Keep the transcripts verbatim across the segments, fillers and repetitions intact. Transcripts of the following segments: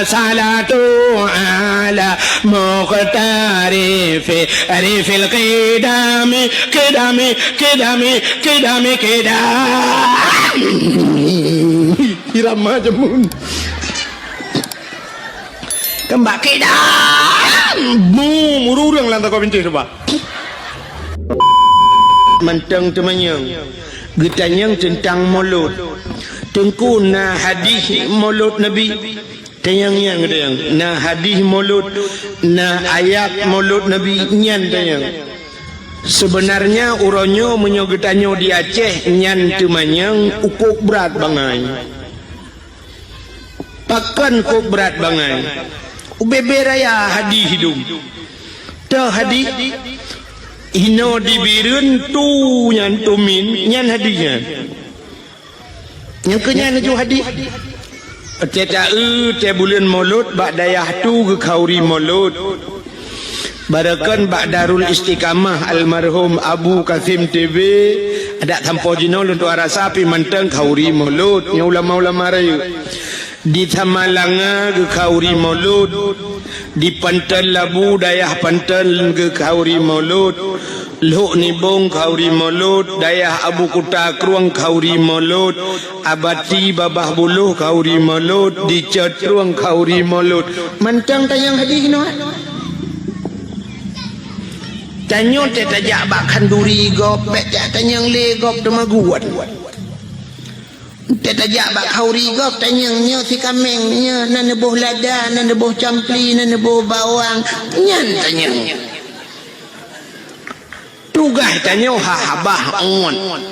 Salatu ala muqtarifi rifil qidami, qidami, qidami, qidami, qidam. Irama jameun. Keumbak qidam. Mu, mururang lam takwa binti coba. Mantong teumanyong. Geutanyong teuntang mulod. Teungku, na hadih mulod Nabi? Tanyong nyan geutanyong. Na hadih mulod, na ayat mulod Nabi nyan tanyong. Seubeunarnya uroe nyoe meunyoe geutanyoe di Aceh nyan teumanyong ukôb brat bangai. Pakon kôb brat bangai? Ubé-bé raya hadih dum. Toh hadih? Inoe di Bireuen tu nyan tumin nyan hadih nyan. Nyang keu nyan laju hadih. Tée taeu tée buleuen Mulod bak dayah tu geukhauri Mulod. Barokon bak Darul Istiqamah almarhum Abu Kasim T B, adak sampoe jinoe lôn tuah rasa pih mantong khauri Mulod nyoe ulama-ulama rayeuk. Di Samalanga geukhauri Mulod, di Panton Labu dayah Panton geukhauri Mulod, Lhok Nibong khauri Mulod, dayah Abu Kuta Krueng khauri Mulod, Abati Babah Buloh khauri Mulod, di Cot Krueng khauri Mulod. Mantong tanyong hadih nyoe. Tanyoe teuh tajak bak khanduri gob, bék jak tanyong lé gob teumaguan. Teuh tajak bak khauri gob tanyong nyoe si kaméng nyoe na neuboh lada, na neuboh campli, na neuboh bawang, nyan tanyong. Tugaih tanyoe ha habah uet.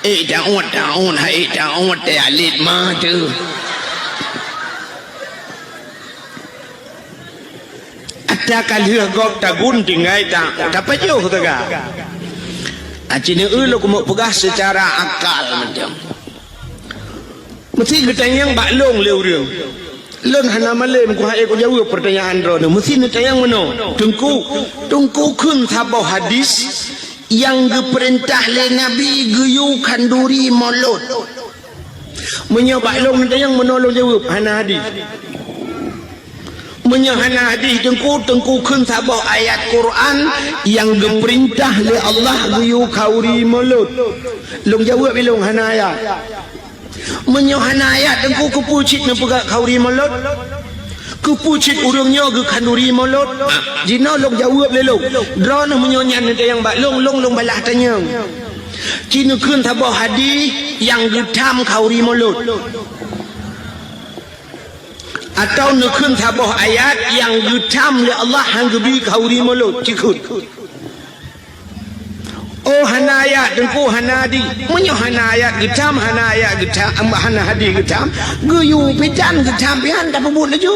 Ék ta uet, ta uet, ha ék ta uet teuh alet ma teuh. Ata ka lheueh gob tagun tinggai ta, tapajoh teuga. Aci neueu lôn keumeuk peugah seucara akal mantong. Meusti geutanyong bak lôn lé ureuëng. Lôn hana malém kuhai kujaweueb peurtanyaan droeneueh. Meusti neutanyong meunoe, Teungku, Teungku kheun saboh hadis nyang geupeurintah lé Nabi geuyue khanduri Mulod. Meunyoe bak lôn neutanyong meunoe lôn jaweueb, hana hadis. Meunyoe hana hadis Teungku, Teungku kheun saboh ayat Quran nyang geupeurintah lé Allah geuyue khauri Mulod. Lôn jaweueb ilôn hana ayat. Meunyoe hana ayat Teungku, keupeue cit neupeugah khauri Mulod? Keupeue cit ureuëng nyoe geukhanduri Mulod? Jinoe lôn jaweueb lé lôn. Droeneueh meunyoe nyan neutanyong bak lôn, lôn, lôn balah tanyong. Ci neukheun saboh hadis nyang geutham khauri Mulod. Atawa neukheun saboh ayat nyang geutham lé Allah han geubi khauri Mulod, cikheun. Oh, hana ayat Teungku, hana hadis. Meunyoe hana ayat geutham, hana ayat geutham, hana hadis geutham, geuyue pitan geutham pian tapeubuet laju.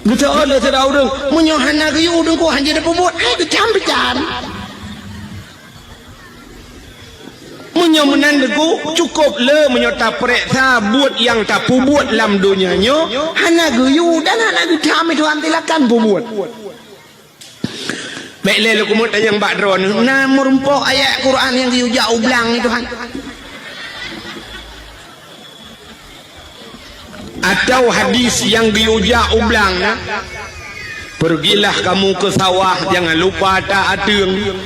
Geuteuôt lé sidroe ureuëng, meunyoe hana geuyue Teungku han jeuet tapeubuet, hai geutham pitan. Meunyoe meunan Teungku, cukôp le meunyoe tapareksa buet nyang tapeubuet lam donya nyoe hana geuyue dan hana geutham, Tuhan silakan peubuet. Bék lé lôn keumeuk tanyong bak droeneueh, na meurumpok ayat Quran nyang geuyue jak u blang nyoe, Tuhan? Atawa hadis nyang geuyue jak u blang na, "Pergilah kamu ke sawah, jangan lupa tak ateueng.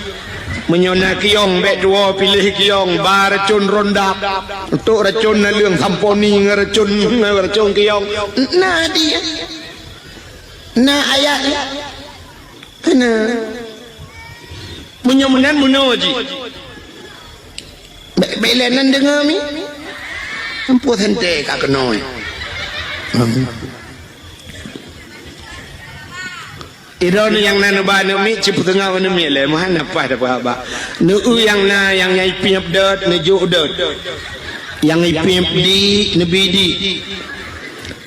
Meunyoe na kiyong, bék tuwoe piléh kiyong, ba racon rondap, tok racon naleueng samponi ngon racon, ngon racon kiyong." Na hadis, na ayat. Keuneuk. Meunyoe meunan meunoe jih. Bék, bék lé nan deungoe mi. Ampoh santée ka keunoe. Droeneueh nyang na neuba aneuk miet, cit peuteungoh aneuk miet lé, meuhan na paih tapeuhaba. Neueu nyang na, nyang nyang ipiep dot, neujok dot. Nyang ipiep di, neubi di.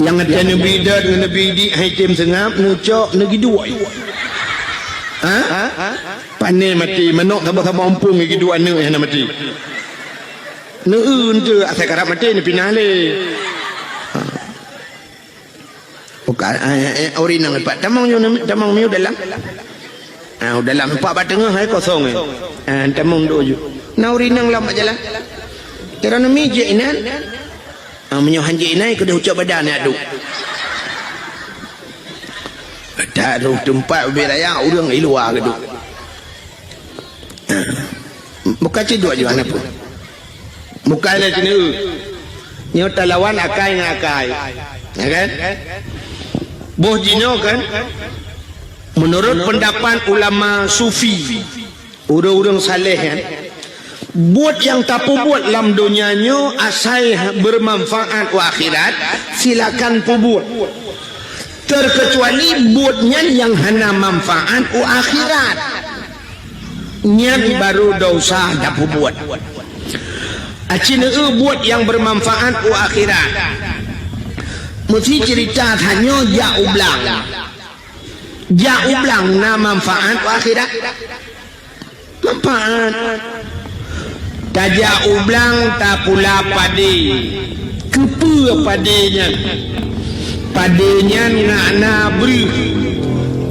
Nyang ata neubi dot ngon neubi di hai tem seungab, neucok, neugiduek. Ha? Pane maté, manok saboh-saboh umpung giduek aneuk nyang hana maté. Neueu eunteuk asai karab maté neupinah lé. Ha. Buka, eh, eh, ori nang pat tamong nyoe neu-, tamong miu dalam. Ah, dalam empat bak teungoh hai kosong eh. Ah, tamong dua ju. Na ori nang lam jalan. Tera nemi je inan. Ah, meunyoe hanjeuet inai keudeh ucok badan nyan duek. Taroh teumpat ubé raya ureuëng i luwa keuduek. Ah. Bukan cit duek juan apa. Bukan lé keuneuk. Nyoe talawan akai ngon akai. Ya kan? Boh jinoe kan? Menurut pendapat ulama sufi, ureuëng-ureuëng saleh, ya, buet nyang tapeubuet lam donya nyoe asai bermanfaat u akhirat, silakan peubuet. Terkecuali buet nyan nyang hana manfaat u akhirat. Nyan baru dosa tapeubuet. Aci neu buet nyang bermanfaat u akhirat. Meusi cerita tanyoe jak u blang. Jak u blang na manfaat u akhirat? Manfaat. Tajak u blang tapula padé. Keupeue padé nyan? Padé nyan ngak na breuh.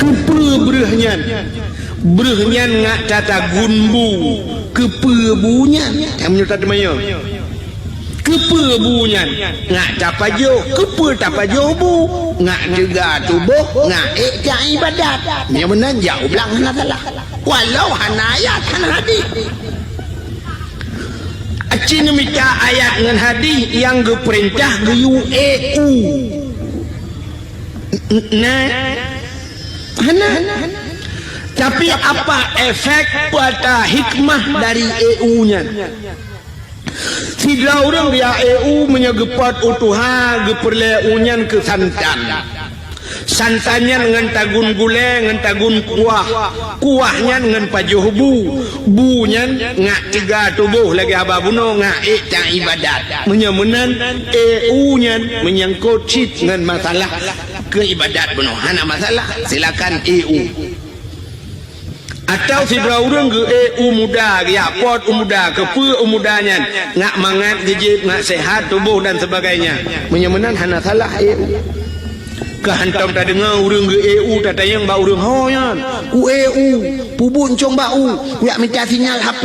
Keupeue breuh nyan? Breuh nyan ngak tatagun bu. Keupeue bu nyan? Nyang meunyoe tateumanyong. Keupeue bu nyan? Ngak tapajoh. Keupeue tapajoh bu? Ngak teuga tuboh, ngak ék jak iébadat. Meunyoe meunan jak u blang hana salah. Walau hana ayat, hana hadih. Aci neumita ayat ngon hadih nyang geupeurintah geuyue ék u. N-, n-, na? Hana. Tapi apa efek, peue ata hikmah dari ék u nyan? Sidroe ureuëng geujak ék u meunyoe geupot u tuha geupeureulée u nyan keu santan. Santan nyan ngon tagun gulée, ngon tagun kuah. Kuah nyan ngon pajoh bu. Bu nyan ngak teuga tuboh lagée haba bunoe, ngak ék jak iébadat. Meunyoe meunan, ék u nyan meunyangkot cit ngon masalah keu iébadat bunoe. Hana masalah, silakan ék u. Atawa sidroe ureuëng geuék u muda, geujak pot u muda, keupeue u muda nyan, ngak mangat geujieb, ngak sehat tuboh dan sebagainya. Meunyoe meunan hana salah ék u. Ka hantom tadeungoe ureuëng geuék u, tatanyong bak ureuëng, "Ho nyan, kuék u, peubuet cong bak u, kujak mita sinyal H P."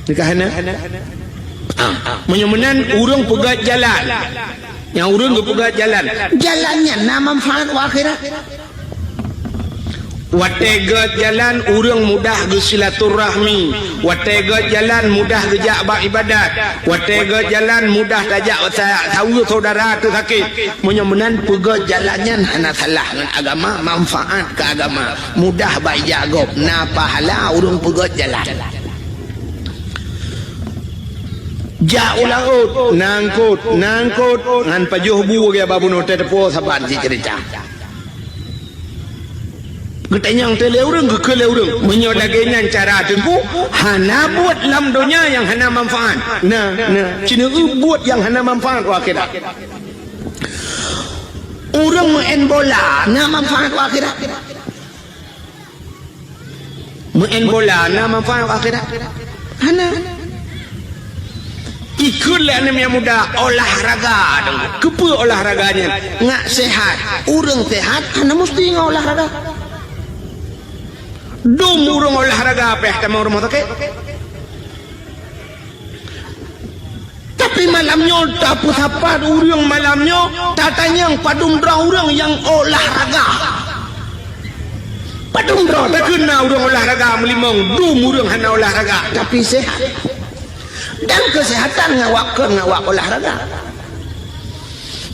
Nyan ka hana? Ah, meunyoe meunan ureuëng peugét jalan. Nyang ureuëng geupeugét jalan. Jalan nyan na manfaat u akhirat. Watée gét jalan, ureuëng mudah geusilaturahmi. Watée gét jalan, mudah geujak bak iébadat. Watée gét jalan, mudah tajak sa-, saweue syedara teusakét. Meunyoe meunan peugét jalan nyan hana salah ngon agama, manfaat keu agama. Mudah bak ijak gob, na pahala ureuëng peugét jalan. Jak u laôt, na eungkôt, na eungkôt, ngon pajoh bu lagée haba bunoe, teupeue saban cit ceurita. Geutanyong teuh lé ureuëng, geukheun lé ureuëng. Meunyoe lagée nyan cara Teungku, hana buet lam donya nyang hana manfaat. Na, na, ci neu buet nyang hana manfaat u akhirat. Ureuëng meu'en bola na manfaat u akhirat. Meu'en bola na manfaat u akhirat? Hana. Ikheun lé aneuk nyang muda olahraga. Keupeue olahraga nyan? Ngak sehat. Ureuëng sehat hana musti ngon olahraga. Dum ureuëng olahraga pih tamong rumoh sakét. Tapi malam nyoe tapeusapat ureuëng malam nyoe, tatanyong padum droe ureuëng nyang olahraga. Padum droe takheun na ureuëng olahraga meulimong, dum ureuëng hana olahraga, tapi sehat. Dan kesehatan ngawak kon ngawak olahraga.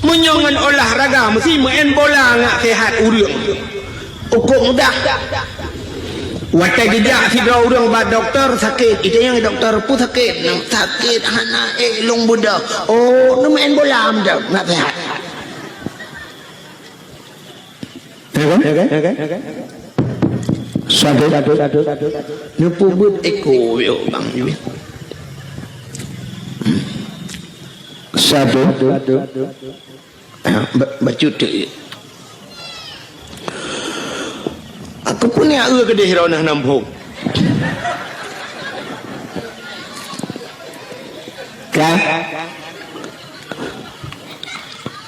Meunyoe ngon olahraga meusti meu'en bola ngak sehat ureuëng. Ukok mudah. Watée geujak sidroe ureuëng bak dokto sakét, itanyong dokto peue sakét, nang sakét hana ék lôn beudôh. Oh, neumeu'en bola meudah, ngak sehat. Ya kan? Ya kan? Ya kan? Satu, satu, satu, satu. Neupeubuet eko yo bang. Satu. Ba-, bacut teuk. Aku pun ya eu keudeh rona nampung. Ka?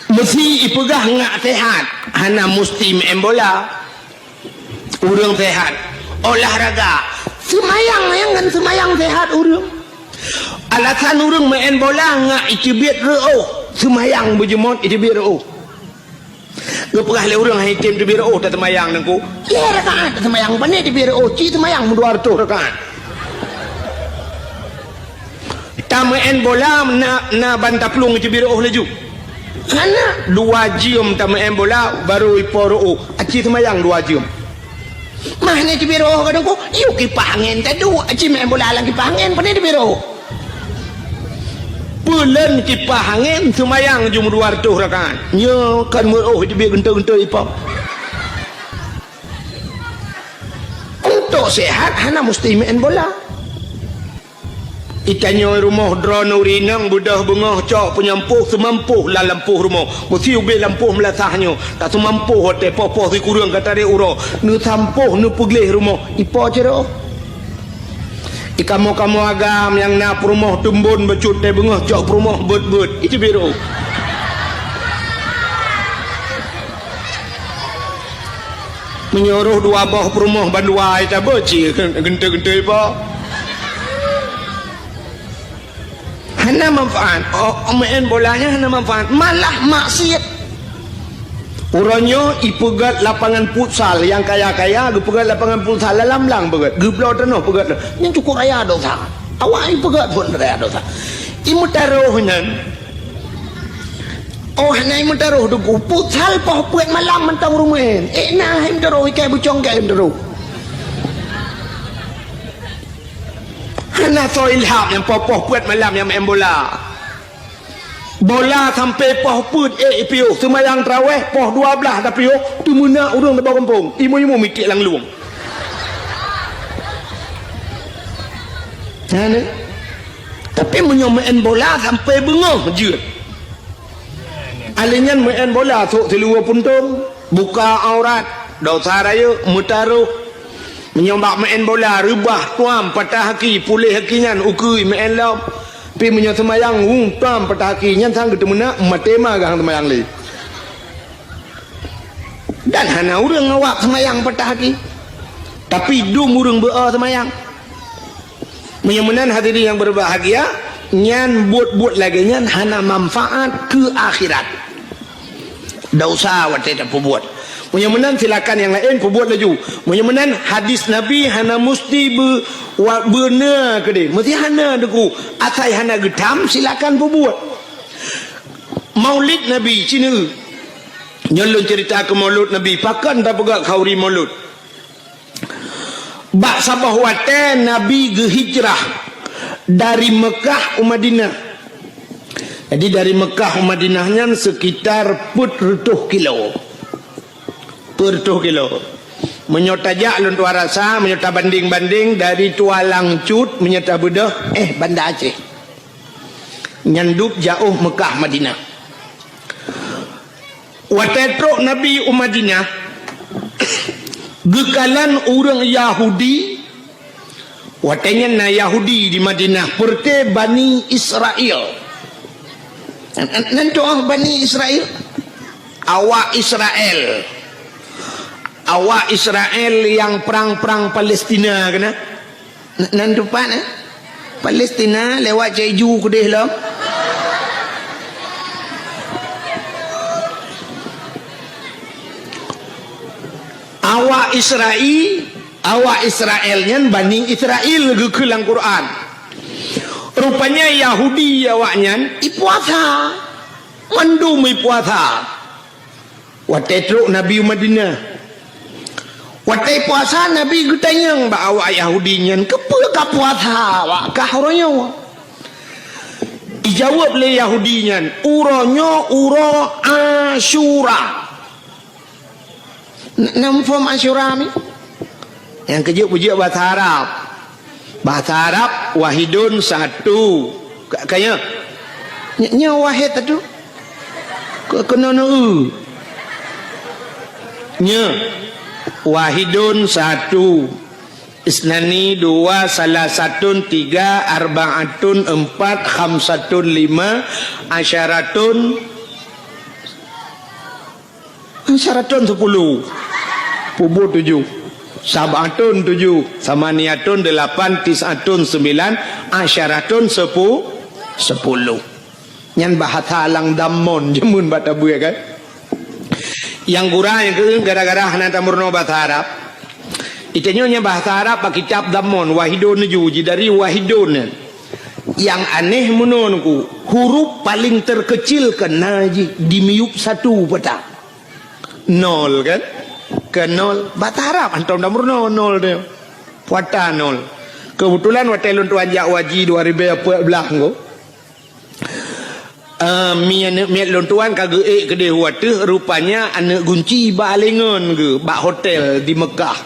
Meusi ipeugah ngak sehat, hana musti meu'en bola. Ureuëng sehat, olahraga. Seumayang nyang ngon seumayang sehat ureuëng. Alasan ureuëng meu'en bola ngat iteubiet reuôh, seumayang beujeumot iteubiet reuôh. Geupeugah lé ureuëng hai tem teubiet reuôh taseumayang nangku. Yeh rakaat taseumayang, pane teubiet reuôh, ci seumayang meudua reutôh rakaat. Tameu'en bola na, na ban taplueng iteubiet reuôh laju. Hana, dua jeuem tameu'en bola baru ipo reuôh, aci seumayang dua jeuem. Mah ni teubiet reuôh kadang ku, yuk kipah angén tadu, aci meu'en bola lam kipah angén, pane teubiet reuôh. Peulon kipah angén seumayang jeuem dua reutôh rakaat. Nyoe kan meu'oh teubiet geuntôi-geuntôi ipo. Untuk sehat hana musti meu'en bola. Itanyoe rumoh droeneuh ureuëng inong beudôh beungoh cok peunyampôh seumampoh lam lampôh rumoh. Meusi ubé lampôh meulasah nyoe, taseumampôh watée poh-poh sikureueng ka tarek uroe, neusampôh neupeugleh rumoh, ipo cit reuôh. Ikamoe-kamoe agam nyang na peurumoh teumbon bacut tée beungoh cok peurumoh beuet-beuet, iteubiet reuôh. Meunyoe rôh dua boh peurumoh bandua ita beuci geuntôi-geuntôi ipo. Hana manfaat. Oh, meu'en bola nyan hana manfaat, malah maksiet. Uroe nyoe ipeugét lapangan futsal, nyang kaya-kaya geupeugét lapangan futsal lam blang peugét, geubloe tanoh peugét, nyan cukôp raya dosa. Awak ipeugét phon raya dosa. Imeutarôh nyan. Oh, hana imeutarôh teungku. Futsal poh peuet malam mantong ureuëng meu'en. Eh, na hai meutarôh, ikai bucong kai meutarôh. Hana soe ilham nyang poh-poh peuet malam nyang meu'en bola. Bola sampai poh peuet ék ipiôh, seumayang taraweh poh dua blaih tapiôh, teumeunak ureuëng saboh gampông, imeum-imeum mitiek lam lueng. Hana. Tapi meunyoe meu'en bola sampai beungoh jeuet. Alèh nyan meu'en bola sôk siluweue puntông, buka aurat, dosa rayeuk, meutarôh. Meunyoe bak meu'en bola reubah tuam patah aki, puléh aki nyan ukeue meu'en lom. Pi meunyoe seumayang, hu, tuam patah aki nyan sang geuteumeunak, maté ma geuh seumayang lé. Dan hana ureuëng awak seumayang patah aki. Tapi dum ureuëng beu-o seumayang. Meunyoe meunan hadirin yang berbahagia, nyan buet-buet lagée nyan hana manfaat keu akhirat. Dosa watée tapeubuet. Meunyoe meunan silakan nyang laén peubuet laju. Meunyoe meunan hadis Nabi hana musti beu-, wa-, beuna keudeh. Meusti hana deungoe. Asai hana geutam silakan peubuet. Maulid Nabi cina. Nyoe lôn ceurita keu Maulud Nabi. Pakon tapeugah khauri Maulud? Bak saboh watée Nabi geuhijrah dari Meukah u Madinah. Jadi, dari Meukah u Madinah nyan sekitar peuet reutôh kilo. Peuet reutôh kilo. Meunyoe tajak lôn tuan rasa, meunyoe tabandeng-bandeng dari Tualang Cut, meunyoe tabeudôh, eh, Banda Aceh. Nyan dub jaôh Meukah Madinah. Watée trok Nabi u Madinah, geukalon ureuëng Yahudi, watée nyan na Yahudi di Madinah, peureute Bani Israel. Nan tu'oh Bani Israel? Awak Israel. Awak Israel nyang prang-prang Palestina keunan. N-, nan teumpat, eh? Palestina lewat Caju keudeh lom. Awak Israel, awak Israel nyan Bani Israel geukheun lam Quran. Rupanya Yahudi awak nyan ipuasa. Mandum ipuasa. Watée trok Nabi u Madinah. Watée puasa, Nabi geutanyong bak awak Yahudi nyan, "Keupeue ka puasa awak kah uroe nyoe?" Ijaweueb lé Yahudi nyan, "Uroe nyoe uroe Asyura." N-, na muphom Asyura mi? Nyang keujeuet peujeuet bahasa Arab. Bahasa Arab, wahidun, satu. Ka, ka nyoe? Ny-, nyoe wahid satu. Ke-, keunoe neu-eu. Nyoe. Wahidun, satu. Isnani, dua, salasatun, tiga, arbaatun, empat, khamsatun, lima, asyaratun, Syaratun sepuluh. Peubuet tujoh. Sab'atun tujuh, samaniyatun delapan, tis'atun sembilan, asyaratun sepu-, sepuluh. Nyan bahasa lam dhammon jameun bak tabeue kan. Nyang gura nyang keu gara-gara hana tameurunoe bahasa Arab. Itanyoe nyan bahasa Arab bak kitab dhammon, wahidun tujuh, jidari wahidun nyan. Nyang aneh meunoe nungku, huruf paling terkecil keu na jih di miyueb satu peutah. Nol kan? Keu nol, bahasa Arab hantom tameurunoe nol teuh. Peue ata nol. Keubeutulan watée lôn tuan jak haji dua ribu empat belas nyoe, eh, mi aneuk miet lôn tuan ka geuék keudeh u ateueh, rupanya aneuk gunci bak alengon geuh bak hotel di Meukah.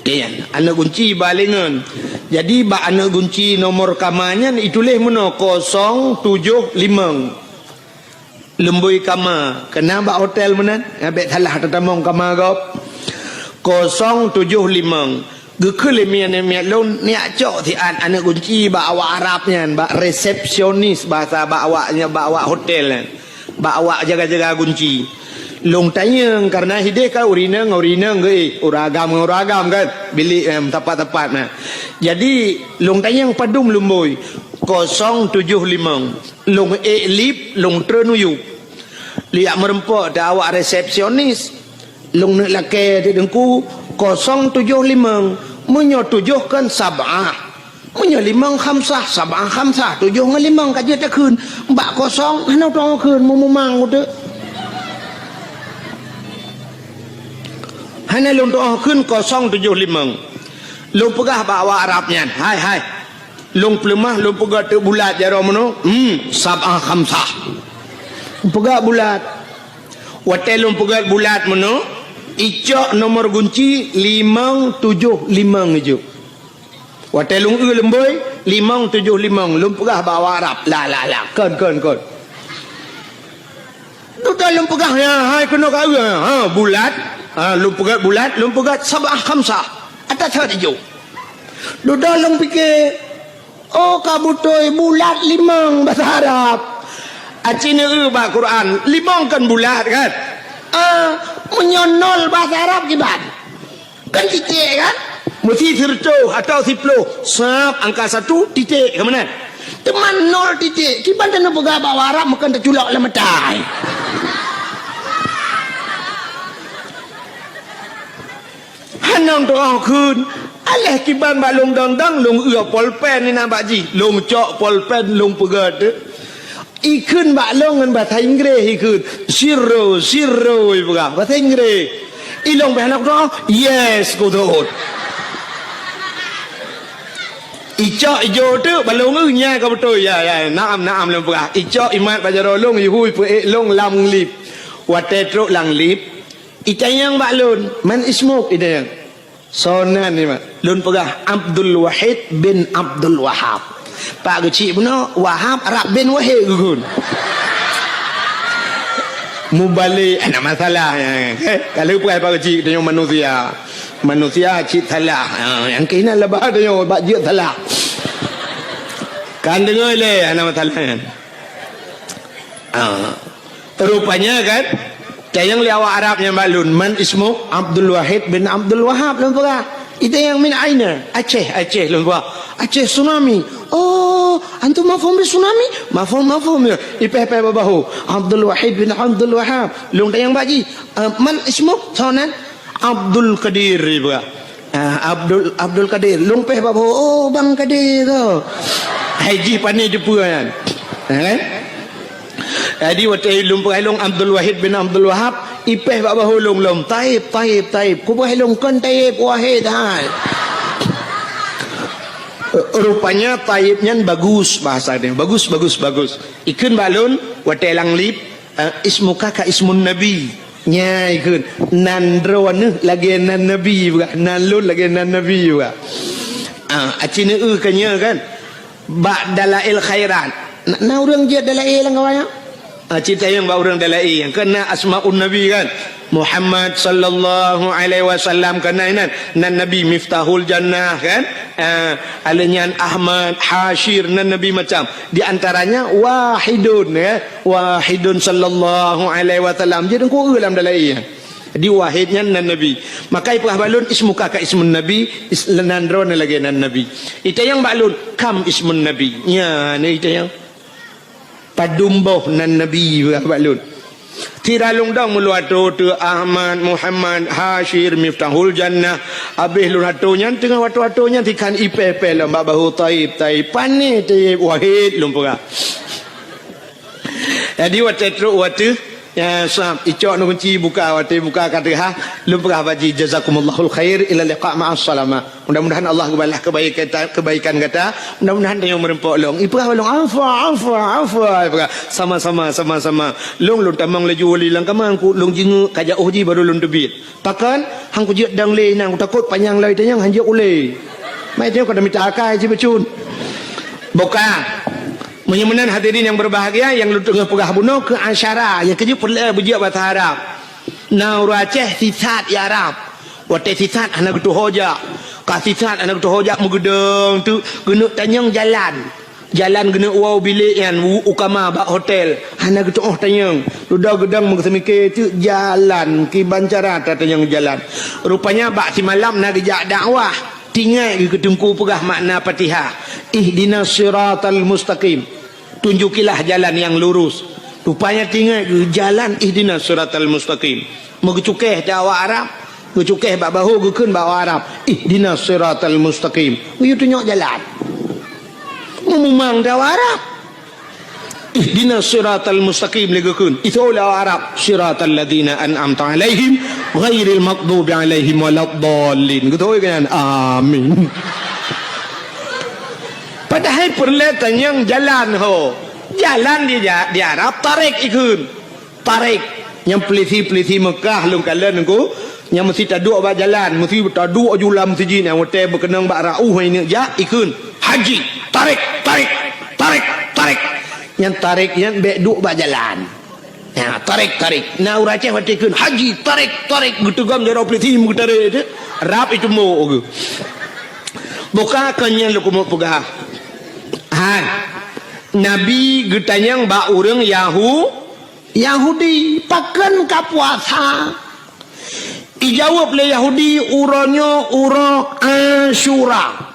Nyan, aneuk gunci bak alengon. Jadi bak aneuk gunci nomor kama nyan ituléh meunoe kosong tujoh limong. Lumbôi kama, keu na bak hotel meunan, nyan bék salah tatamong kama gob. Kosong tujoh limong. Geukheun lé miet-miet lôn, neujak cok siat aneuk gunci bak awak Arab nyan, bak resepsionis bahasa bak awak nyan, bak awak hotel nyan. Bak awak jaga-jaga gunci. Lôn tanyong, kareuna hideh kan ureueng inong ngon ureueng inong geuéh, ureueng agam ngon ureueng agam kan, bilék, em, teumpat-teumpat na. Jadi, lôn tanyong padum lumbôi, kosong tujoh limong. Lôn ék lip, lôn treun u yup. Lé jak meureumpok di awak resepsionis. Lôn neuk lakée di teungku, kosong tujoh limong. Meunyoe tujoh kan sab'ah. Meunyoe limong khamsah, sab'ah khamsah, tujoh ngon limong ka jeuet takheun. Bak kosong, hana teuh kheun, meumumang uteuk. Hana lôn teuh kheun kosong tujoh limong. Lôn peugah bak awak Arab nyan, "Hai, hai. Lôn peuleumah, lôn peugah teuk bulat jaroe meunoe." "Hmm, sab'ah khamsah." Peugah bulat. Watée lôn peugah bulat meunoe, icok nomor gunci limong tujoh limong ijok. Watée lôn eu lumbôi, limong tujoh limong, lôn peugah bak awak Arab. La, la, la, kon, kon, kon. Dudoe lôn peugah, ya, hai keunoe ka eu, ha, bulat. Ha, lôn peugah bulat, lôn peugah sab'ah khamsah. Ata that ijok. Dudoe lôn pike, oh, ka beutôi bulat limong bahasa Arab. Aci neu eu bak Quran, limong kan bulat kan? Ah, meunyoe nol bahasa Arab kiban? Kan titik kan? Meusti sireutôh atau siploh. Sab angka satu, titik, ka meunan. Teuma nol titik, kiban taneuk peugah bak Arab meukeun taculok lam mata. Hana teuh kheun, aléh kiban bak lôn dang-dang, lôn eu polpen inan bak jih, lôn cok polpen lôn peugah teuk. Ikheun bak lôn ngon bahasa Inggréh ikheun, "Zero, zero," ipeugah bahasa Inggréh. Ilôn beh hana kudoh, "Yes," kudoh. Icok ijo teuk bak lôn eu nya ka beutôi. Ya, ya, naam, naam lôn peugah. Icok imat bak jaroe lôn, ihui peuék lôn lam lift. Watée trok lam lift, itanyong bak lôn, "Man ismuk?" itanyong. "Soe nan nyoe?" Lôn peugah, "Abdul Wahid bin Abdul Wahab." Pak Geuchik bunoe, Wahab Arab bin Wahid geukheun. Mubalek, hana masalah. Eh, ka lheueh peugah Pak Geuchik, tanyoe manusia. Manusia cit salah. Ha, nyang keuh inan laba tanyoe bak jeuet salah. Kan deungoe lé, hana masalah nyan. Ah. Rupanya kan, tanyong lé awak Arab nyan bak lôn, "Man ismuk?" "Abdul Wahid bin Abdul Wahab," lôn peugah. Itanyong, "Min aina?" "Aceh, Aceh," lôn peugah. "Aceh tsunami." "Oh, antum mafhum bi tsunami?" "Mafhum, mafhum." Ipéh-péh bak bahô. "Abdul Wahid bin Abdul Wahab." Lôn tanyong bak jih, "Eh, man ismuk?" "Soe nan?" "Abdul Qadir," ipeugah. Ah, Abdul, Abdul Qadir. Lôn péh bak bahô, "Oh, Bang Qadir tu." Hai jih pane teupeue nyan. Ha, kan? Jadi, watée lôn peugah lôn Abdul Wahid bin Abdul Wahab, ipéh bak bahô lôn lom, "Taib, Taib, Taib." Kupeugah lôn, "Kon Taib, Wahid hai." Rupanya Taib nyan bagus bahasa dia. Bagus, bagus, bagus. Ikheun bak lôn, watée lam lift, Eh, "Ismuka ka ismun Nabi." Nyan ikheun, "Nan droeneuh lagée nan Nabi," peugah. "Nan lôn lagée nan Nabi," peugah. Ah, aci neu-eu keu nyoe kan. Bak Dalail Khairat. Na, na ureuëng jeuet Dalail lam kawan nyan? Aci tanyong bak ureuëng Dalail nyang keu na Asmaun Nabi kan. Muhammad sallallahu alaihi wasallam keu na inan. Nan Nabi Miftahul Jannah kan. Ah, aleuh nyan Ahmad, Hasyir, nan Nabi macam. Di antaranya wahidun, ya. Wahidun sallallahu alaihi wasallam. Jadi, ku eu lam dalam iya. Di Wahid nyan nan Nabi. Maka ipeugah bak lôn, "Ismuka ka ismun Nabi," is-, nan droeneuh lagèe nan Nabi. Itanyong bak lôn, "Kam ismun Nabi?" Nyan itanyong. Padum boh nan Nabi, peugah bak lôn. Sira lôn dong meulôn atô teu Ahmad, Muhammad, Hasyir, Miftahul Jannah. Abéh lôn atô nyan, teungoh atô-atô nyan, sikhan ipèh-pèh lom bak bahô, "Taib, Taib." "Pané Taib?" "Wahid," lôn peugah. Jadi watèe trôk u ateueh, ya, sab, icok neukunci buka, watèe buka ka teuhah, lôn peugah bak jih, "Jazakumullahul khair, ila liqa ma'as salamah." Mudah-mudahan Allah geubalah kebaikan, kebaikan gata. Mudah-mudahan tanyoe meureumpok lom. Ipeugah bak lôn, "Afwa, afwa, afwa." Ipeugah, "Sama-sama, sama-sama." Lôn, lôn tamong laju u lam kama, lôn jingeuk ka jiôh jih baru lôn teubiet. Pakon? Han kujeuet dong lé, nyan kutakot panyang lom itanyong han jeuet u lé. Mai teuh ka mita akai cit bacut. Buka. Meunyoe meunan hadirin yang berbahagia, nyang lôn teungoh peugah bunoe keu asyara, nyang keujeuet peureulèe beujeuet basa Arab. Na ureueng Aceh sisat i Arab. Watèe sisat hana geutuho jak. Ka sisat hana geutuho jak, meugeudong teuk, geuneuk tanyong jalan. Jalan geuneuk woe u bilék nyan, u, u kama bak hotel. Hana geutu'oh tanyong. Dudoe geudong meugeuseumiké teuk jalan, kiban cara tatanyong jalan. Rupanya bak simalam na geujak dakwah. Teuingat geuh keu teungku peugah makna Fatihah. "Ihdinas siratal mustaqim." Tunjukilah jalan yang lurus. Rupanya teuingat geuh jalan ihdinas siratal mustaqim. Meugeucukéh teuh awak Arab, geucukéh bak bahô geukheun bak awak Arab, "Ihdinas siratal mustaqim." Geuyue tunyok jalan. Meumumang teuh awak Arab. "Ihdinas siratal mustaqim," lé geukheun. Ithô lé awak Arab, "Siratal ladzina an'amta 'alaihim, ghairil maghdubi 'alaihim waladdallin." Geutôi keu nyan, "Amin." Padahai peureulèe tanyong jalan ho. Jalan di, di Arab, tarék ikheun. Tarék. Nyang peulisi-peulisi Meukah lôn kalon nyan, nyang meusti taduek bak jalan, meusti taduek aju lam meuseujid, nyang watèe beukeunong bak raoh nyan jak, ikheun, "Haji, tarék, tarék, tarék, tarék." Nyang tarék nyan bèk duek bak jalan. Ya, tarék, tarék. Na ureueng Aceh watèe kheun, "Haji, tarék, tarék." Geuteugom jaroe peulisi meugeutarek teuh. Rab itumbok geuh. Buka kon nyan lôn keumeung peugah. Ha. Nabi geutanyong bak ureueng Yahu-, Yahudi, "Pakon ka puasa?" Ijaweueb lé Yahudi, "Uroe nyoe uroe Asyura."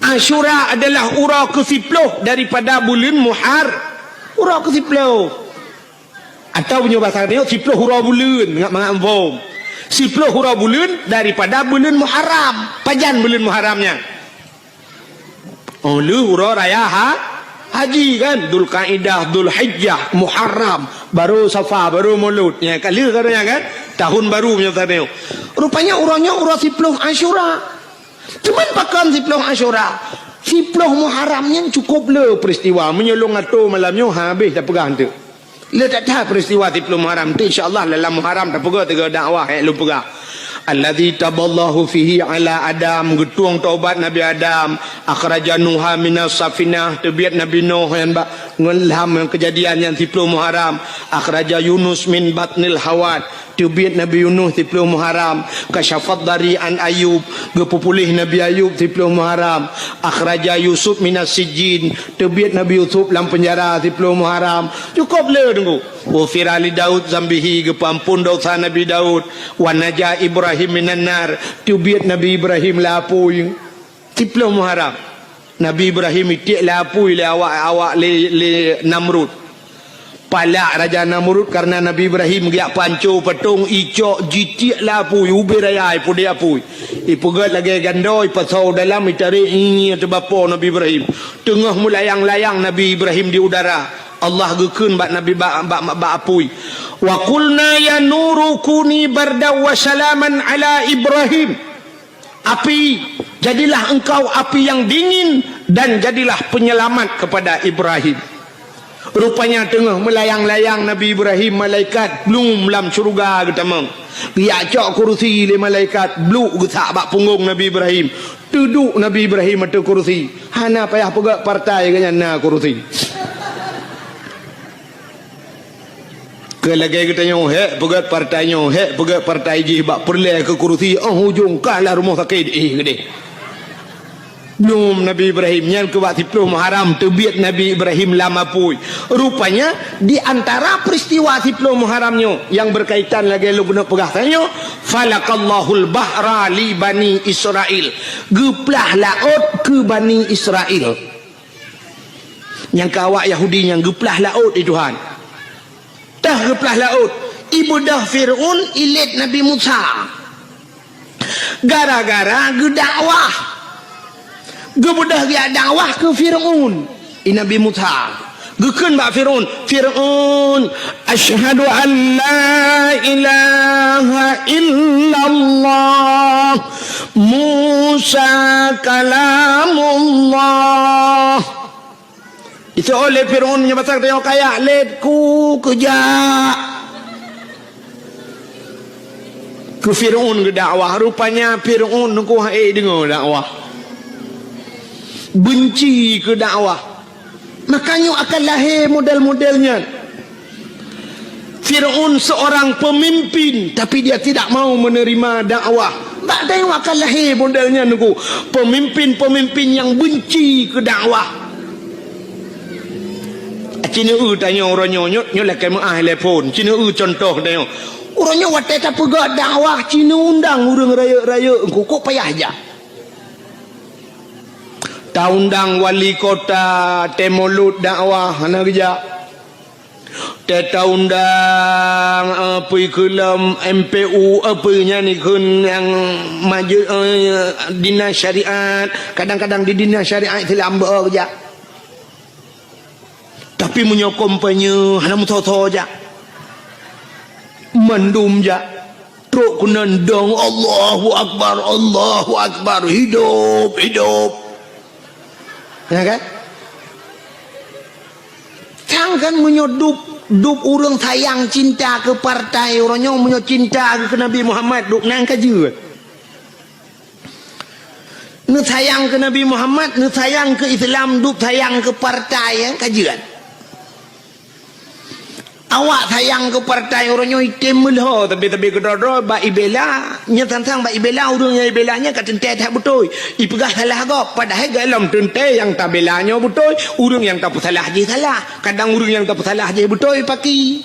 Asyura adalah uroe keusiploh daripada buleuen Muhar-, uroe keusiploh. Atawa meunyoe basa tanyoe, siploh uroe buleuen, ngat mangat muphom. Siploh uroe buleuen daripada buleuen Muharram. Pajan buleuen Muharram nyan? Oh, lheueh uroe raya ha-, haji kan? Dzulkaidah, Dzulhijjah, Muharram, baru Safar, baru Maulud. Ya, ka lheueh ka nyan kan? Tahun baru meunyoe basa tanyoe. Rupanya uroe nyoe uroe siploh Asyura. Cuman pakon siploh Asyura? Siploh Muharram nyan cukôp le peristiwa. Meunyoe lôn atô malam nyoe, habéh tapeugah eunteuk. Le that-that peristiwa siploh Muharram tu, insya Allah dalam Muharram tapeugah tiga dakwah nyang lôn peugah. Allazi taballahu fihi ala Adam, geutueng taubat Nabi Adam, akhraja Nuha minas safinah, teubiet Nabi Nuh nyan bak ngon lam ngon keujadian nyan siploh Muharram, akhraja Yunus min batnil hawat, teubiet Nabi Yunus siploh Muharram, kasyafad dari an Ayub, geupeupuléh Nabi Ayub siploh Muharram, akhraja Yusuf minas sijjin, teubiet Nabi Yusuf lam peunjara siploh Muharram. Cukôp le teungku. Ghufira li Daud zambihi, geupeuamphon desya Nabi Daud. Wa naja Ibrahim minan nar, teubiet Nabi Ibrahim lam apui. Siploh Muharram. Nabi Ibrahim itiek lam apui lé awak, awak lé, lé Namrud. Palak Raja Namrud kareuna Nabi Ibrahim geujak panco patong, icok jitiek lam apui, ubé raya ipeudeh apui. Ipeugét lagée gandô, ipasoe dalam, itarek ngieng-ngieng ateueh bapo Nabi Ibrahim. Teungoh meulayang-layang Nabi Ibrahim di udara, Allah geukheun bak Nabi, bak, bak, bak apui, "Wa qulna ya nuru kuni bardan wa salaman ala Ibrahim." Api, jadilah engkau api yang dingin dan jadilah penyelamat kepada Ibrahim. Rupanya teungoh meulayang-layang Nabi Ibrahim, malaikat blum lam syeuruga geutamong. Geujak cok kurusi lé malaikat, bluk geusak bak punggong Nabi Ibrahim. Teuduek Nabi Ibrahim ateueh kurusi. Hana payah peugét partai, geuhnyan na kurusi. Keu lagée geutanyoe, hék peugét partai nyoe, hék peugét partai jih, bak peureulée keu kurusi, óh ujong kalah rumoh sakét, eh, geudeh. Lom Nabi Ibrahim, nyan keu bak siploh Muharram teubiet Nabi Ibrahim lam apui. Rupanya, di antara peristiwa siploh Muharram nyoe nyang berkaitan lagèe lôn keuneuk peugah tanyoe, "Falaqallahul bahra li Bani Israil." Geuplah laôt keu Bani Israil. Nyang keu awak Yahudi nyan geuplah laôt di Tuhan. Teuh geuplah laôt, ibeudôh Fir'aun ilét Nabi Musa. Gara-gara geudakwah. Geubeudôh geujak dakwah keu Fir'aun, i Nabi Musa. Geukheun bak Fir'aun, "Fir'aun, asyhadu an la ilaha illallah, Musa kalamullah." Iseuôt lé Fir'aun meunyoe basa geutanyoe kajak lét ku keujak. Keu Fir'aun geudakwah, rupanya Fir'aun nungku hana deungoe dakwah. Beunci keu dakwah. Maka nyoe akan lahé model-model nyan. Fir'aun seorang pemimpin, tapi dia tidak mau menerima dakwah. Bak tanyoe akan lahé model nyan nungku. Pemimpin-pemimpin nyang beunci keu dakwah. Cineue tanyoe uroe nyoe, nyoe, nyoe lakèe meu'ah lé phon. Cineue contoh tanyoe. Uroe nyoe watèe tapeugah dakwah, cineue undang ureueng rayeuk-rayeuk, nungku kok payah jak. Taundang wali kota, tée mulod dakwah, hana geujak. Tée taundang, eh, peue kheun lom M P U, eh, peue nyan kheun nyang maju, eh, dinas syariat, kadang-kadang di dinas syariat Islam beu geujak. Tapi meunyoe kampanye hana meusoe-soe jak. Mandum jak. Trok keunan dong, "Allahu Akbar, Allahu Akbar, hidup, hidup." Ya kan? Sang kan meunyoe dub, dub ureuëng sayang cinta keu partai, uroe nyoe meunyoe cinta keu Nabi Muhammad, dub nan ka jeuet. Neusayang keu Nabi Muhammad, neusayang keu Islam, dub sayang keu partai, ya, ka jeuet. Awak sayang keu partai uroe nyoe item meulhô, tapi-tapi keudroe-droe bak ibela, nyan sang-sang bak ibela, ureuëng nyang ibela nyan ka teuntée that beutôi. Ipeugah salah gob, padahai gohlom teuntée nyang tabela nyoe beutôi, ureuëng nyang tapeusalah jih salah. Kadang ureuëng nyang tapeusalah jih beutôi paki.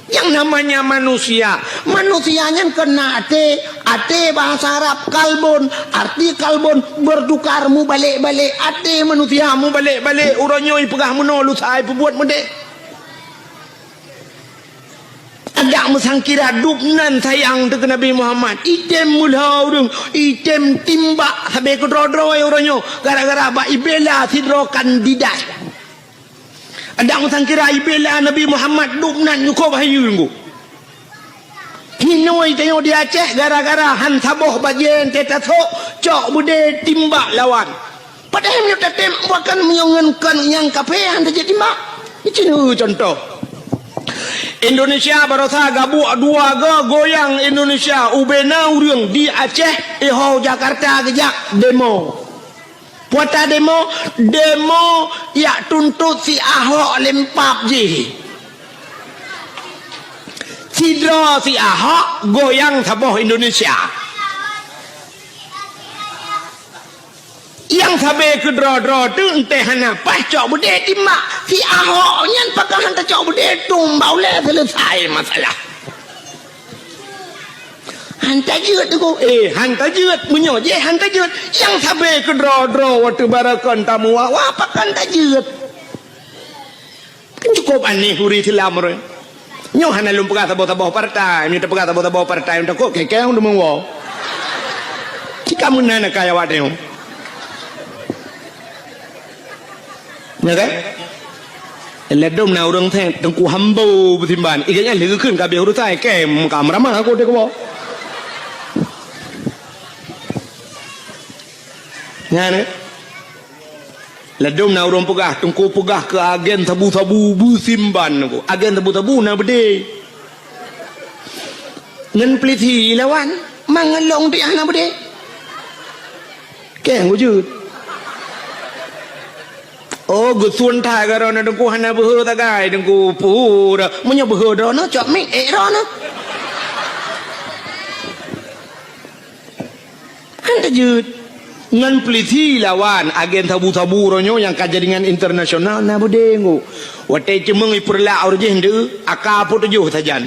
Yang namanya manusia, manusia nyan keu na até, até bahasa Arab kalbun, arti kalbun bertukar, mubalek-balek, até manusia mubalek-balek, uroe nyoe ipeugah meunoe lusa ipeubuet meudeh. Adak meusangkira dub nan sayang teuh keu Nabi Muhammad, item meulhô ureuëng, item timbak sabe keudroe-droe uroe nyoe, gara-gara bak ibela sidroe kandidat. Adak meusangkira ibela Nabi Muhammad dub nan nyukôb hayeue nyoe. Hinoe tanyoe di Aceh gara-gara han saboh bajée teuh tasok, cok beudé timbak lawan. Padahai meunyoe tatem bahkan meunyoe ngon kon nyang kafé han tajeuet timbak. Nyoe cit contoh. Indonesia barosa gabuek dua go goyang Indonesia ubena ureuëng di Aceh, iho Jakarta geujak demo. Puata demo, demo yak tuntot si Ahok lempap jih. Sidroe si Ahok goyang saboh Indonesia. Nyang sabe keudroe-droe teuh entée hana paih cok beudé timbak. Si Ahok nyan pakon han tacok beudé tumbak ulée selesai masalah. Han tajeuet tu, eh, han tajeuet. Meunyoe jih han tajeuet, nyang sabe keudroe-droe watée barakon tamuwa, wah pakon tajeuet. Kan cukup aneh ureuëng Islam ureuëng. Nyoe hana lôn peugah saboh-saboh partai, nyoe tapeugah saboh-saboh partai, takot kekeng deungon woe. Cika meunan akai awak teuh. Ya kan? Ladom na ureuëng theng Teungku Hambo beusimban. Iga nyan lheueh geukheun ka habéh urusan, kém ka meuramah aku teuh keuboh. Nyan, eh? Ladom na ureuëng peugah, Teungku peugah keu agen sabu-sabu beusimban Teungku. Agen sabu-sabu na beudé. Ngon peulisi lawan, mangelong pih hana beudé. Keng wujud. Oh, geusun that karoe na Teungku hana beuhe sagai, Teungku pura. Meunyoe beuhe droeneuh, cok mic ék droeneuh. Kan tajeuet. Ngon peulisi lawan agen sabu-sabu uroe nyoe nyang ka jaringan internasional na beudé nyoe. Watée ceumeung ipeurlak uroe jih ndeu, aka peuet tujoh sajan.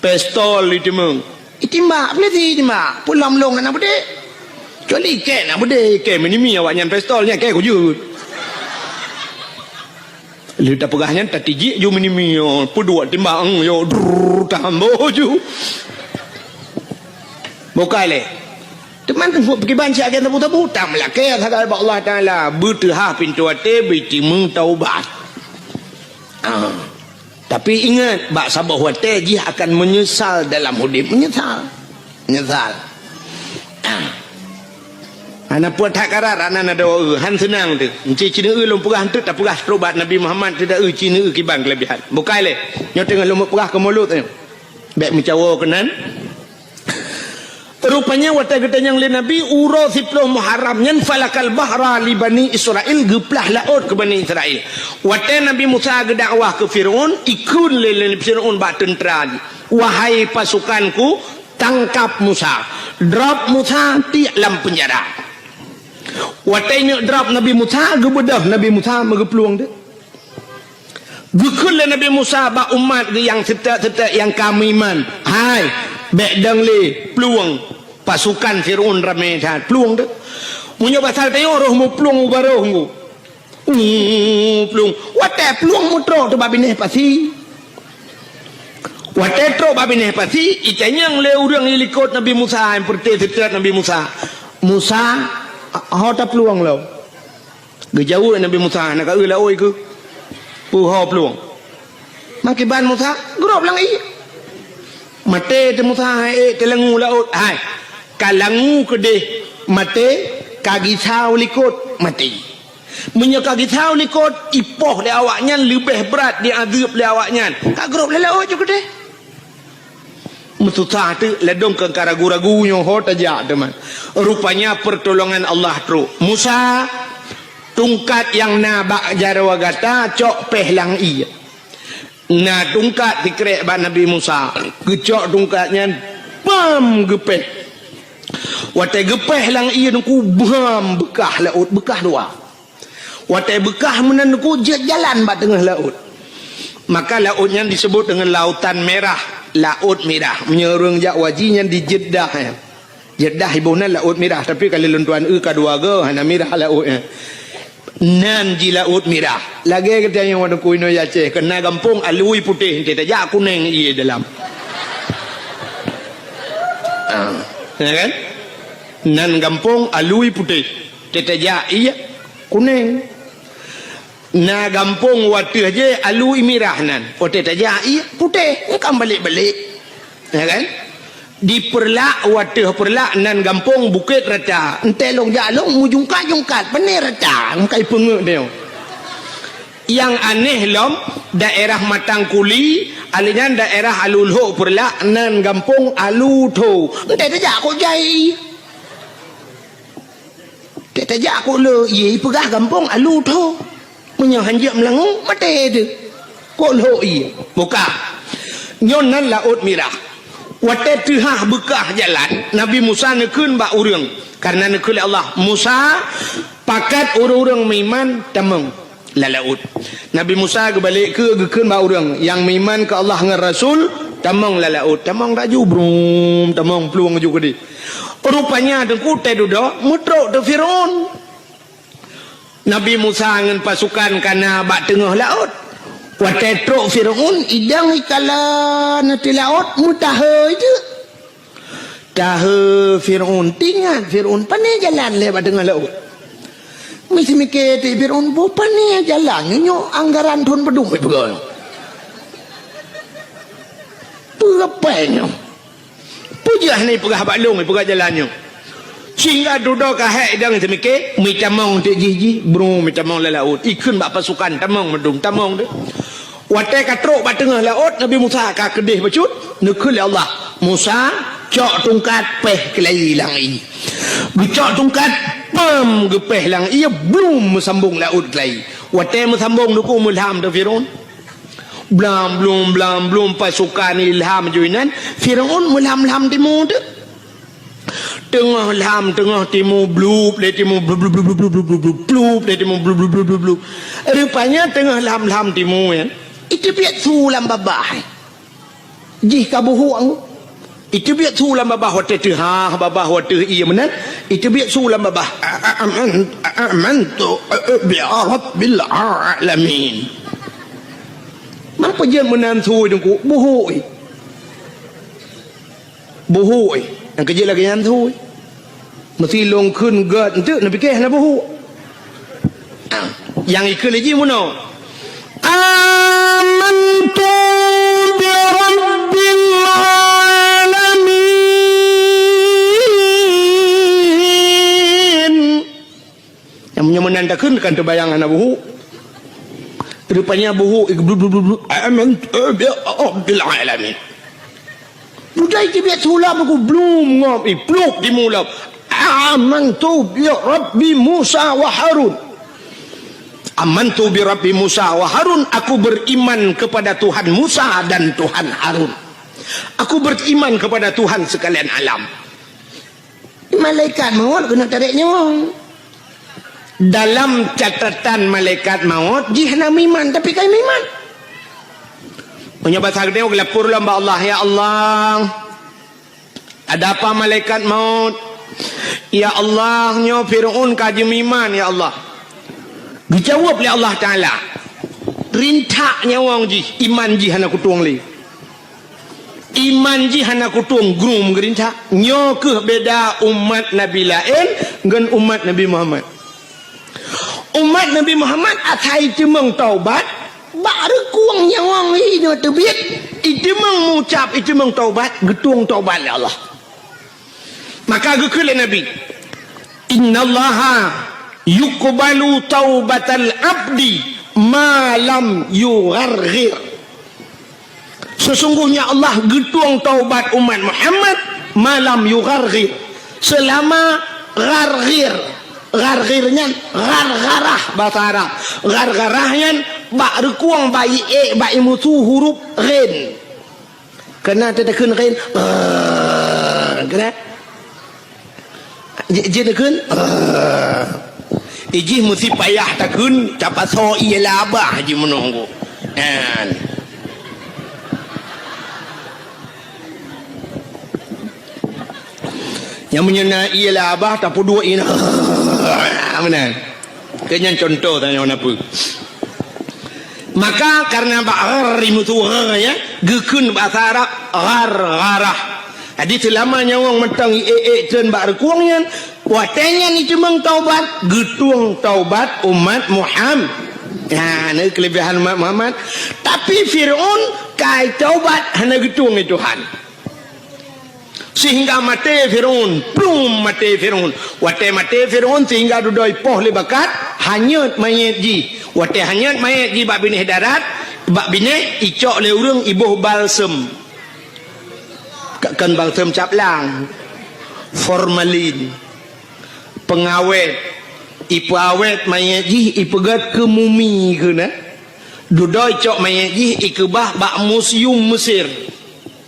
Pistol itimbak. Itimbak, peulisi itimbak. Peue lom lôn na beudé. Kecuali ikée na beudé, ikée meunimi awaknyan pistol nyan, ikée kujeuet. Lheueh tapeugah nyan, tatijik ju meunimi, yo, peuduek timbak, eng, yo, drrrr, tahambo ju. Bukai lé. Teuma teungku peukiban siagen tabu-tabu, tameulakée sagai bak Allah Taala, beuteuhah pintoe até, beutimeung taubat. Ah. Tapi ingat, bak saboh watée jih akan meunyeusal dalam udeb, meunyeusal. Meunyeusal. Ah. Hana peue that karat, hana na doa, han seunang teuh. Enci cineue lôn peugah enteuk tapeugah trok bak Nabi Muhammad teuh da eu cineue kiban keulebihan. Bukai lé. Nyoe teungoh lôn peugah keu mulod nyoe. Bék meucawo keunan. Rupanya watée geutanyong lé Nabi uroe siplôh Muharram nyan falakal bahra li Bani Israil, geuplah laôt keu Bani Israil. Watée Nabi Musa geudakwah keu Firaun, ikheun lé, lé Firaun bak teuntra jih, "Wahai pasukanku, tangkap Musa, drop Musa tiek lam peunjara." Watée nyoe drop Nabi Musa, geubeudôh Nabi Musa meugeuplueng teuh. Geukheun lé Nabi Musa bak umat geuh nyang seutôt-seutôt nyang ka meuiman, "Hai, bék dong lé, plueng! Pasukan Firaun ramé that, plueng teuh!" Meunyoe basa tanyoe roh meuplueng u barôh nyoe. Plueng. Watée plueng meutrok teuh bak binéh pasi. Watée trok bak binéh pasi, itanyong lé ureuëng ilikot Nabi Musa, nyang peureuté seutôt Nabi Musa, "Musa, ho taplueng lom?" Geujaweueb Nabi Musa, "Na ka eu laôt keuh? Peuho plueng?" Meukiban Musa, grob lam ié. Maté teuh Musa, hai ék teulangue laôt. Hai, ka langue keudeh maté, ka gisa u likot maté. Meunyoe ka gisa u likot, ipoh lé awaknyan leubeh brat diazeub lé awaknyan. Ka grob lé laôt ju keudeh. Meususah teuk, ladôm keu ka ragu-ragu nyoe ho tajak teuma. Rupanya peurtolongan Allah trok. "Musa, tungkat nyang na bak jaroe gata cok péh lam ié." Na tungkat sikrek bak Nabi Musa. Geucok tungkat nyan, pam, geupéh. Watée geupéh lam ié teungku, bam, beukah laôt, beukah dua. Watée beukah meunan teungku jeuet jalan bak teungoh laôt. Maka laôt nyan disebut deungon Lautan Merah, Laôt Mirah. Meunyoe ureuëng jak haji nyan di Jeddah, eh. Jeddah iboh nan Laôt Mirah, tapi ka lheueh lôn tuan eu ka dua goe, hana mirah laôt nyan. Nan jih Laôt Mirah. Lagée geutanyoe teungku inoe Aceh, keu na gampông alui putéh, enteuk tajak kunéng ié dalam. Ah, ya kan? Nan gampông alui putéh. Teutajak ié kunéng. Na gampông wateueh jih alui mirah nan. Watée tajak ié putéh, engkam balek-balek. Ya kan? Di Peureulak, wateueh Peureulak nan gampông Bukét Rata. Enteuk lôn jak lôn meujungkat-jungkat, pané rata, meukai peungeuet nyoe. Nyang aneh lom, daerah Matang Kuli, alèh nyan daerah Alu Lhok Peureulak nan gampông Alu Tho. Enteuk tajak kok jai. Teutajak kok lhok ié, ipeugah gampông Alu Tho. Meunyoe hanjeuet meulangue, maté teuh. Kok lhok ié. Buka. Nyoe nan Laôt Mirah. Watée teuhah beukah jalan, Nabi Musa neukheun bak ureuëng. Kareuna neukheun lé Allah, "Musa, pakat ureuëng-ureuëng meuiman tamong lam laôt." Nabi Musa geubalek keu geukheun bak ureuëng nyang meuiman keu Allah ngon Rasul, "Tamong lam laôt." Tamong laju, brum, tamong plueng laju keudeh. Rupanya teungku teuh dudoe meutrok teuh Firaun. Nabi Musa ngon pasukan ka na bak teungoh laôt. Watée trok Firaun, idong ikalon ateueh laôt, meutahe teuk. Tahe Firaun, teuingat Firaun, pané jalan lé bak teungoh laôt. Meusimike teuk Firaun, boh pané jalan nyoe, nyoe anggaran thon padum ipeugah nyoe. Peue pèng nyoe? Peue jeuet hana ipeugah bak lôn, ipeugah jalan nyoe. Sehingga dudoe ka hék idong teumike, meutamong teuk jih-jih, bru meutamong lam laôt. Ikheun bak pasukan, tamong meudum, tamong teuk. Watée ka trok bak teungoh laôt, Nabi Musa ka keudeh bacut, neukheun lé Allah, "Musa, cok tungkat, péh keulayi lam ié." Geucok tungkat, pam, geupéh lam ié, blum, meusambong laôt keulayi. Watée meusambong teungku, meulham teuk Firaun. Blam blum, blam blum, pasukan ilham ju inan, Firaun meulham-lham timu teuk. Teungoh lham, teungoh timu, blup lé timu, blup, blup, blup, blup, blup, blup, blup, blup lé timu, blup, blup, blup, blup, blup. Rupanya teungoh lham-lham timu, ya. Iteubiet su lam babah. Jih ka buhuk. Iteubiet su lam babah watée teuhah, babah watée ié meunan. Iteubiet su lam babah. A-, a-, aman-, a-, amantu, a-, a-, bi rabbil alamin. Man peujeuet meunan su teungku, buhuk. Buhôi. Nyang keujeuet lagée nyan thui. Meusi lôn kheun gét enteuk neupiké hana buhôi. Ah, nyang ikeu lé jih meunoe. Amantu bi rabbil alamin. Nyang meunyoe meunan takheun kan teubayang hana buhuk. Rupanya buhuk, ih, blub, blub, blub, blub. Amantu bi rabbil alamin. Budai teubiet su lam aku blum ngop, ih, pluk di mulam. Amantu bi rabbi Musa wa Harun. Amantu bi rabbi Musa wa Harun, aku beriman kepada Tuhan Musa dan Tuhan Harun. Aku beriman kepada Tuhan sekalian alam. Malaikat maut keuneuk tarek nyawöng. Dalam catatan malaikat maut, jih hana meuiman, tapi ka meuiman. Meunyoe basa geutanyoe geulapor lom bak Allah, "Ya Allah, ada apa malaikat maut? Ya Allah, nyoe Fir'aun ka jimeuiman, ya Allah." Geujaweueb lé Allah Taala, "Rintak nyawöng jih, iman jih hana kutueng lé." Iman jih hana kutueng, grum geurintak. Nyoe kheueh beda umat Nabi laén ngon umat Nabi Muhammad. Umat Nabi Muhammad asai teumeung taubat, bak reukueng nyawöng inoe teubiet, iteumeung mucab, iteumeung taubat, geutueng taubat lé Allah. Maka geukheun lé Nabi, "Innallaha yuqbalu taubatal abdi ma lam yugharghir." Sesungguhnya Allah geutueng taubat umat Muhammad ma lam yugharghir, seulama gharghir. Gharghir nyan ghargharah basa Arab. Ghargharah nyan bak reukueng bak ié, bak imusu huruf ghin. Keunan teuteukheun ghin, ah, keunan. Ji-, jih takheun, ah. Ijih meusi payah takheun, tapasoe ié labah jih meunoe. Kan. Nyang meunyoe na ié labah, tapeuduek ié, ah, meunan. Keu nyan contoh tanyoe na peue. Maka karena bak ghar imusu ghar, ya, geukheun basa Arab ghargharah. Jadi seulama nyawöng mantong ié-ié treun bak reukueng nyan, watée nyan iteumeung taubat, geutueng taubat umat Muhammad. Nah, ni kelebihan umat Muhammad. Tapi Fir'aun kai taubat hana geutueng lé Tuhan. Sehingga maté Fir'aun, plum maté Fir'aun. Watée maté Fir'aun sehingga dudoe ipoh lé bakat, hanyot manyét jih. Watée hanyot manyét jih bak binéh darat, bak binéh icok lé ureuëng iboh balsem. Ka-, kon balsem caplang, formalin, pengawét, ipeuawét manyét jih, ipeugét keu mumi keunan. Dudoe icok manyét jih ikeubah bak museum Mesir.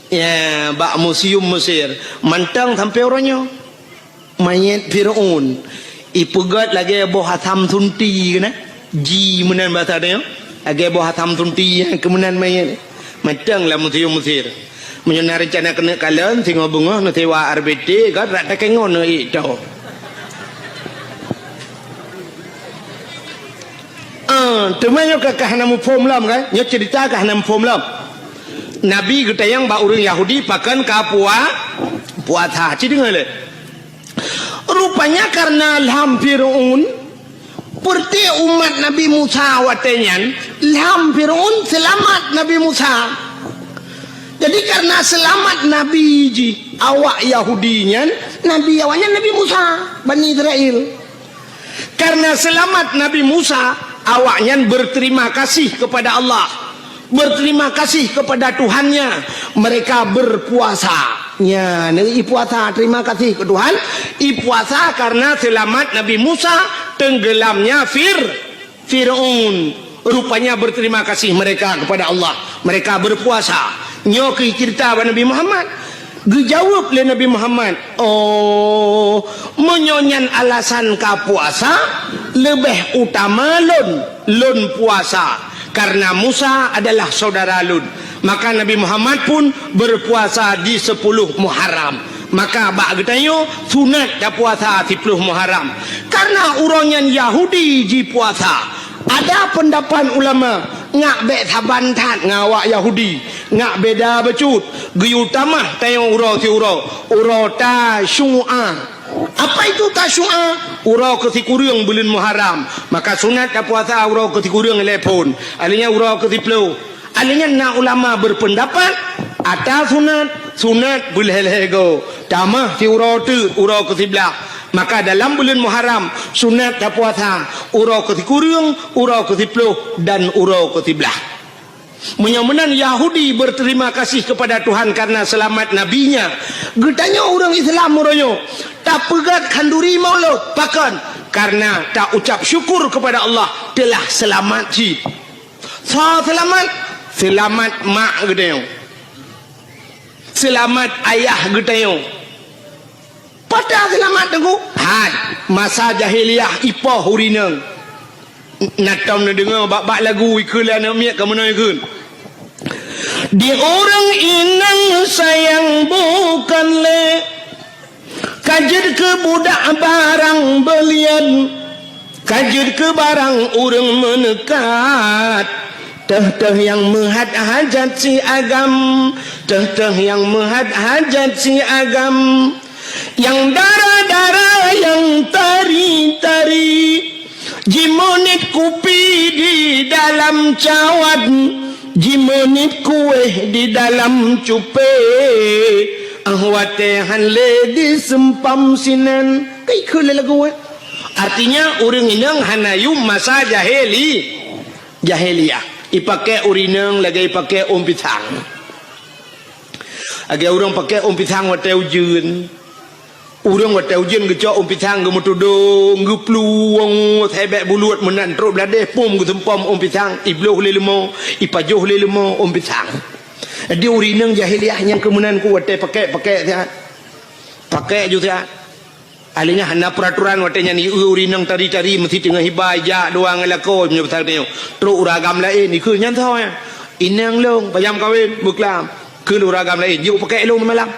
Ya, bak museum Mesir. Mantong sampoe uroe nyoe. Manyét Fir'aun ipeugét lagée boh asam sunti keunan. Ji meunan basa tanyoe. Lagée boh asam sunti, ya, keu meunan manyét. Mantong lam museum Mesir. Meunyoe na reuncana keuneuk kalon, singoh beungoh neusewa R B T, ka rata kengon neuék to. Ah, teuma nyoe ka, ka hana muphom lom, kan? Nyoe cerita ka hana muphom lom. Nabi geutanyong bak ureuëng Yahudi pakon ka pua-, puasa. Ci deungoe lé. Rupanya karena lham Fir'aun, peureuté umat Nabi Musa watée nyan, lham Fir'aun seulamat Nabi Musa. Jadi karena seulamat Nabi jih, awak Yahudi nyan, Nabi awaknyan Nabi Musa, Bani Israel. Karena seulamat Nabi Musa, awaknyan berterima kasih kepada Allah, berterima kasih kepada Tuhannya. Mereka berpuasa. Nya, neuék ipuasa, terima kasih ke Tuhan. Ipuasa karena selamat Nabi Musa tenggelamnya Fir-, Fir'aun. Rupanya berterima kasih mereka kepada Allah. Mereka berpuasa. Nyoe keuh cerita bak Nabi Muhammad. Geujaweueb lé Nabi Muhammad, "Oh, meunyoe nyan alasan ka puasa, leubeh utama lôn, lôn puasa, karena Musa adalah saudara lôn." Maka Nabi Muhammad pun berpuasa di sepuluh Muharram. Maka bak geutanyoe sunat tapuasa siplôh Muharram. Karena uroe nyan Yahudi jipuasa. Ada peundapat ulama, ngak bék saban that ngon awak Yahudi, ngak beda bacut. Geuyue tamah tanyoe uroe siuroe, uroe Tasyu'a. Apa itu Tasyu'a? Uroe keusikureueng buleuen Muharram. Maka sunat tapuasa uroe keusikureueng ilée phon. Alheuh nyan uroe keusiplôh. Alheuh nyan na ulama berpendapat, ata sunat, sunat beulhée-lhée goe. Tamah siuroe teuk uroe keusiblaih. Maka dalam buleuen Muharram, sunat tapuasa uroe keusikureueng, uroe keusiplôh, dan uroe keusiblaih. Meunyoe meunan Yahudi berterima kasih kepada Tuhan karena selamat nabinya, geutanyoe ureuëng Islam uroe nyoe tapeugét khanduri Maulud. Pakon? Karena taucap syukur kepada Allah telah selamat cit. Soe seulamat? Seulamat mak geutanyoe. Seulamat ayah geutanyoe. Pat seulamat teungku? Hai, masa jahiliyah ipoh ureuëng inong. Na tom neudeungoe bak-bak lagu ikheun lé aneuk miet ka meunoe ikheun. Di ureuëng inong sayang bukon lé, ka jeuet keu budak barang beulian, ka jeuet keu barang ureuëng meuneukat. Teuh-teuh nyang meuhat hajat si agam, teuh-teuh nyang meuhat hajat si agam. Nyang dara-dara, nyang tari-tari, jimeuniet kupi di dalam cawat, jimeuniet kuéh di dalam cupé. Ah, watée han lé diseumpam sinan. Ka ikheun lé lagu, eh? Artinya, ureuëng inong hana yum masa jahili-, jahiliyah. Ipaké ureuëng inong lagée ipaké ôn pisang. Lagée ureuëng paké ôn pisang watée ujeuen. Ureuëng watée ujeuen geucok ôn pisang geumeutudong, geuplueng, sabé buleuen meunan trok bladeh pom geuseumpom ôn pisang, ibloh lé leumo, ipajoh lé leumo ôn pisang. Jadi ureuëng inong jahiliyah nyang keu meunan ku watée paké-paké siat. Paké ju siat. Alheuh nyan hana peuraturan watée nyan, ieu ureuëng inong tari-tari meusi teungoh iba ijak dua ngon lakoe meunyoe pasal tanyoe. Trok ureuëng agam laén ikheun nyan soe nyan. Inong lôn, pajam kawen, beuklam. Kheun ureuëng agam laén, jeuet paké lôn malam.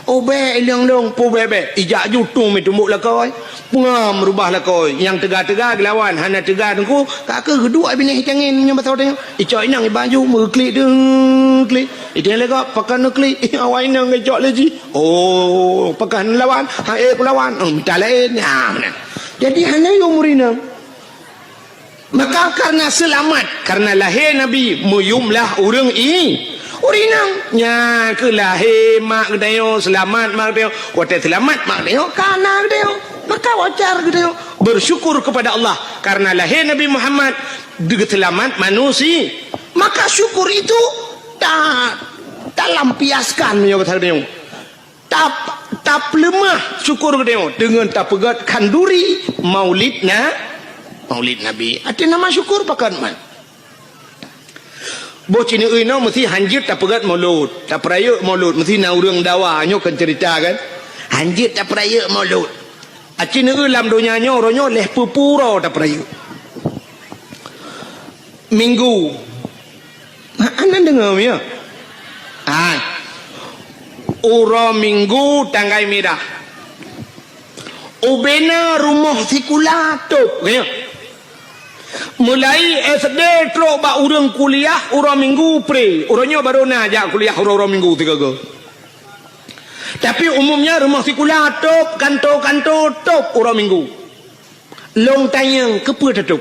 Oh bék inong lôn, peue bék-bék. Ijak ju tueng meutumbok lakoe. Peungam rubah lakoe. Nyang teuga-teuga geulawan, hana teuga teungku, ka keuh geuduek binéh tangen nyan pasal tanyoe. Icok inong iba ju meuklik deuh klik. Iteueng lé gob, pakon neuklik? Awak inong geucok lé jih. Oh, pakon lawan? Ha, eh, kulawan. Oh, mita laén. Ha, meunan. Jadi, hana yum ureuëng inong. Maka karena seulamat, karena lahé Nabi, meuyumlah ureuëng i-, ureuëng inong. Nyan keuh lahé mak geutanyoe, seulamat mak geutanyoe. Watée seulamat mak geutanyoe, ka na geutanyoe. Maka wajar geutanyoe bersyukur kepada Allah karena lahé Nabi Muhammad, geuseulamat manusia. Maka syukur itu ta-, talampiaskan meunyoe bahasa geutanyoe. Tap-, tapeuleumah syukur geutanyoe deungon tapeugét khanduri Maulid na-, Maulid Nabi. Arti nama syukur pakon man. Boh cineui nyoe meusi hanjeuet tapeugét Maulud, tapeurayeuk Maulud, meusi na ureuëng dawa nyoe kan cerita kan. Hanjeuet tapeurayeuk Maulud. Aci neueu lam donya nyoe, uroe nyoe lheuh peue-peue uroe tapeurayeuk. Minggu. Ha, aneuk deungoe, ya? Hai. Uroe Minggu tanggai mirah. Ubena rumoh sikula tôb, ya. Mulai S D trok bak ureuëng kuliah uroe Minggu pre. Uroe nyoe barô na jak kuliah uroe-uroe Minggu sigoe-goe. Tapi umumnya rumoh sikula tôb, kanto-kanto tôb uroe Minggu. Lôn tanyong, keupeue tatôb?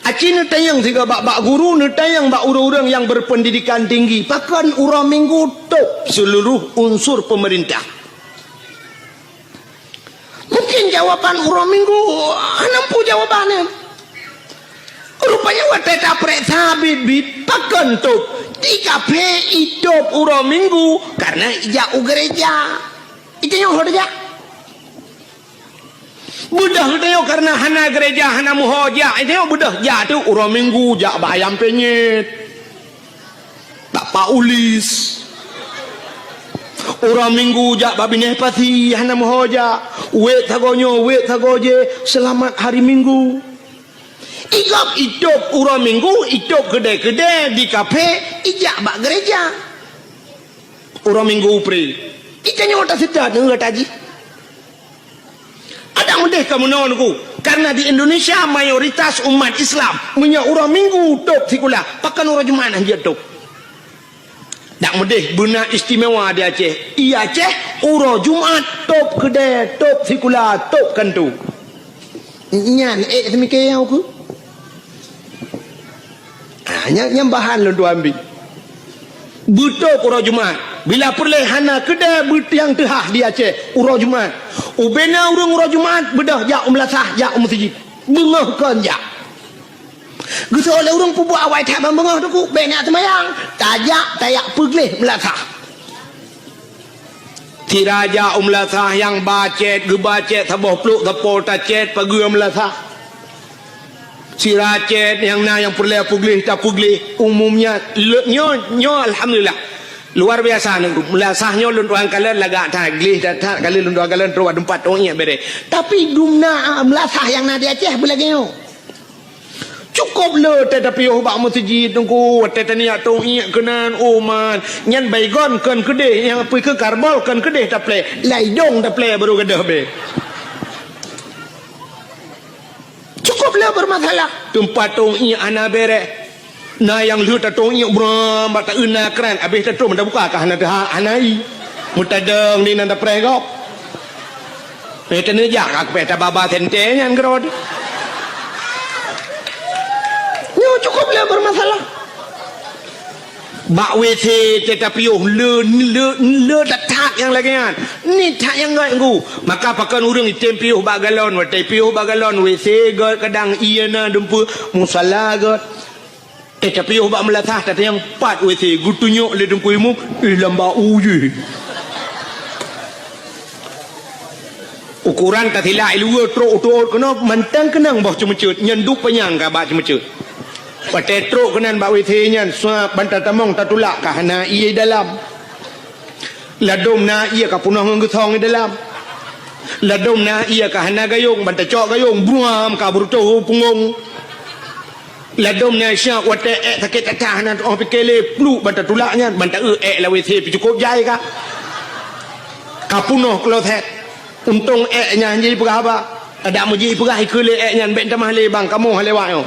Aci neutanyong sigoe bak, bak guru, neutanyong bak ureuëng-ureuëng nyang berpendidikan tinggi, pakon uroe Minggu tôb seluruh unsur pemerintah? Mungkin jawaban uroe Minggu hana mampu jawaban nyan. Rupanya watée tapeureksa biet-biet pakon tôb, di kaphé itôb uroe Minggu karena ijak u gereja. Itu nyang ho jak. Beudôh geutanyoe karena hana gereja, hana meuho jak. Itu nyang beudôh jak tu uroe Minggu jak bak ayam penyet. Bak Pak Ulis. Uroe Minggu jak bak binéh pasi, hana meuho jak. Wék sagoe nyoe, wék sagoe jéh, seulamat hari Minggu. Igob itôb uroe Minggu, itôb keudè-keudè di kaphé, ijak bak gereja. Uroe Minggu pré. Itanyoe taseutôt ngon gata jih. Adak meudeh ka meunoe Teungku, karena di Indonesia mayoritas umat Islam meunyoe uroe Minggu tôb sikula, pakon uroe Jumat hana jeuet tôb. Dak meudeh beuna istimewa di Aceh. I Aceh uroe Jumat tôb keudè, tôb sikula, tôb kantô. Nyan ék seumiké nyang ukeue. Ah, nyan, nyan bahan lôn tuan bi. Beutôb uroe Jumat. Bila peureulèe hana keudè beutiang teuhah di Aceh uroe Jumat. Ubena ureuëng uroe Jumat beudôh jak u meulasah, jak u meuseujid. Beungoh kon jak. Geuseuôt lé ureuëng peubuet awai that ban beungoh Teungku, bék na seumayang. Tajak, tajak peugleh meulasah. Sira jak u meulasah nyang ba cét, geuba cét saboh plôk sapo tacét pageue meulasah. Sira cét nyang na nyang peureulèe peugleh tapeugleh, umumnya le-, nyoe, nyoe alhamdulillah. Luar biasa Teungku. Meulasah nyoe lôn tuan kalon lagak that, gleh that, that, ka lheueh lôn tuan kalon trok bak teumpat tông iék bèrèh. Tapi dum na, ah, meulasah nyang na di Aceh beulagèe nyoe. Cukôp le watèe tapiôh bak meuseujid Teungku, watèe taniyak tông iék keunan, oh man, nyan baygon kon keudeh, nyang pih keu karbol kon keudeh taplè, lam idông taplè barô gadôh bèe. Cukôp le beureumasalah. Teumpat tông iék hana bèrèh. Na nyang lheueh tatông iék bram bak taeu na kran, abéh tatrôn tabuka ka hana teuhah, hana ie. Meutadong di nan tapreh gob. Eh, teuneujak ka kupéh tababa sentée nyan keudroe. Nyoe cukôp le beureumasalah. Bak W C teuh tapiôh le, le, le that-that nyang lagèe nyan. Niet that nyang göt Teungku. Maka pakon ureuëng item piôh bak galon, watèe piôh bak galon, W C göt kadang, ie na dumpeue, musala göt. Eh, tapiôh bak meulasah, tatanyong pat W C, geutunyok lé Teungku Imum, eh, lam bak u jih. Ukoran tasilak i luwa trok u tuôt keunoe, mantong keunong boh ceumeuceuet, nyan duek panyang ka bak ceumeuceuet. Watèe trok keunan bak W C nyan, suap ban tatamong tatulak ka hana ie dalam. Ladôm na ie ka peunoh ngon geusong i dalam. Ladôm na ie ka hana gayông, ban tacok gayông, buam ka beurutoh u punggông. Ladôm na siak watèe ék sakét that-that hana tu'oh pike lé, pluek ban tatulak nyan, ban taeu ék lam W C pih cukôp jai ka. Ka peunoh kloset. Untông ék nyan hana jipeugah haba. Adak meujipeugah ikeue lé ék nyan, bèk tamah lé bang, kamoe lewat nyoe.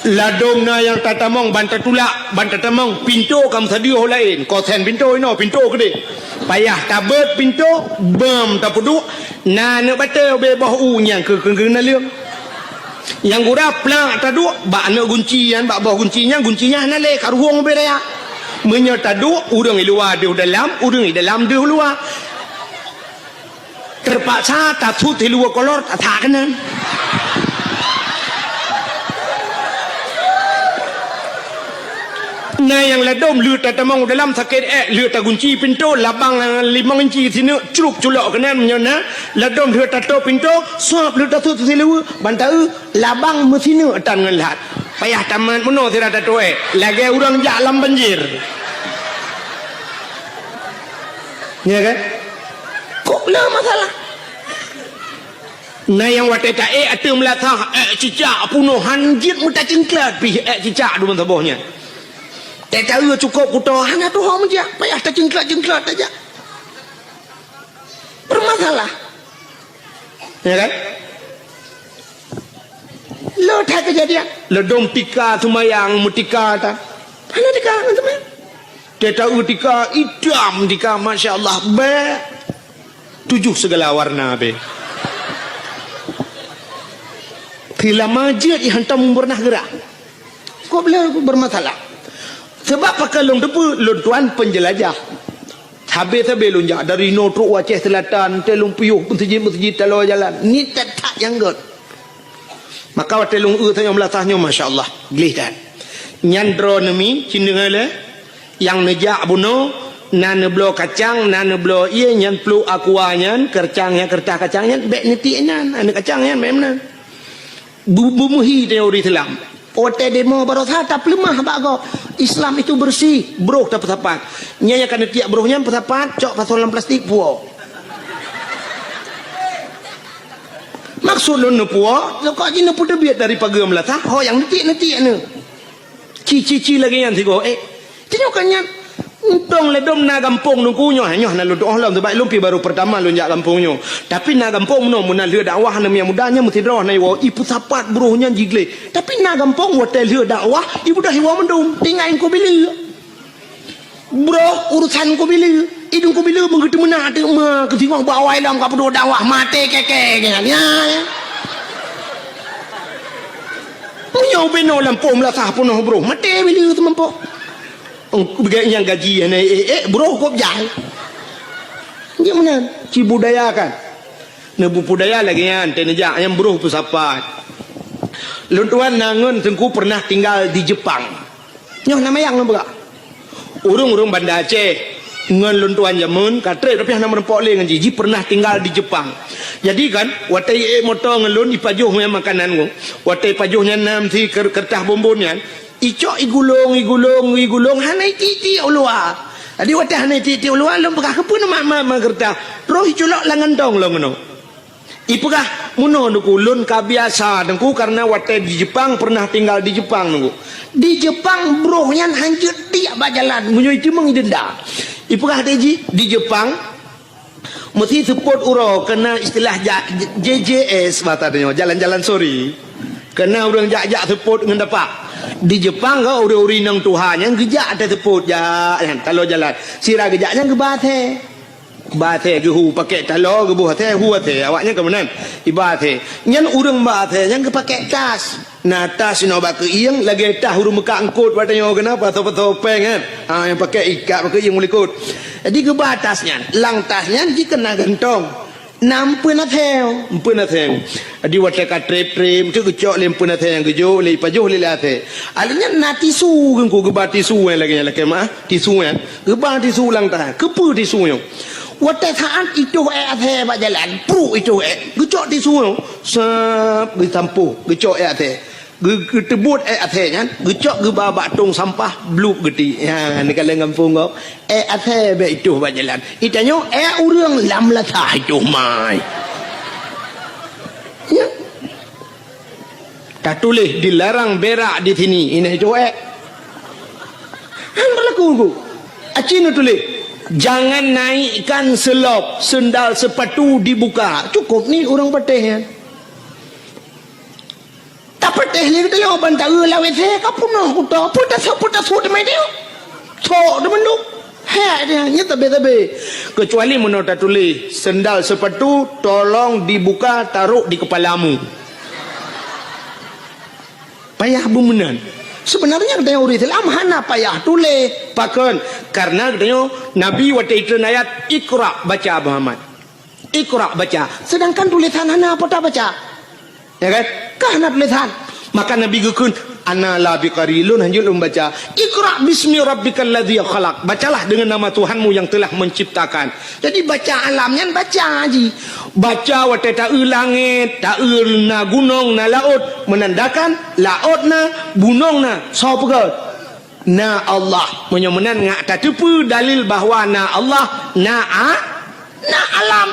Ladôm na nyang tatamong ban tatulak, ban tatamong, pintoe ka meusadeue ho laén, kosen pintoe inoe, pintoe keudeh. Payah tabeuet pintoe, beuem tapeuduek, na aneuk batèe ubé boh u nyang keu, keu, keu naleueng. Nyang gura plak taduek bak aneuk gunci nyan, bak boh gunci nyan, gunci nyan hana lé, ka ruwong ubé raya. Meunyoe taduek, ureuëng i luwa deuh dalam, ureuëng i dalam deuh luwa. Teupaksa tasut siluweue kolor, tasak keunan. Na nyang ladôm lheueh tatamong u dalam sakét ék, lheueh tagunci pintoe, labang limong inci sineuk, cruk culok keunan meunyoe na, ladôm lheueh tatôp pintoe, suap lheueh tasut siluweue, ban taeu, labang meusineuk tan ngon lhat. Payah tamat meunoe sira tatôp ék, lagèe ureuëng jak lam banjir. Ya kan? Kok le masalah? Na nyang watèe taék ateueh meulasah, ék cicak peunoh, han jeuet meutacingklat pih ék cicak dumpeue saboh nyan. Teuka cukôp kuto, hana tuho meujak, payah tacingklat-cingklat tajak. Bermasalah. Ya kan? Lo that kejadian. Ladôm tika seumayang meutika ta. Hana tika ngon seumayang. Teuka tika itam tika, masya Allah, bèk. Tujoh sigala warna bèk. Silama jeuet hantom peureunah geurah. Kok beulah bermasalah? Sebab pakon lôn teupeu, lôn tuan penjelajah. Sabé-sabé lôn jak dari inoe trok u Aceh Selatan, teuh lôn piôh meuseujid-meuseujid taloe jalan. Niet that-that nyang göt. Maka watèe lôn eu tanyoe meulasah nyoe, masya Allah, gleh that. Nyan droeneuh mi, cit deungoe lé, nyang neujak bunoe, na neubloe kacang, na neubloe ié, nyan pluek aqua nyan, keureutah nyan, keureutah kacang nyan, bèk neutiek nyan, aneuk kacang nyan, bèk meunan. Bu-, beumeuhi teori Islam. Watèe demo baroesa tapeuleumah bak gob. Islam itu bersih, broh tapeusapat. Nyan nyang ka neutiek broh nyan peusapat, cok pasoe lam plastik, puwoe. Maksud lôn neupuwoe, sokok jih neupeuteubiet dari pageue meulasah, ho nyang neutiek-neutiek neu. Ci-ci-ci lagèe nyan sigoe, eh. Tanyoe ka nyan, untông ladôm na gampông Teungku nyoe, nyoe hana lôn tu'oh lom, sabab lôn pih baru peurtama lôn jak gampông nyoe. Tapi na gampông meunoe, meunan lheueh dakwah aneuk muda nyan meusidroe na iwoe, ipeusapat broh nyan jigleh. Tapi na gampông watèe lheueh dakwah, ibeudôh iwoe mandum, tinggai Teungku Bileu. Broh urusan Teungku Bileu, idong Teungku Bileu meugeuteumeunak teuma keusingoh bak awai lom ka peuduek dakwah, maté kèe-kèe nyan. Ya, ya. Meunyoe binoe lampôh meulasah peunoh broh, maté Bileu teumampoh. Ong, beugai nyang gaji hana ék-ék, broh kôb jai. Nyan meunan, ci budaya kan. Neubudaya lagèe nyan, teuneujak nyang broh peusapat. Lôn tuan na ngon Teungku pernah tinggal di Jepang. Nyoe na mayang lôn peugah. Ureueng-ureueng Banda Aceh ngon lôn tuan jameun ka trép tapi hana meurumpok lé ngon jih. Jih pernah tinggal di Jepang. Jadi kan, watèe iék moto ngon lôn ipajoh nyan makanan nyoe. Watèe ipajoh nyan nam si ker-, keureutas bonbon nyan. Icok igulong, igulong, igulong, hana itiek-tiek u luwa. Jadi watèe hana itiek-tiek u luwa, lôn peugah, "Keupeue neumat-mat keureutas?" Troh iculok lam gantong lom keunoe. Ipeugah, "Meunoe Teungku, lôn ka biasa Teungku, karena watèe di Jepang, pernah tinggal di Jepang Teungku. Di Jepang, broh nyan hanjeuet tiek bak jalan, meunyoe iteumeung idenda." Ipeugah lé jih, di Jepang, Meusi seupôt uroe keunan istilah ja-, J J S basa tanyoe, jalan-jalan sore. Keunan ureueng jak-jak seupôt ngon tapak. Di Jepang ka ureueng-ureueng inong tuha nyan geujak até seupôt jak nyan, taloe jalan. Sira geujak nyan geuba asèe. Geuba asèe geuhu pakèk taloe geuboh asèe, hu asèe. Awaknyan ka meunan. Iba asèe. Nyan ureueng ba asèe nyan geupakèk tas. Na tas inoe bak keuieng lagèe tas ureueng meukat eungkôt watèe nyoe keunan pasoe-pasoe pèng kan. Ha, nyang pakèk ikat bak keuieng u likôt. Jadi geuba tas nyan, lam tas nyan jih keunan gantong. Na empeuen asèe, empeuen asèe. Jadi watèe ka trép-trép, meusti geucok lé empeuen asèe nyang geujok lé, ipajoh lé, lé asèe. Alèh nyan na tisu Teungku, geuba tisu nyang lagèe nyan lakèe meu'ah, tisu nyan. Geuba tisu lam tas. Keupeue tisu nyoe? Watèe saat itoh èk asèe bak jalan, pruk itoh èk, geucok tisu nyoe. Sab, geusampôh, geucok èk asèe. Geu-, geuteubuet èk asèe nyan, geucok geuba bak tông sampah, blup geutiek. Nyan, neukalon gampông gob. Èk asèe bèk itoh bak jalan. Itanyoe èk ureueng lam lasah itoh mai. Ya. Tatuléh dilarang berak di sini. Inoe itoh èk. Han berlaku ku. Aci neutuléh, "Jangan naikkan selop, sendal sepatu dibuka." Cukup ni ureueng patéh nyan. Tapatéh lé geutanyoe ban taeu lam W C ka peunoh kuto. Peue tasôk, peue tasôk teumé nyoe. Sok teumandum. Hèk dia, nyan tabé-tabé. Kecuali meunoe tatuléh, "Sendal sepatu tolong dibuka, taruh di kepalamu." Payah beumeunan. Sebenarnya geutanyoe ureueng Islam hana payah tuléh. Pakon? Karena geutanyoe Nabi watèe itreun ayat, "Iqra, baca, Muhammad." Iqra, baca. Sedangkan tulésan hana po tabaca. Ya kan? Ka hana tulésan. Maka Nabi geukheun, "Ana la biqari, lôn hanjeuet lôn baca. Iqra bismi rabbikal ladzi khalaq. Bacalah dengan nama Tuhanmu yang telah menciptakan." Jadi baca alam nyan baca jih. Baca watèe taeu langèt, taeu na gunong, na laôt, menandakan laôt na, gunong na, soe peugöt? Na Allah. Meunyoe meunan ngat tateupeue dalil bahwa na Allah, na a-, na alam.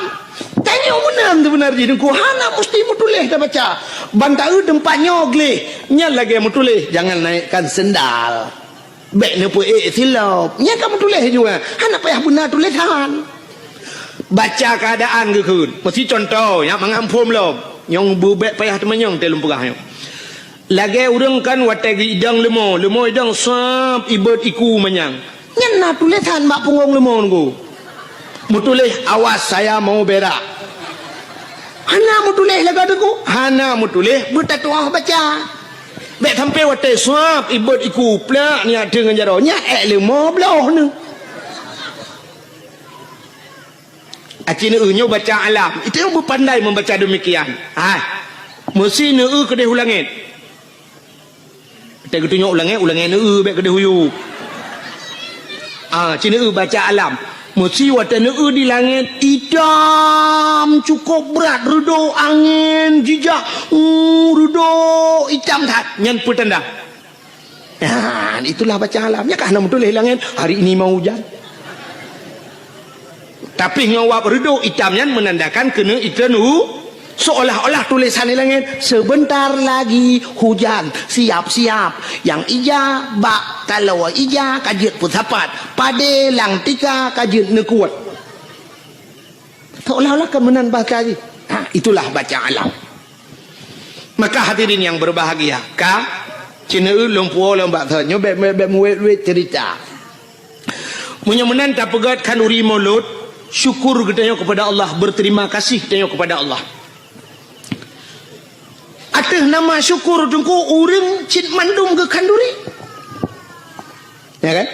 Tanyoe meunan seubeuna jih Teungku, hana musti meutuléh tabaca. Ban taeu teumpat nyoe gleh, nyan lagèe meutuléh, "Jangan naikkan sendal." Bèk neupeuék silop. Nyan ka meutuléh jua. Hana payah beuna tulésan. Baca keuadaan geukheun. Meusti cuntoh, nyak mangat muphom lom. Nyang beubèk payah teumanyong teuh lôn peugah nyoe. Lagèe ureueng kan watèe geuidong leumo, leumo idong sab ibot iku manyang. Nyan na tulésan bak punggong leumo Teungku. Meutuléh, "Awas, saya mau berak." Hana meutuléh lagèe Teungku? Hana meutuléh, beutatu'oh baca. Bèk sampai watèe sab ibot iku plak nyak teungon jaroe. Nyak èk leumo bloh neu. Aci neueu nyoe baca alam. Itu yang berpandai membaca demikian. Ah. Meusti neueu keudeh u langèt. Teuka geutunyok u langèt, u langèt neueu bèk keudeh u yup. Ah, ci neueu baca alam. Meusi watée neueu di langét, itam cukôp brat, reudôk angén jijak, uh, reudôk itam that. Nyan peutanda. Nah, itulah bacaan alam. Nyan ka hana meutuléh langét, "Hari ini mau hujan." Tapi ngon wab reudôk itam nyan meunandakan keuneuk itreun u-, seolah-olah tulésan di langét, "Sebentar lagi hujan, siap-siap." Nyang ija bak taloe ija ka jeuet peusapat, padé lam tika ka jeuet neukuet. Seolah-olah ka meunan bahasa jih. Ha, itulah bacaan alam. Maka hadirin yang berbahagia, ka ceuneuk lôn puwoe lôn bak thon nyoe, bék, bék, bék meuwét-wét cerita. Meunyoe meunan tapeugét khanduri Maulud, syukur geutanyoe kepada Allah, berterima kasih geutanyoe kepada Allah. Ateueh nama syukur teungku ureuëng cit mandum geukhanduri. Ya kan?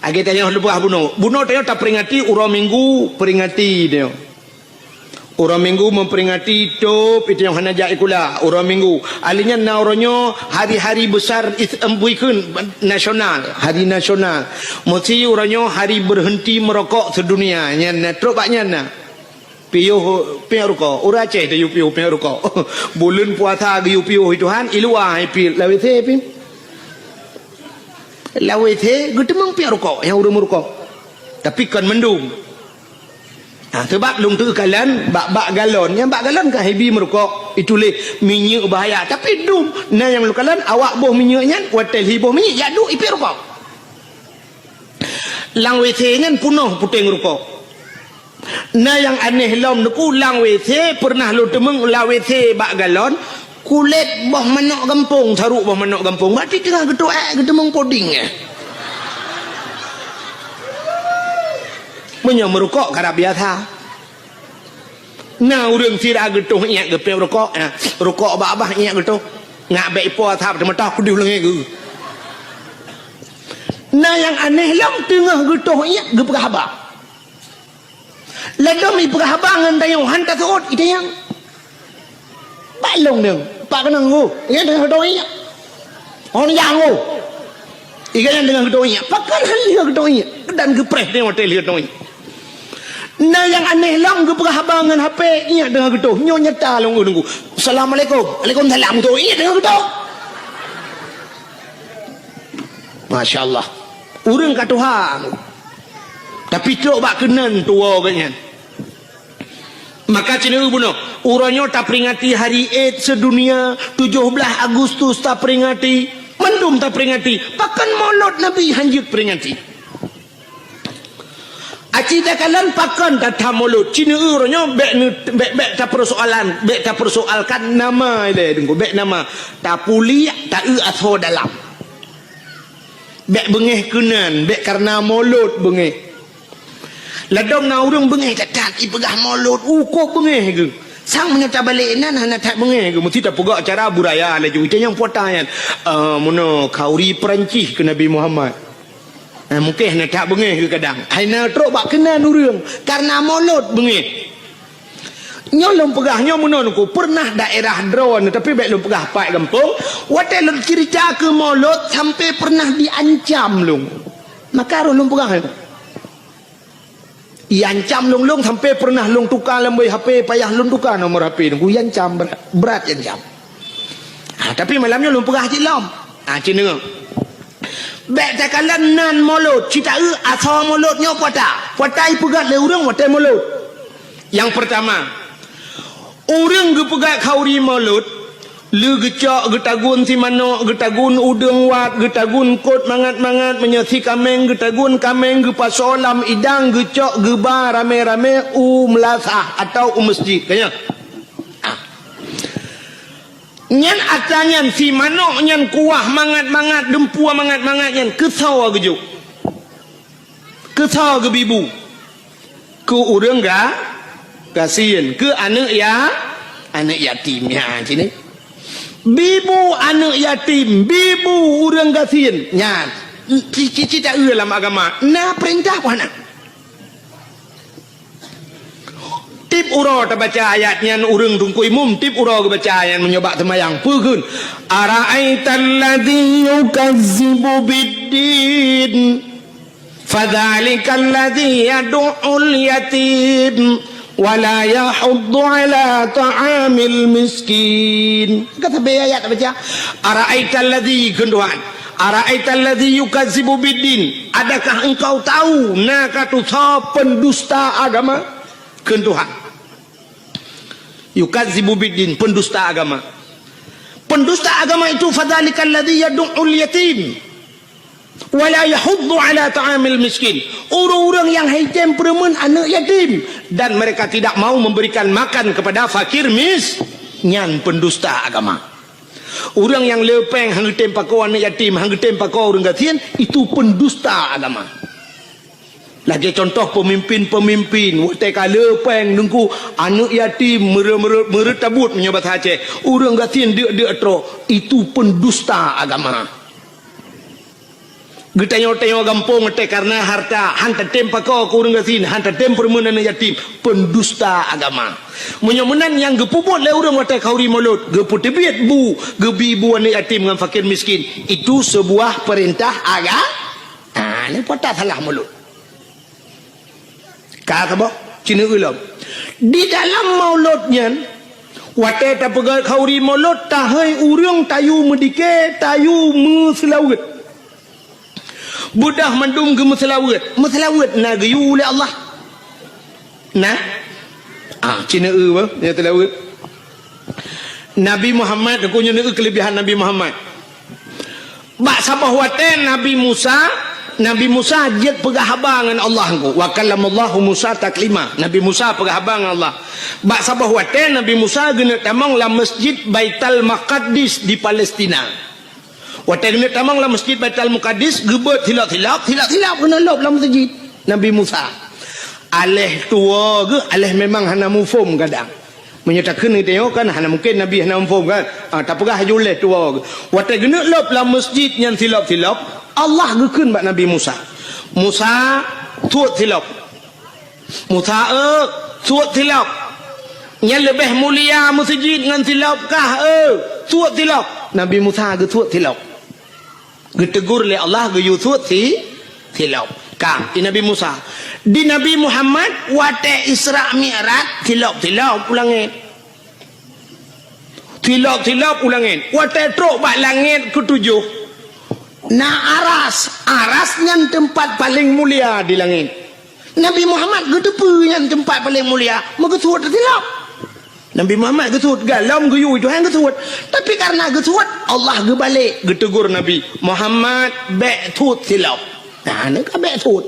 Lagée tanyoe leubeh bunoe. Bunoe tanyoe taperingati uroe Minggu, peringati tanyoe. Uroe Minggu memperingati tôb, itu nyang hana jak sikula, uroe Minggu. Ahli nyan na uroe nyoe hari-hari besar is-, em, buikheun nasional, hari nasional. Meusi uroe nyoe hari berhenti merokok sedunia. Nyan na, trok bak nyan na. Piôh, piôh rukok. Ureuëng Aceh tayue piôh, piôh rukok. Buleuen puasa geuyue piôh Tuhan, i luwa hai pi, lam W C pi. Lam W C geuteumeung piôh rukok nyang ureuëng meurukok. Tapi kon mandum. Nah, sebab lôn teukalon bak, bak galon. Nyang bak galon kan hibi meurukok, ituléh minyeuk bahaya. Tapi dum, na nyang lôn kalon awak boh minyeuk nyan, watée lhi boh minyeuk, jak duek i piôh rukok. Lam W C nyan punoh puténg rukok. Na nyang aneh lom teungku, lam W C pernah lôn teumeung lam W C bak galon, kulét boh manok gampông, saruk boh manok gampông. Berarti teungoh geutuek, eh, geuteumeung puding, eh. Meunyoe meurukok karab biasa. Na ureuëng sira geutoh iék geupéng rukok, eh, rukok babah iék geutoh. Ngak bék ipo asab teumatah kudeuh leungée geuh. Na nyang aneh lom teungoh geutoh iék geupeugah haba. Ladom ipeugah haba ngon tanyoe han taseuôt itanyong. Bak lông deueng, bak keunong hu. Ingat deungon geutoh iék. Hon nyang hu. Iga nyan deungon geutoh iék. Pakon han lheueh geutoh iék. Dan geupreh deungon watée lheueh geutoh iék. Na nyang aneh lom geupeugah haba ngon H P iék deungon geutoh. Nyoe nyata lông ureuëng ku. Assalamualaikum. Waalaikumsalam. Geutoh iék deungon geutoh. Masya Allah. Ureuëng ka tuha. Tapi trok bak keunan tuwoe geuh nyan. Maka ceuneuk bunoe, uroe nyoe taperingati hari Id sedunia, tujoh blaih Agustus taperingati, mandum taperingati. Pakon Maulud Nabi hanjeuet peringati? Aci takalon pakon tatham Maulud? Ceuneuk uroe nyoe bék ne-, bék, bék tapersoalan, bék tapersoalkan nama ilée teungku, bék nama. Tapuliek, taeu asoe dalam. Bék beungéh keunan, bék kareuna Maulud beungéh. Ladom na ureuëng beungéh that-that ipeugah Maulud, ukoh beungéh geuh. Sang meunyoe tabalek nan hana that beungéh geuh, meusti tapeugah cara budaya laju. Itanyong peue ata nyan, "Eh, meunoe khanduri Peurancih keu Nabi Muhammad." Eh, mungken hana that beungéh geuh kadang. Hai na trok bak keunan ureuëng, kareuna Maulud beungéh. Nyoe lôn peugah nyoe meunoe teungku, pernah daerah droe, tapi bék lôn peugah pat gampông, watée lôn cerita keu Maulud sampai pernah diancam lôn. Maka roh lôn peugah nyoe. Iancam lôn, lôn sampai pernah lôn tuka lam boh H P, payah lôn tuka nomor H P teungku, iancam brat, brat iancam. Ha, tapi malam nyoe lôn peugah cit lom. Ha, cit deungoe. Bék takalon nan Maulud, cit taeu asoe Maulud nyoe peue ata. Peue ata ipeugét lé ureuëng watée Maulud. Nyang peurtama, ureuëng geupeugét khanduri Maulud, lé geucok, geutagun si manok, geutagun udeueng wat, geutagun kot mangat-mangat, meunyoe si kaméng geutagun kaméng geupasoe lam idang, geucok geuba ramé-ramé u meulasah atawa u meuseujid. Ka nyan. Ah. Nyan atra nyan si manok nyan kuah mangat-mangat, deumpue mangat-mangat nyan keusoe geujok. Keusoe geubibu. Keu ureuëng ga-, gasien. Keu aneuëk ya-, aneuëk yatim. Ya, sini. Bibu aneuëk yatim, bibu ureuëng gasien. Nyan. Ci-, ci-, cita lam agama. Na peurintah peue hana? Tieb uroe tabaca ayat nyan ureuëng teungku imum, tieb uroe geubaca ayat meunyoe bak seumayang. Peue kheun? Ara'aital ladzi yukazzibu biddin. Fadzalikal ladzi yadu'ul yatim wa la yahuddu ala ta'amil miskin. Ka sabé ayat baca, "Ara'aital ladzi," kheun Tuhan, "ara'aital ladzi yukazzibu biddin, adakah engkau tahu na ka tusoe pendusta agama?" Kheun Tuhan. Yukazzibu biddin, pendusta agama. Pendusta agama itu, fadzalikal ladzi yadu'ul yatim wa la yahuddu ala ta'amil miskin. Ureuëng-ureuëng nyang haitem peureumeun aneuëk yatim dan mereka tidak mau memberikan makan kepada fakir mis-, nyan pendusta agama. Ureuëng nyang le péng han geutem pakoe aneuëk yatim, han geutem pakoe ureuëng gasien, itu pendusta agama. Lagée contoh pemimpin-pemimpin, watée ka le péng teungku, aneuëk yatim meureu-, meureu-, meureutabut meunyoe basa Aceh, ureuëng gasien deuk-deuk troh, itu pendusta agama. Geutanyoe-tanyoe gampông watée kareuna harta, han tatem pakoe keu ureuëng gasien, han tatem peureumeun aneuëk yatim, pendusta agama. Meunyoe meunan nyang geupeubuet lé ureuëng watée khauri mulod, geupeuteubiet bu, geubi bu aneuëk yatim ngon fakir miskin, itu sebuah perintah aga-, Ah, nyoe pat salah mulod. Ka saboh, cineuk lom. Di dalam mulod nyan, watée tapeugah khauri mulod, tahôi ureuëng tayue meudike, tayue meuseulaweuet. Beudôh mandum geumeuseulaweuet. Meuseulaweuet na geuyue lé Allah. Nah. Ah, cineuk bah, nyoe seulaweuet. Nabi Muhammad, aku nyoe keulebihan Nabi Muhammad. Bak saboh watée Nabi Musa, Nabi Musa jeuet peugah haba ngon Allah engko. Wa kallamallahu Musa taklima. Nabi Musa peugah haba ngon Allah. Bak saboh watée Nabi Musa geuneuk tamong lam Masjid Baitul Maqdis di Palestina. Watée geuneuk tamong lam Masjid Baitul Maqdis, geubeuet silop-silop, silop-silop geuneuk lop lam masjid Nabi Musa. Aléh tuwoe geuh, aléh memang hana muphom kadang. Meunyoe takheun geutanyoe kan hana mungken Nabi hana muphom kan? Ah, tapeugah laju lé tuwoe geuh. Watée geuneuk lop lam masjid nyan silop-silop, Allah geukheun bak Nabi Musa, "Musa, suet silop." "Musa, eu, suet silop. Nyan leubeh mulia meuseujid ngon silop kah, eu? Suet silop." Nabi Musa geusuet silop. Geutegur lé Allah geuyue suet si-, silop. Ka, di Nabi Musa. Di Nabi Muhammad, watée Isra Mi'raj, silop-silop u langét. Silop-silop u langét. Watée trok bak langét keutujoh, na aras. Aras nyan teumpat paleng mulia di langét. Nabi Muhammad geuteupeue nyan teumpat paleng mulia, meugeusuet silop. Nabi Muhammad geusuet, galom geuyue Tuhan geusuet. Tapi kareuna geusuet, Allah geubalek, geutegur Nabi, "Muhammad, bék suet silop." Nah, nyoe ka bék suet.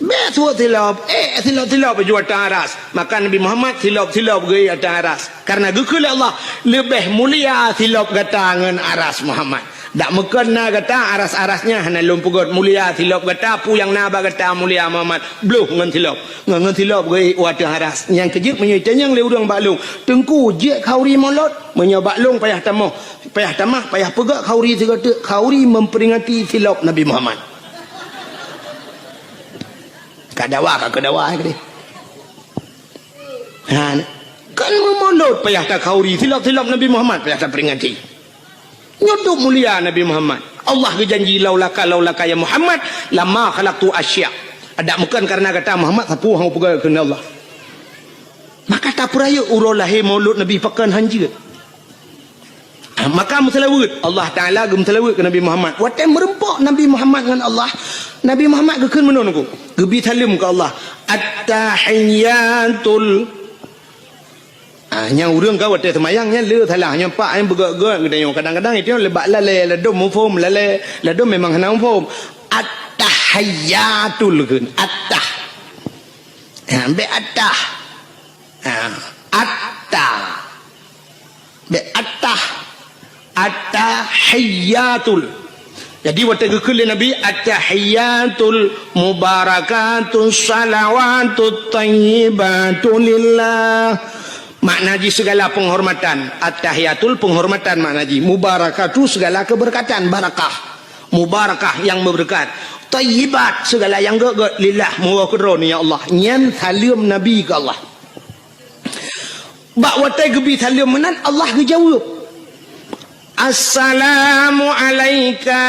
Bék suet silop, eh, silop-silop ju ateueh aras. Maka Nabi Muhammad silop-silop geuék ateueh aras. Kareuna geukheun lé Allah, leubeh mulia silop gata ngon aras Muhammad. Dak meukon na gata aras-aras nyan hana lôn peugét mulia silop gata, peue nyang na bak gata mulia Muhammad, bloh ngon silop. Ngon, ngon silop geuék u ateueh aras. Nyang keujeuet meunyoe itanyong lé ureuëng bak lôn, "Teungku, jeuet khauri mulod?" Meunyoe bak lôn payah tamoh, payah tamah, payah peugét khauri sigoe teuk, khauri memperingati silop Nabi Muhammad. Ka dawa, ka keu dawa, eh, keudeh. Ha, kan meumulod payah takhauri, silop-silop Nabi Muhammad payah taperingati. Nyoe duek mulia Nabi Muhammad. Allah geujanji, "Laulaka, laulaka ya Muhammad, lama khalaqtu asya." Adak meukon kareuna gata Muhammad, sapeue hana peugah keunan Allah. Maka tapeurayeuk uroe lahé mulod Nabi pakon hanjeuet. Ah, maka meuseulaweuet, Allah Taala geumeuseulaweuet keu Nabi Muhammad. Watée meureumpok Nabi Muhammad ngon Allah, Nabi Muhammad geukheun meunoe nyoe, geubi saleuem keu Allah. At-tahiyyatul. Ah, nyang ureuëng ka watée seumayang nyan le salah, nyang pak nyang beugét-gét geutanyoe. Kadang-kadang itu le bak lalée, ladom muphom, lalée, ladom memang hana muphom. At-tahiyyatul kheun, at-tah. Ha, bék at-tah. Ha, at-tah. Bék at-tah. At-tahiyyatul. Jadi watée geukheun lé Nabi, "At-tahiyyatul mubarakatus shalawatut thayyibatu lillah." Makna jih segala penghormatan. At-tahiyyatul penghormatan makna jih. Mubarakatu segala keberkatan, barakah. Mubarakah yang berberkat. Thayyibat segala yang gét-gét, lillah, meuwoe keu Droeneuh ya Allah. Nyan saleuem Nabi keu Allah. Bak watée geubi saleuem meunan, Allah geujaweueb. "Assalamu alaika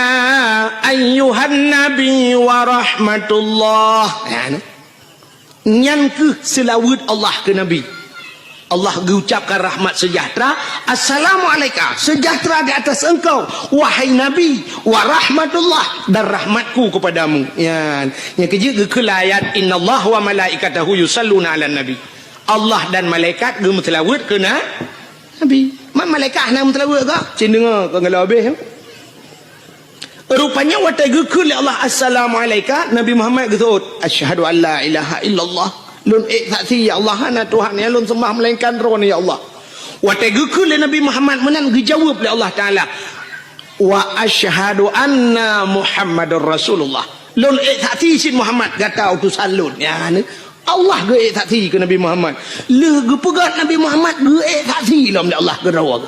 ayyuhan nabi wa rahmatullah." Ya, ni. Nyan kheueh seulaweuet Allah keu Nabi. Allah geucapkan rahmat sejahtera, "Assalamu alaika, sejahtera di atas engkau, wahai Nabi, wa rahmatullah, dan rahmatku kepadamu." Nyan, nyang keujeuet geukheun ayat, "Innallaha wa malaikatahu yusalluna 'alan nabi." Allah dan malaikat geumeuseulaweuet keu na-, Nabi. Ma-, malaikat hana meuseulaweuet kah? Cen deungoe keu ngeulabeh. Rupanya watée geukheun lé Allah, "Assalamu alaika," Nabi Muhammad geuseuôt, "Asyhadu an la ilaha illallah." Lôn ék saksi, ya Allah, hana Tuhan nyang lôn seumbah melainkan Droeneuh, ya Allah. Watée geukheun lé Nabi Muhammad meunan, geujaweueb lé Allah Taala, "Wa asyhadu anna Muhammadar Rasulullah." Lôn ék saksi cit Muhammad gata utosan lôn. Ya, ni. Allah geuék saksi keu Nabi Muhammad. Lheueh geupeugét Nabi Muhammad geuék saksi lom lé Allah keudroe.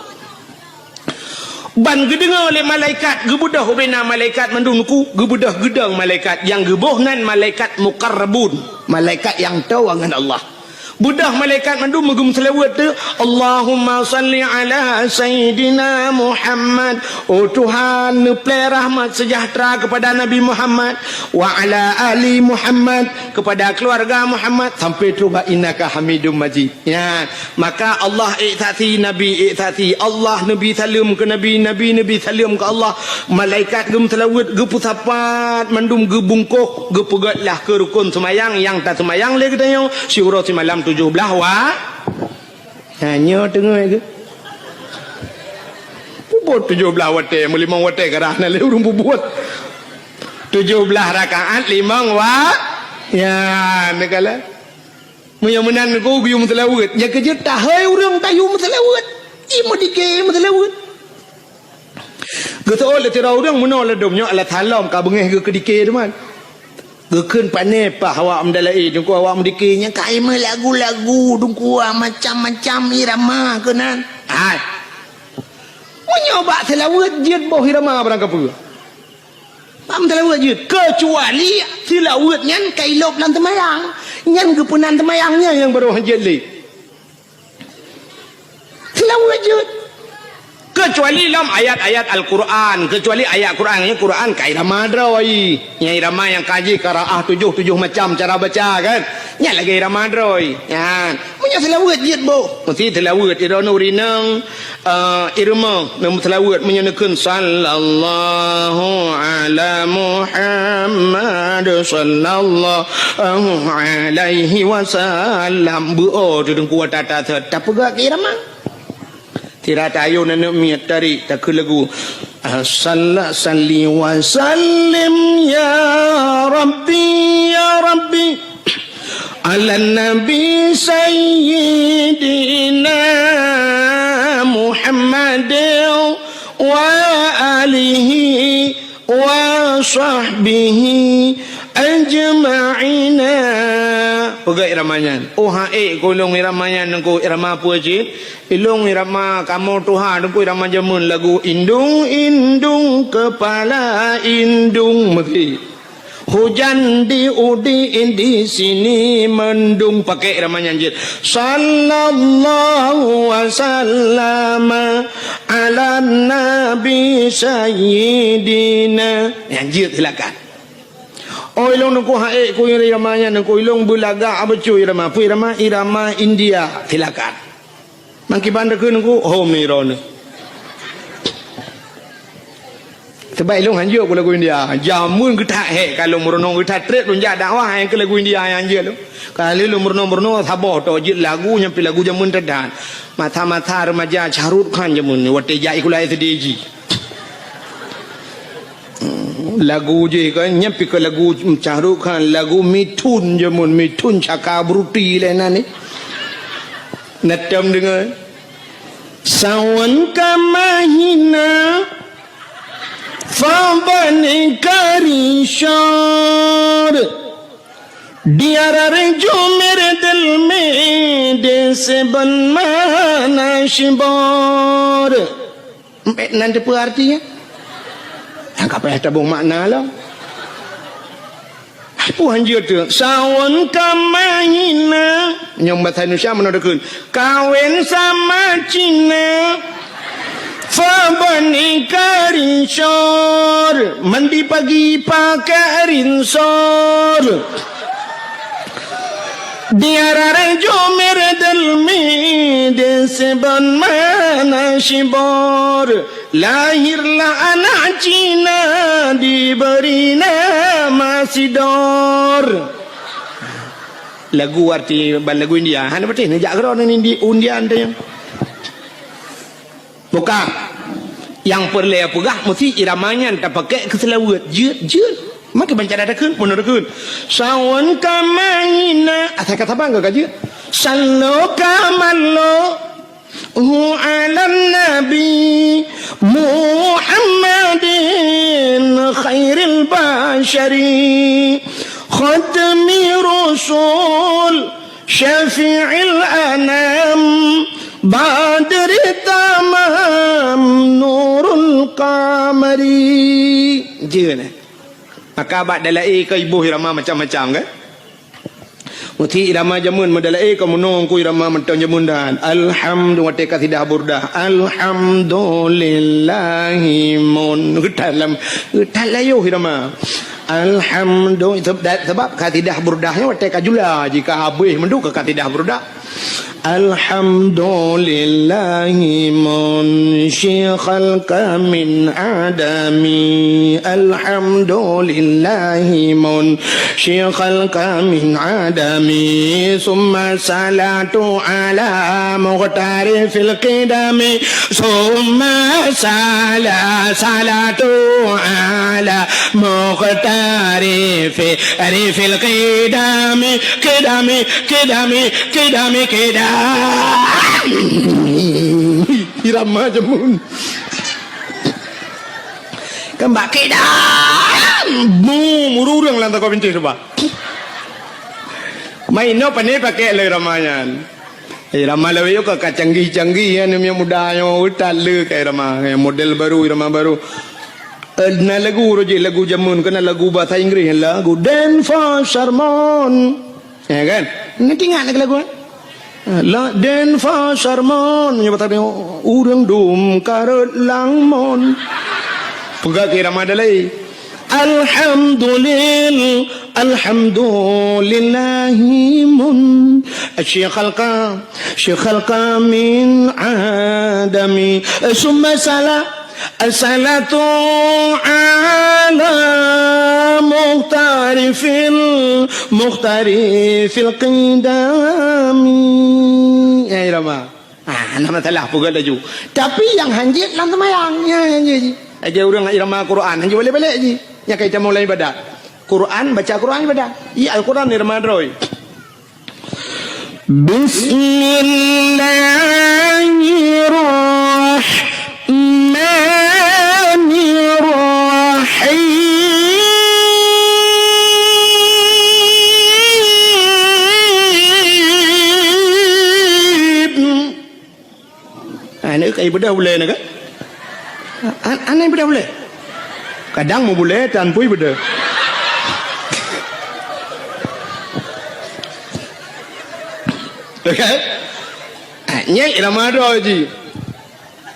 Ban geudeungoe lé malaikat, geubeudôh ubena malaikat mandum ku, geubeudôh geudong malaikat, nyang geuboh nan malaikat muqarrabun, malaikat nyang toe ngon Allah. Beudôh malaikat mandum geumeuseulaweuet teuh, "Allahumma salli ala Sayyidina Muhammad." Oh Tuhan, neuplée rahmat sejahtera kepada Nabi Muhammad, "wa ala ali Muhammad," kepada keluarga Muhammad, sampai trok bak "innaka hamidum majid." Ya, maka Allah ék saksi, Nabi ék saksi, Allah neubi saleuem keu Nabi, Nabi neubi saleuem keu Allah, malaikat geumeuseulaweuet, geupeusapat mandum, geubungkôh, geupeugét lah keu rukon seumayang nyang taseumayang lé geutanyoe siuroe simalam tujoh blaih wa-, ha, nyoe teungoh geuh. Peubuet tujoh blaih watée, meulimong watée karah na lé ureuëng peubuet. Tujoh blaih rakaat limong wa-, ya, neukala. Meunyoe meunan ku geuyue meuseulaweuet, nyang keujeuet tahôi ureuëng tayue meuseulaweuet. Ie meudike meuseulaweuet. Geuseuôt lé sidroe ureuëng meunoe ladôm nyoe alah salom ka beungéh geuh keudike teuma. Geukheun pané paih awak meudalaé, teungku awak meudike nyang ka imeuh lagu-lagu, teungku macam-macam irama keunan. Hai. Meunyoe bak seulaweuet jeuet boh irama barang kapeue. Bak meuseulaweuet jeuet, keucuali seulaweuet nyan ka ilôb lam teumayang. Nyan geupeunan teumayang nyan nyang barô hanjeuet lé. Seulaweuet jeuet. Keucuali lom ayat-ayat Al-Quran, keucuali ayat Quran, nyang Quran ka irama droe. Nyang irama nyang ka jih qiraah tujoh, tujoh macam cara baca kan. Nyan lagée irama droe. Nyan. Meunyoe seulaweuet jeuet boh, meusti seulaweuet droeneuh rineng, eh, irama, meunyoe seulaweuet meunyoe neukheun sallallahu ala Muhammad sallallahu alaihi wasallam. Beu-o teudeueng kuat tata tapeugah keu irama. Sira tayue aneuk miet tarék takheun lagu. Salla salli wa sallim ya Rabbi, ya Rabbi, ala Nabi Sayyidina Muhammad wa alihi wa sahbihi ajma'ina. Peugah irama nyan. Oh, ha ék ku ilong irama nyan, ku irama peue cit? Ilong irama kamoe tuha, ku irama jameun lagu indung-indung kepala indung meuti. Hujan di udi di sini mendung, pakai irama nyan jeuet. Sallallahu wasallam ala nabi sayyidina. Nyan jeuet silakan. Oh, ilong nungku haék ku irama nyan, nungku ilong beulagak abecu irama. Peue irama? Irama India. Silakan. Mangkiban deukeu nungku, hom ni droeneuh. Sebab ilong hanjeuet ku lagu India. Jameun geuthat hék ka lôn meurunoe, geuthat trép lôn jak dakwah nyang keu lagu India nyang hanjeuet lôn. Ka lheueh lôn meurunoe-meurunoe saboh tok jeuet lagu nyang pi lagu jameun teudan. Masa-masa remaja Shahrukh Khan jameun watée jak sikula S D jih. Lagu jih kan, nyan pi keu lagu Shahrukh Khan, lagu Mithun jameun, Mithun Chakraborty lé nan ni. Neutém deungoe. Sawan ka mahina, fa bani karishar. Diarar jumer dil me de seban mana shibor. Embek nan teupeue artinya? Nyang ka payah tabong makna lom. Peue hanjeuet tu? Sawan ka mahina. Nyang bahasa Indonesia mana deukun? Kawin sama Cina. Fa bani Karinsor, mandi pagi pakai rinsor. Diarah Jomer Delmi, disebut mana Sibor. Lahirlah anak Cina, diberi nama Sidor. Lagu arti ban lagu India. Hana beutih, neujak keudroe ngon Indi-, Undian tu. Buka. Nyang peureulée peugah, meusti irama nyan tapakai keu seulaweuet. Jeuet, jeuet. Makai banca takheun, meunoe takheun. Sawan ka maina. Asai ka saban ka jeuet. Sallo ka mallo. Hu ala nabi Muhammadin khairil basyari. Khatmi rusul. Syafi'il anam, badri tamam, nurul qamari. Jeuet, eh? Maka bak dalai ka iboh irama macam-macam, kan? Meusti irama jameun, meudalai ka meunoe ku irama mantong jameun dan. Alhamdu-, watée kasidah burdah. Alhamdulillahi mun. Geutat lam, geutat layuh irama. Alhamdu-, sebab, sebab kasidah burdah nyoe watée ka jula, jika habéh mandum ka kasidah burdah. Alhamdulillahi munshi khalqa min adami. Alhamdulillahi munshi khalqa min adami. Summa salatu ala muqtari fil qidami. Summa sala-, salatu ala muqtari fi, ri fil qidami, qidami, qidami, qidami, qidami. Irama jameun. Keumbak qidam. Mu, muru ureuëng lam toko bintéh tu, bah. Main no pane pakai lé irama nyan. Eh, irama lawét nyoe ka, ka canggih-canggih, ya, aneuk muda nyoe, utat le ka irama, ya, model baru, irama baru. Eh, na lagu roh jih, lagu jameun, keu na lagu bahasa Inggris, lagu Dance for Sermon. Ya kan? Nanti ingat lagi lagu, eh? La Dance for Sermon, nyoe bahasa dia, ureuëng dum karot lamon. Peugah keu irama dalai. Alhamdulil-, alhamdulillahi mun-, Syekh khalqa, Syekh khalqa min adami. Summa sala-, salatu ala muhtari fil, muhtari fil qidami. Ya, irama. Ah, hana masalah, peugah laju. Tapi nyang hanjeuet lam seumayang, nyan hanjeuet jih. Lagée ureuëng irama Quran, hanjeuet balek-balek jih. Nyang ka itamong lam ibadat. Quran, baca Quran ibadat. Iya, Al-Quran irama droe. Bismillahirrahmanirrahim. Ah, ni kai beudôh ulée na kan? An-, aneh beudôh ulée. Kadang meubulée tan pui beudôh. Kan? Ah, nyai irama droe jih.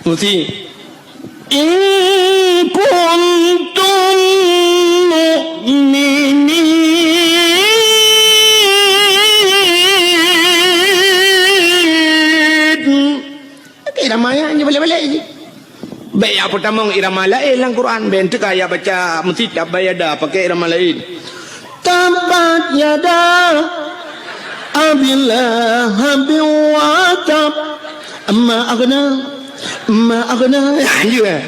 Mesti. In kuntum mu'minin. Oke, irama nyan, nyan balek-balek jih. Bék jak peutamong irama laén lam Quran, bék teuka jak baca meusti tabbat yada pakai irama laén. Tabbat yada Abi Lahabin wa tab. Ma aghna, ma aghna. Ya, ya.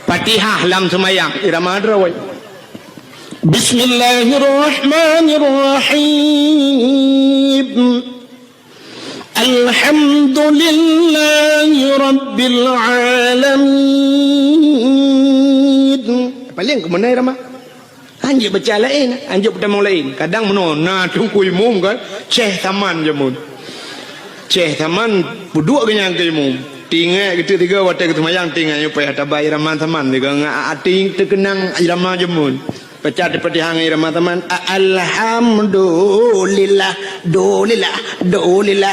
Fatihah lam seumayang, irama droe. Bismillahirrahmanirrahim. Alhamdulillahi rabbil alamin. Paléng keumeunai irama. Hanjeuet baca laén, hanjeuet peutamong laén. Kadang meunoe na teungku imum kan, Syekh Saman jameun. Syekh Saman peuduek geuh nyan keu imum. Tinggai geuteuk tiga watée geuseumayang tinggai nyoe payah tabai irama Saman, tiga ngat até teukeunang irama jameun. Baca Al-Fatihah ngon irama Saman, a-, alhamdulillah, dulillah, dulillah.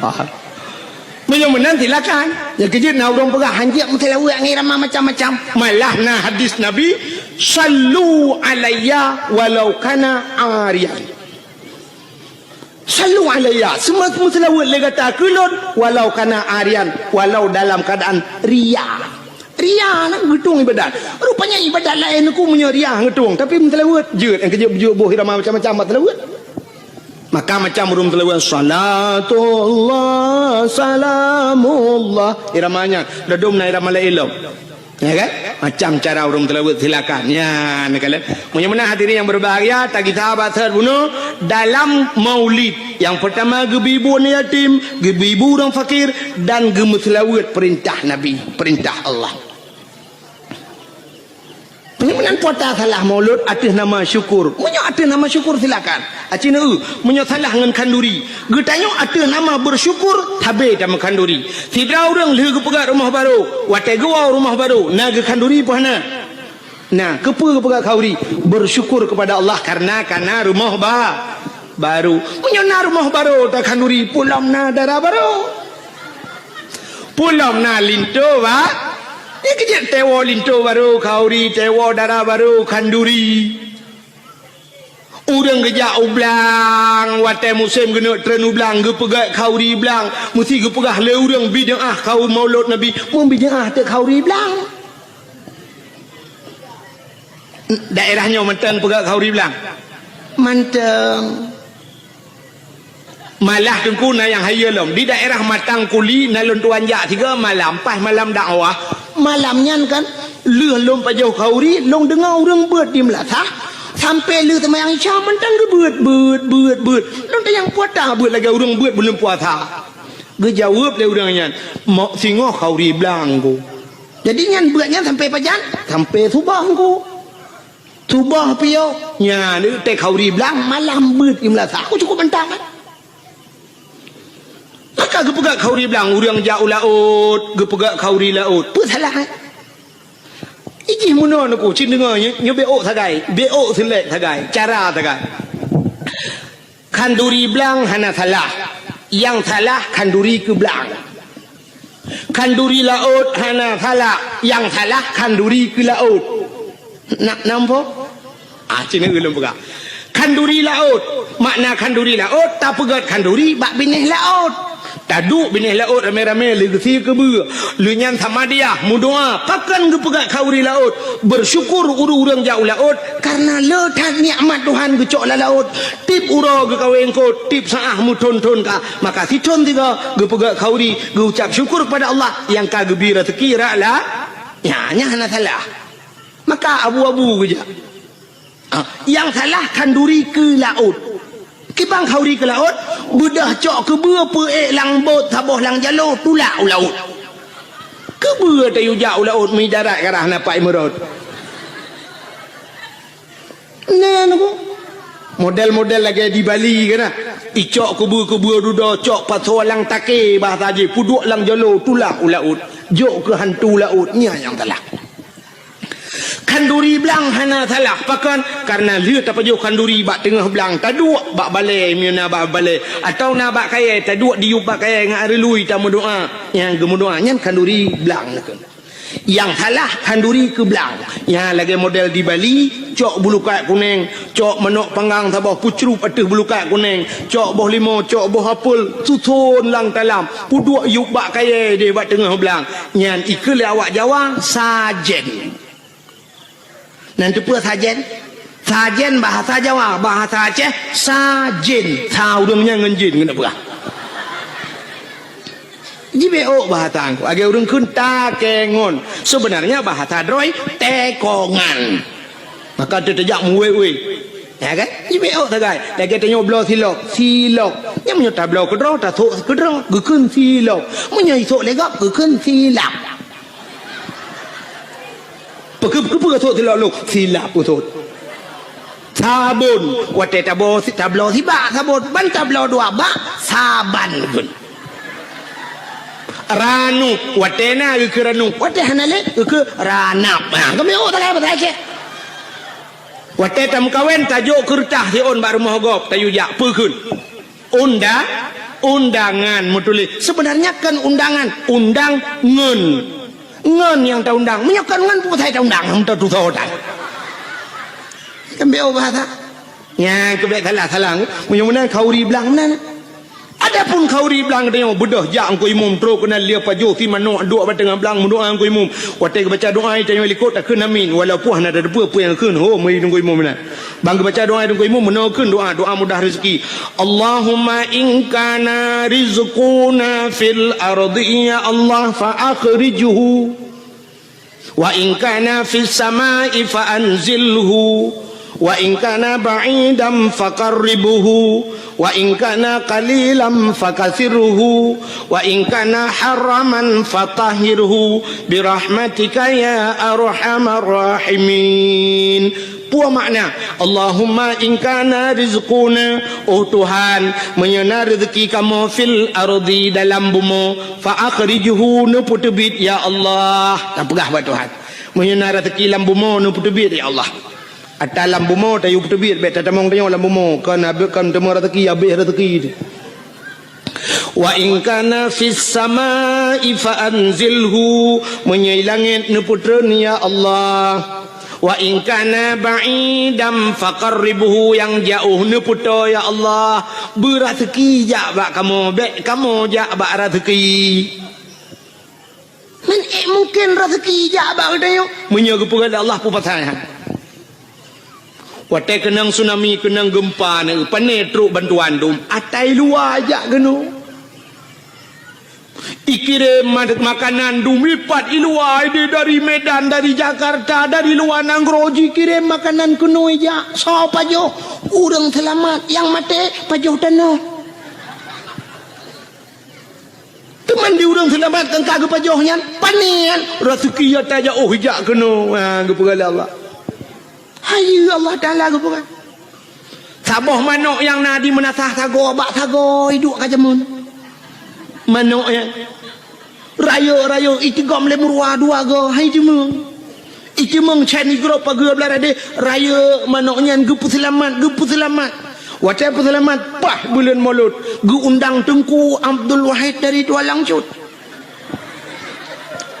Ah. Meunyoe meunan silakan. Nyang keujeuet na ureuëng peugah hanjeuet meuseulaweuet ngon irama macam-macam. Malah na hadis Nabi, "Sallu alayya walau kana ariyan." Sallu alayya, seumeu-, meuseulaweuet lé gata keu lôn, walau kana ariyan, walau dalam keadaan ria. Ria na geutueng ibadat. Rupanya ibadat laén ku meunyoe ria geutueng, tapi meuseulaweuet jeuet, nyang keujeuet beujeuet boh irama macam-macam bak seulaweuet. Maka macam ureuëng meuseulaweuet, salatullah, salamullah. Irama nyan, ladom na irama laén lom. Ya kan? Macam cara ureuëng meuseulaweuet silakan. Ya, neukalon. Meunyoe meunan hadirin yang berbahagia, tagita bak seuhat bunoe dalam maulid. Yang pertama geubi bu aneuk yatim, geubi bu ureuëng fakir, dan geumeuseulaweuet perintah Nabi, perintah Allah. Meunyoe meunan puasa salah maulud ateueh nama syukur. Meunyoe ateueh nama syukur silakan. Aci neu, meunyoe salah ngon khanduri. Geutanyoe ateueh nama bersyukur, sabe tameu khanduri. Sidroe ureuëng lheueh geupeugah rumoh barô, watée geuwoe rumoh barô, na geukhanduri peue hana? Na, keupeue geupeugah khanduri? Bersyukur kepada Allah karena kana rumoh ba-, barô. Meunyoe na rumoh barô takhanduri, peue lom na dara barô. Peue lom na linto ba-, Nyang keujeuet teuwoe linto barô khanduri, teuwoe dara barô khanduri. Ureuëng geujak u blang, watée musém geuneuk treun u blang, geupeugét khanduri blang, meusti geupeugah lé ureuëng bid'ah khanduri maulud Nabi, meubid'ah teuk khanduri blang. Daerah nyoe mantong peugét khanduri blang? Mantong. Malah Teungku na nyang hayeue lom. Di daerah Matang Kuli na lôn tuan jak sigoe malam, pas malam dakwah. Malam nyan kan, lheueh lôn pajoh khanduri, lôn deungoe ureuëng beuet di meulasah, sampoe lheueh seumayang Isya mantong geubeuet, beuet, beuet, beuet. Lôn tanyong, "Peue ata beuet lagée ureuëng beuet buleuen puasa?" Geujaweueb lé ureuëng nyan, "Mok singoh khanduri blang, Teungku." Jadi nyan beuet nyan sampoe pajan? Sampoe suboh, Teungku. Suboh piôh, nyan teuk khanduri blang malam beuet di meulasah. Aku cukup mantong kan? Maka geupeugét khanduri blang, ureuëng jak u laôt, geupeugét khanduri laôt. Peue salah, eh? Ijih meunoe Teungku, cit deungoe nyoe, nyoe beuôt sagai, beuôt seulek sagai, cara sagai. Khanduri blang hana salah. Nyang salah khanduri keu blang. Khanduri laôt hana salah. Nyang salah khanduri keu laôt. Nak nampak? Ah, cina ulôn peugah. Khanduri laôt. Makna khanduri laôt, tapeugét khanduri bak binéh laôt. Taduek binéh laôt ramé-ramé lé geusie keubeue. Lheueh nyan samadiyah meudoá, pakon geupeugét khanduri laôt. Bersyukur ureuëng-ureuëng jak u laôt, karena le that nikmat Tuhan geucok lam laôt. Tieb uroe geukawé eungkôt, tieb saát meuthon-thon ka. Maka sithon sigoe geupeugét khanduri, geuucab syukur kepada Allah nyang ka geubri raseuki rot la-, nyan, nyan hana salah. Maka abu-abu geujak. Ah, nyang salah khanduri keu laôt. Kiban khanduri keu laôt, beudôh cok keubeue peuék lam bot saboh lam jaloe tulak u laôt. Keubeue tayue jak u laôt meudarat ka rhah na pat imeurot. Nyan Teungku. Model-model lagée di Bali kan na. Icok keubeue-keubeue dudoe, cok pasoe lam takée bahasa jih, peuduek lam jaloe tulak u laôt. Jok keu hantu laôt, nyan nyang salah. Khanduri blang hana salah, pakon? Karena lheueh tapajoh khanduri bak teungoh blang, taduek bak balée, meunyoe na bak balée, atawa na bak kayée, taduek diyueb bak kayée ngon areului tameudoá. Nyang geumeudoá nyan khanduri blang. Nyang salah khanduri keu blang. Nyang lagée model di Bali, cok bulukat kuneng, cok manok panggang saboh peucrueb ateueh bulukat kuneng, cok boh limo, cok boh apel, suson lam talam, peuduek yueb bak kayée deh bak teungoh blang. Nyan ikheun lé awak Jawa, sajen. Nan teupeue sajen? Sajen bahasa Jawa, bahasa Aceh, sajen. Sa ureuëng nyan ngon jin keuneuk peugah. Jibeuôt bahasa Teungku, lagée ureuëng kheun takengon. Sebenarnya bahasa droe, tekongan. Maka teuteujak meuwé-wé. Ya kan? Jibeuôt sagai. Lagée tanyoe bloe silop, silop. Nyan meunyoe tabloe keudroe, tasok keudroe, geukheun silop. Meunyoe isok lé gob, geukheun silap. Peukeu-, peukeu peue sot silop lôn? Silap peue sot. Sabon. Watèe tabloe si-, tabloe sibak sabon, ban tabloe dua bak, saban kheun. Ranub. Watèe na geukheun ranub. Watèe hana lé geukheun ranab. Ha, kami, oh, tak payah bahasa Aceh. Watèe tameukawen, tajok keureutah siôn bak rumoh gob, tayue jak, peue kheun? Unda-, undangan meutuléh. Seubeunarnya kon undangan, undang ngon. Ngon nyang taundang. Meunyoe kon ngon, peue pasai taundang, hana tatusoe tan. Kan bèk bahasa. Nyan keuh bèk salah-salah. Meunyoe meunan khauri blang meunan. Adapun khauri blang geutanyoe, beudôh jak Teungku Imum, trok keunan lia pajoh si manok duek bak teungoh blang, meudoa Teungku Imum. Watèe geubaca doa, tanyoe likot takheun amin, walaupun hana tateupeue peue nyang kheun, ho, meunyoe Teungku Imum meunan. Ban geubaca doa Teungku Imum, meunoe kheun doa, doa mudah rezeki. Allahumma in kana rizquna fil ardi, ya Allah, fa akhrijhu. Wa in kana fis samai fa anzilhu. Wa in kana ba'idan fa qarribhu. Wa in kana qalilan fa kathirhu. Wa in kana haraman fa tahhirhu. Bi rahmatika ya arhamar rahimin. Peue makna, Allahumma in kana rizquna, oh Tuhan, meunyoe na reuzeuki kamoe fil ardi dalam bumoe, fa akhrijhu, neupeuteubiet ya Allah. Tapeugah bak Tuhan. Meunyoe na reuzeuki lam bumoe, neupeuteubiet ya Allah. Ata lam bumoe tayue peuteubiet, bèk tatamong tanyoe lam bumoe, kon abéh, kon teuma reuzeuki, abéh reuzeuki. Wa in kana fis samai fa anzilhu, meunyoe i langét neupeutreun ya Allah. Wa in kana ba'idan fa qarribhu, nyang jiôh neupeutoe ya Allah. Beureuzeuki jak bak kamoe, bèk kamoe jak bak reuzeuki. Man ék mungken reuzeuki jak bak geutanyoe? Meunyoe geupeugah lé Allah, peue pasai nyan? Watèe keunong tsunami, keunong geumpa, na pane trok bantuan dum, ata i luwa jak keunoe. Ikirém ma-, makanan dum, ipat i luwa, idéh dari Medan, dari Jakarta, dari luwa nanggroe jikirém makanan keunoe jak. Soe pajoh? Ureueng seulamat, nyang maté pajoh tanoh. Teuma di ureueng seulamat nyang ka geupajoh nyan, pane nyan, reuzeuki ata jak, oh, jak keunoe, ha, geupeugah lé Allah. Hai Allah Taala geupeugah. Saboh manok nyang na di meunasah sagoe bak sagoe iduek ka jameun. Manok nyan. Rayeuk-rayeuk iteugom lé meuruwa dua goe, hai teumeung. Iteumeung chan igrob pageue blah radeh, rayeuk manok nyan geupeuseulamat, geupeuseulamat. Watèe peuseulamat, paih buleuen Molot, geuundang Teungku Abdul Wahid dari Tualang Cut.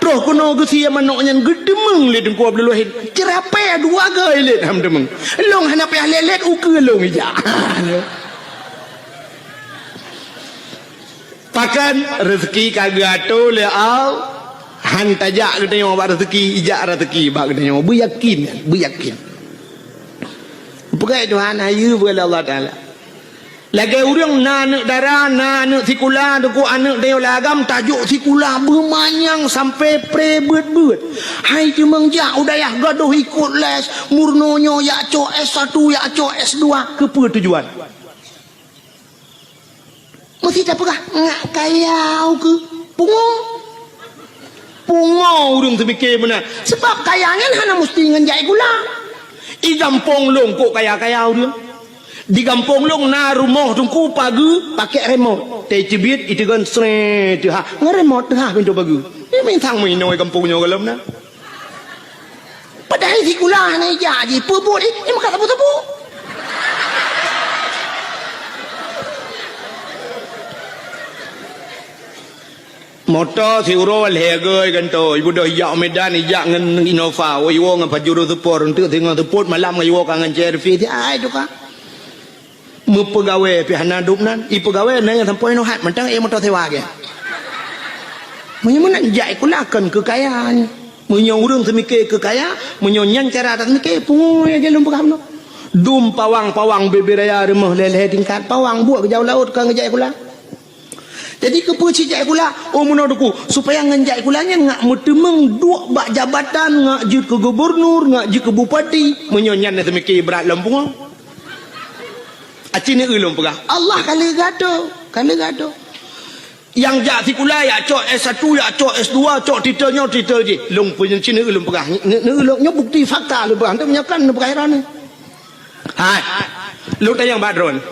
Troh keunoe geusie manok nyan geuteumeung lé Teungku Abdul Wahid. Ceurapée dua goe ilét han teumeung. Lôn hana payah lét-lét, ukeue lôn ijak. Pakon reuzeuki ka geuatoe lé Allah, han tajak geutanyoe bak reuzeuki, ijak reuzeuki bak geutanyoe. Beuyakin, beuyakin. Peugah Tuhan, hayeue peugah lé Allah Taala. Lagèe ureueng na aneuk dara, na aneuk sikula, teungku aneuk tanyoe lam agam, tajok sikula beumanyang sampai pré beuet-beuet. Hai teumeung jak u dayah gadôh ikot les, meurunoe nyoe jak cok S satu, jak cok S dua, keupeue tujuan? Meusti tapeugah, ngak kaya ukeue. Pungo. Pungo ureueng teumike meunan. Seubab kaya nyan hana meusti ngon jai gula. I gampông lôn kok kaya-kaya ureueng. Di gampông lôn na rumoh teungku pageue pakèk remote. Teuceubiet iteugon sree teuhah. Ngon remote teuhah pintoe pageue. Nyan mantong meuinoe gampông nyoe gohlom na. Padahai sikula hana ijak jih, peue buet jih, jimeukat sapeue-sapeue. Moto siuroe lhèe goe gantoe, ibeudôh ijak u Medan, ijak ngon Innova, woe iwoe ngon Pajero Sport, eunteuk singoh seupôt malam ngon iwoe ka ngon C R V, si ai tukang. Meupeugawée pih hana dum nan, ipeugawée na nyang sampoe inoe hat mantong éh moto sewa gét. Meunyoe meunan jak sikula kon keu kaya nyoe. Meunyoe ureueng seumike keu kaya, meunyoe nyan cara taseumike, pungo nyang lôn peugah bunoe. Dum pawang-pawang bubé raya rumoh lhèe-lhèe tingkat, pawang buet geujak u laôt kon geujak sikula. Jadi keupeue cit jak sikula? Oh meunoe teungku, supaya ngon jak sikula nyan ngak meuteumeung duek bak jabatan, ngak jeuet keu gubernur, ngak jeuet keu bupati. Meunyoe nyan na seumike brat lom pungo. Aci ni ulôn peugah, Allah ka lheueh geuatoe, ka lheueh geuatoe. Nyang jak sikula, jak cok S satu, jak cok S dua, cok titel nyoe, titel jih. Lôn peue cit neu-, lôn peugah. Neu-, neu-, lôn nyoe bukti fakta lôn peugah. Hana meunyoe kan lôn peugah droeneuh. Hai. Lôn tanyong bak droeneuh.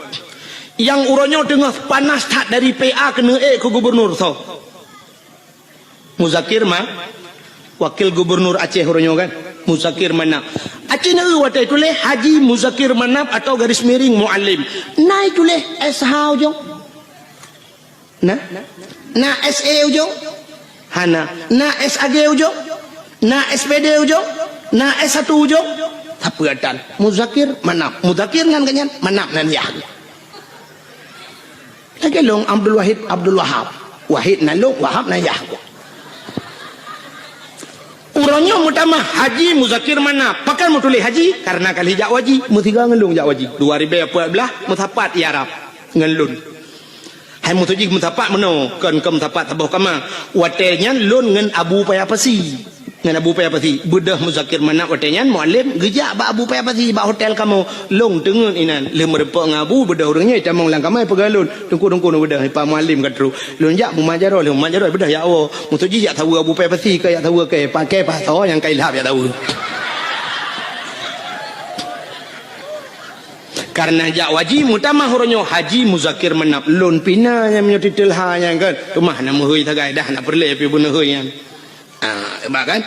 Nyang uroe nyoe teungoh panas that dari P A keuneuk ék keu gubernur soe? Muzakir Ma-, Wakil Gubernur Aceh uroe nyoe kan? Muzakir Manaf. Aci neu watée tuléh Haji Muzakir Manaf atau garis miring Muallim. Na tuléh S H ujong? Na? Na S E ujong? Hana. Na S A G ujong? Na S P D ujong? Na S satu ujong? Sapeue atan? Muzakir Manaf. Muzakir ngan geuhnyan, Manaf nan yah. Lagée lôn Abdul Wahid, Abdul Wahab. Wahid nan lôn, Wahab nan yah. Uroe nyoe meutamah Haji Muzakir Manaf. Pakon meutuléh Haji? Karena ka lheueh jak u haji. Meusigoe ngon lôn jak u haji. Dua ribée peuet blaih, meusapat i Arab ngon lôn. Hai meutuju meusapat meunoe, kon keu meusapat saboh kama. Watée nyan lôn ngon Abu Paya Pasi. Ngon Abu Paya Pasi. Beudôh Muzakir Manaf watée nyan Muallim geujak bak Abu Paya Pasi bak hotel kamoe. Lôn teungeut inan. Lheueh meurumpok ngon Abu, beudôh ureuëng nyoe tamong lam kama peugah lôn, "Teungku, teungku, beudôh, Pak Muallim ka trok." Lôn jak Mumajaroh, lheueh Mumajaroh beudôh jak woe. Meutuju jak saweue Abu Paya Pasi, ka jak saweue keu pakai pasoe nyang ka ilhab jak saweue. Karena jak u haji meutamah uroe nyoe Haji Muzakir Manaf, lôn pih na nyang meunyoe titel ha nyan kan. Teuma hana meuhôi sagai dah, hana peureulée pih beuneuhôi nyan. Ah, hebat kan?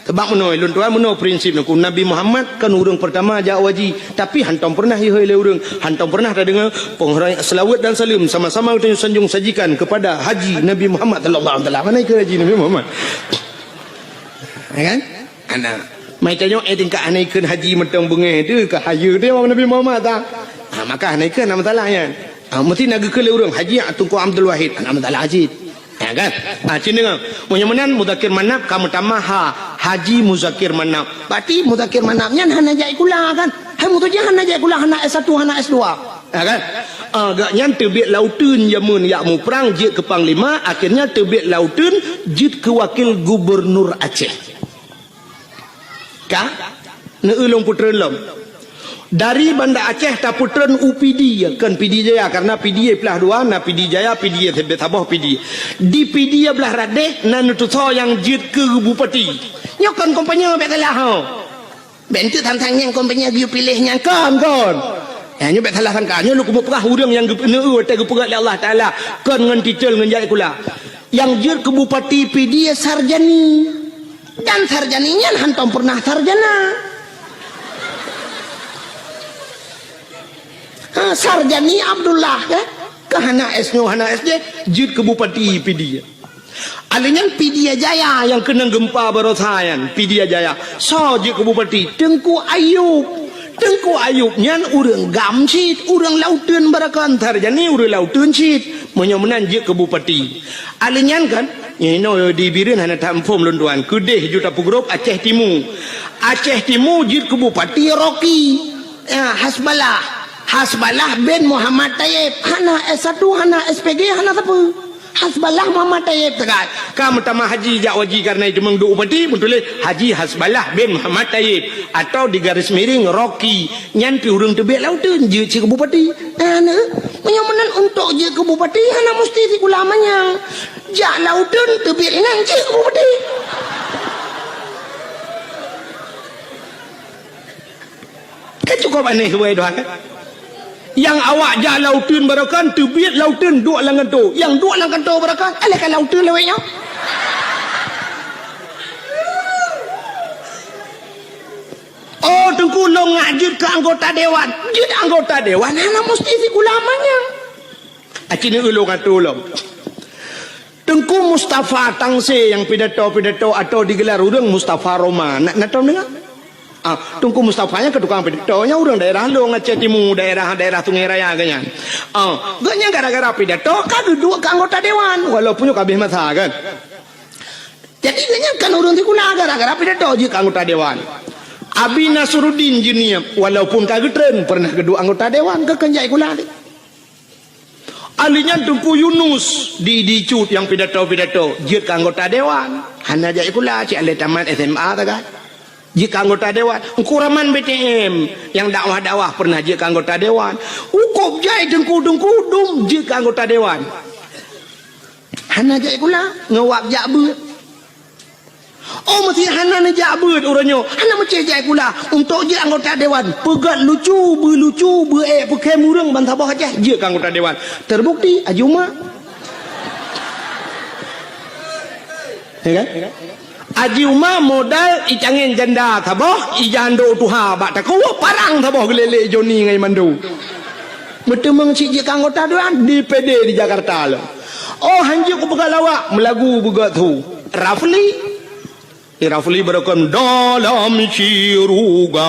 Sebab meunoe lôn tuan meunoe prinsip nyoe, Nabi Muhammad kan ureuëng pertama jak u haji, tapi hantom pernah ihôi lé ureuëng, hantom pernah tadeungoe penghormatan, selawat dan salam sama-sama geutanyoe sanjung sajikan kepada Haji Nabi Muhammad sallallahu alaihi wasallam. Mana ikut Haji Nabi Muhammad? Ya kan? Ana. Mai tanyoe, eh, tingkat hana ikheun haji mantong beungéh teuh, ka hayeue teuh Nabi Muhammad ta. Ha, maka hana ikheun, hana masalah nyan. Ha, meusti na geukheun lé ureuëng, "Haji Teungku Abdul Wahid," hana masalah cit. Ya kan? Ha, cit deungoe. Meunyoe meunan Muzakir Manaf ka meutamah ha, Haji Muzakir Manaf. Berarti Muzakir Manaf nyan hana jak sikula kan? Hai meutuju hana jak sikula, hana S satu, hana S dua. Ya kan? Ah, gobnyan teubiet lam uteuen jameun jak muprang jeuet keu panglima, akhirnya teubiet lam uteuen jeuet keu wakil gubernur Aceh. Ka? Neu-eu lôn peutreun lom. Dari Banda Aceh tapeutreun u Pidie, kon Pidie Jaya, karena Pidie plah dua, na Pidie Jaya, Pidie saboh Pidie. Di Pidie blah radeh na neutusoe nyang jeuet keu bupati. Nyoe kon kompanye bék salah ho. Bék enteuk than-than nyang kon beunyan geuyue piléh nyang kon, kon. Ya, nyoe bék salah sangka. Nyoe lôn keumeung peugah ureuëng nyang geupeuneu watée geupeugah lé Allah Taala kon ngon titel ngon jak sikula. Nyang jeuet keu bupati Pidie Sarjani. Dan Sarjani nyan hantom pernah sarjana. Ha, Sarjani Abdullah, ya. Ka hana S nyoe, hana S J, jeuet keu bupati Pidie. Alèh nyan Pidie Jaya nyang keunong geumpa baroesa nyan, Pidie Jaya. Soe jeuet keu bupati? Teungku Ayub. Teungku Ayub nyan ureuëng GAM cit, ureuëng lam uteuen baroekon, Sarjani ureuëng lam uteuen cit. Meunyoe meunan jeuet keu bupati. Alèh nyan kan, inoe di Bireuen hana that muphom lôn tuan. Keudeh ju tapeugrôp Aceh Timu. Aceh Timu jeuet keu bupati Rocky. Ya, Hasballah. Hasballah bin Muhammad Taib. Hana S satu, hana S P G, hana sapeue. Hasballah Muhammad Taib teuka. Ka meutamah haji jak u haji karena itu meuduek bupati, meutuléh Haji Hasballah bin Muhammad Taib atau di garis miring Rocky. Nyan pih ureuëng teubiet lam uteuen jeuet cit keu bupati. Nah, nah. Meunyoe meunan untuk jeuet keu bupati hana musti sikula manyang. Jak lam uteuen teubiet inan jeuet keu bupati. Kan cukup aneh subai dua kan? Nyang awak jak lam uteuen baroekon, teubiet lam uteuen duek lam kantô. Nyang duek lam kantô baroekon, alèh ka lam uteuen lawét nyoe. Oh, Teungku, lôn ngak jeuet keu anggota dewan. Jeuet anggota dewan hana musti sikula manyang. Aci neu ulôn atô lom. Teungku Mustafa Tangse nyang pidato-pidato atau digelar ureuëng Mustafa Roma. Na, na tom deungoe? Ah, Teungku Mustafa nyan keu tukang pidato, nyan ureuëng daerah Long, Aceh Timu, daerah, daerah Sungai Raya geuhnyan. Ah, geuhnyan gara-gara pidato ka geuduek keu anggota dewan, walaupun nyoe ka habéh masa kan. Jadi geuhnyan kan ureuëng sikula gara-gara pidato jeuet keu anggota dewan. Abi Nasruddin Jeunieb, walaupun ka geutreun, pernah geuduek anggota dewan, keu kheun jak sikula. Alèh nyan Teungku Yunus di, di Cut nyang pidato-pidato jeuet keu anggota dewan. Hana jak sikula, cit alèh tamat S M A sagai. Jeuet keu anggota dewan. Teungku Rahman B T M nyang dakwah-dakwah pernah jeuet keu anggota dewan. Ukôb jai Teungku-teungku dum jeuet keu anggota dewan. Hana jak sikula, ngon wab jak beuet. Oh, meusé hana neujak beuet uroe nyoe, hana meucé jak sikula. Untuk jeuet anggota dewan, peugét lucu, beulucu, beuék, peukhém ureuëng ban saboh Aceh, jeuet keu anggota dewan. Terbukti, Haji Uma. Ya kan? Haji Uma modal icangén janda saboh, ijando tuha bak takue, parang saboh geulélé Joni ngon Mando. Meuteumeung cit jeuet keu anggota dewan, D P D di Jakarta lom. Oh, hanjeuet kupeugah lawak, meulagu beugét su. Rafli. Di Rafli beureukom dalam syeuruga,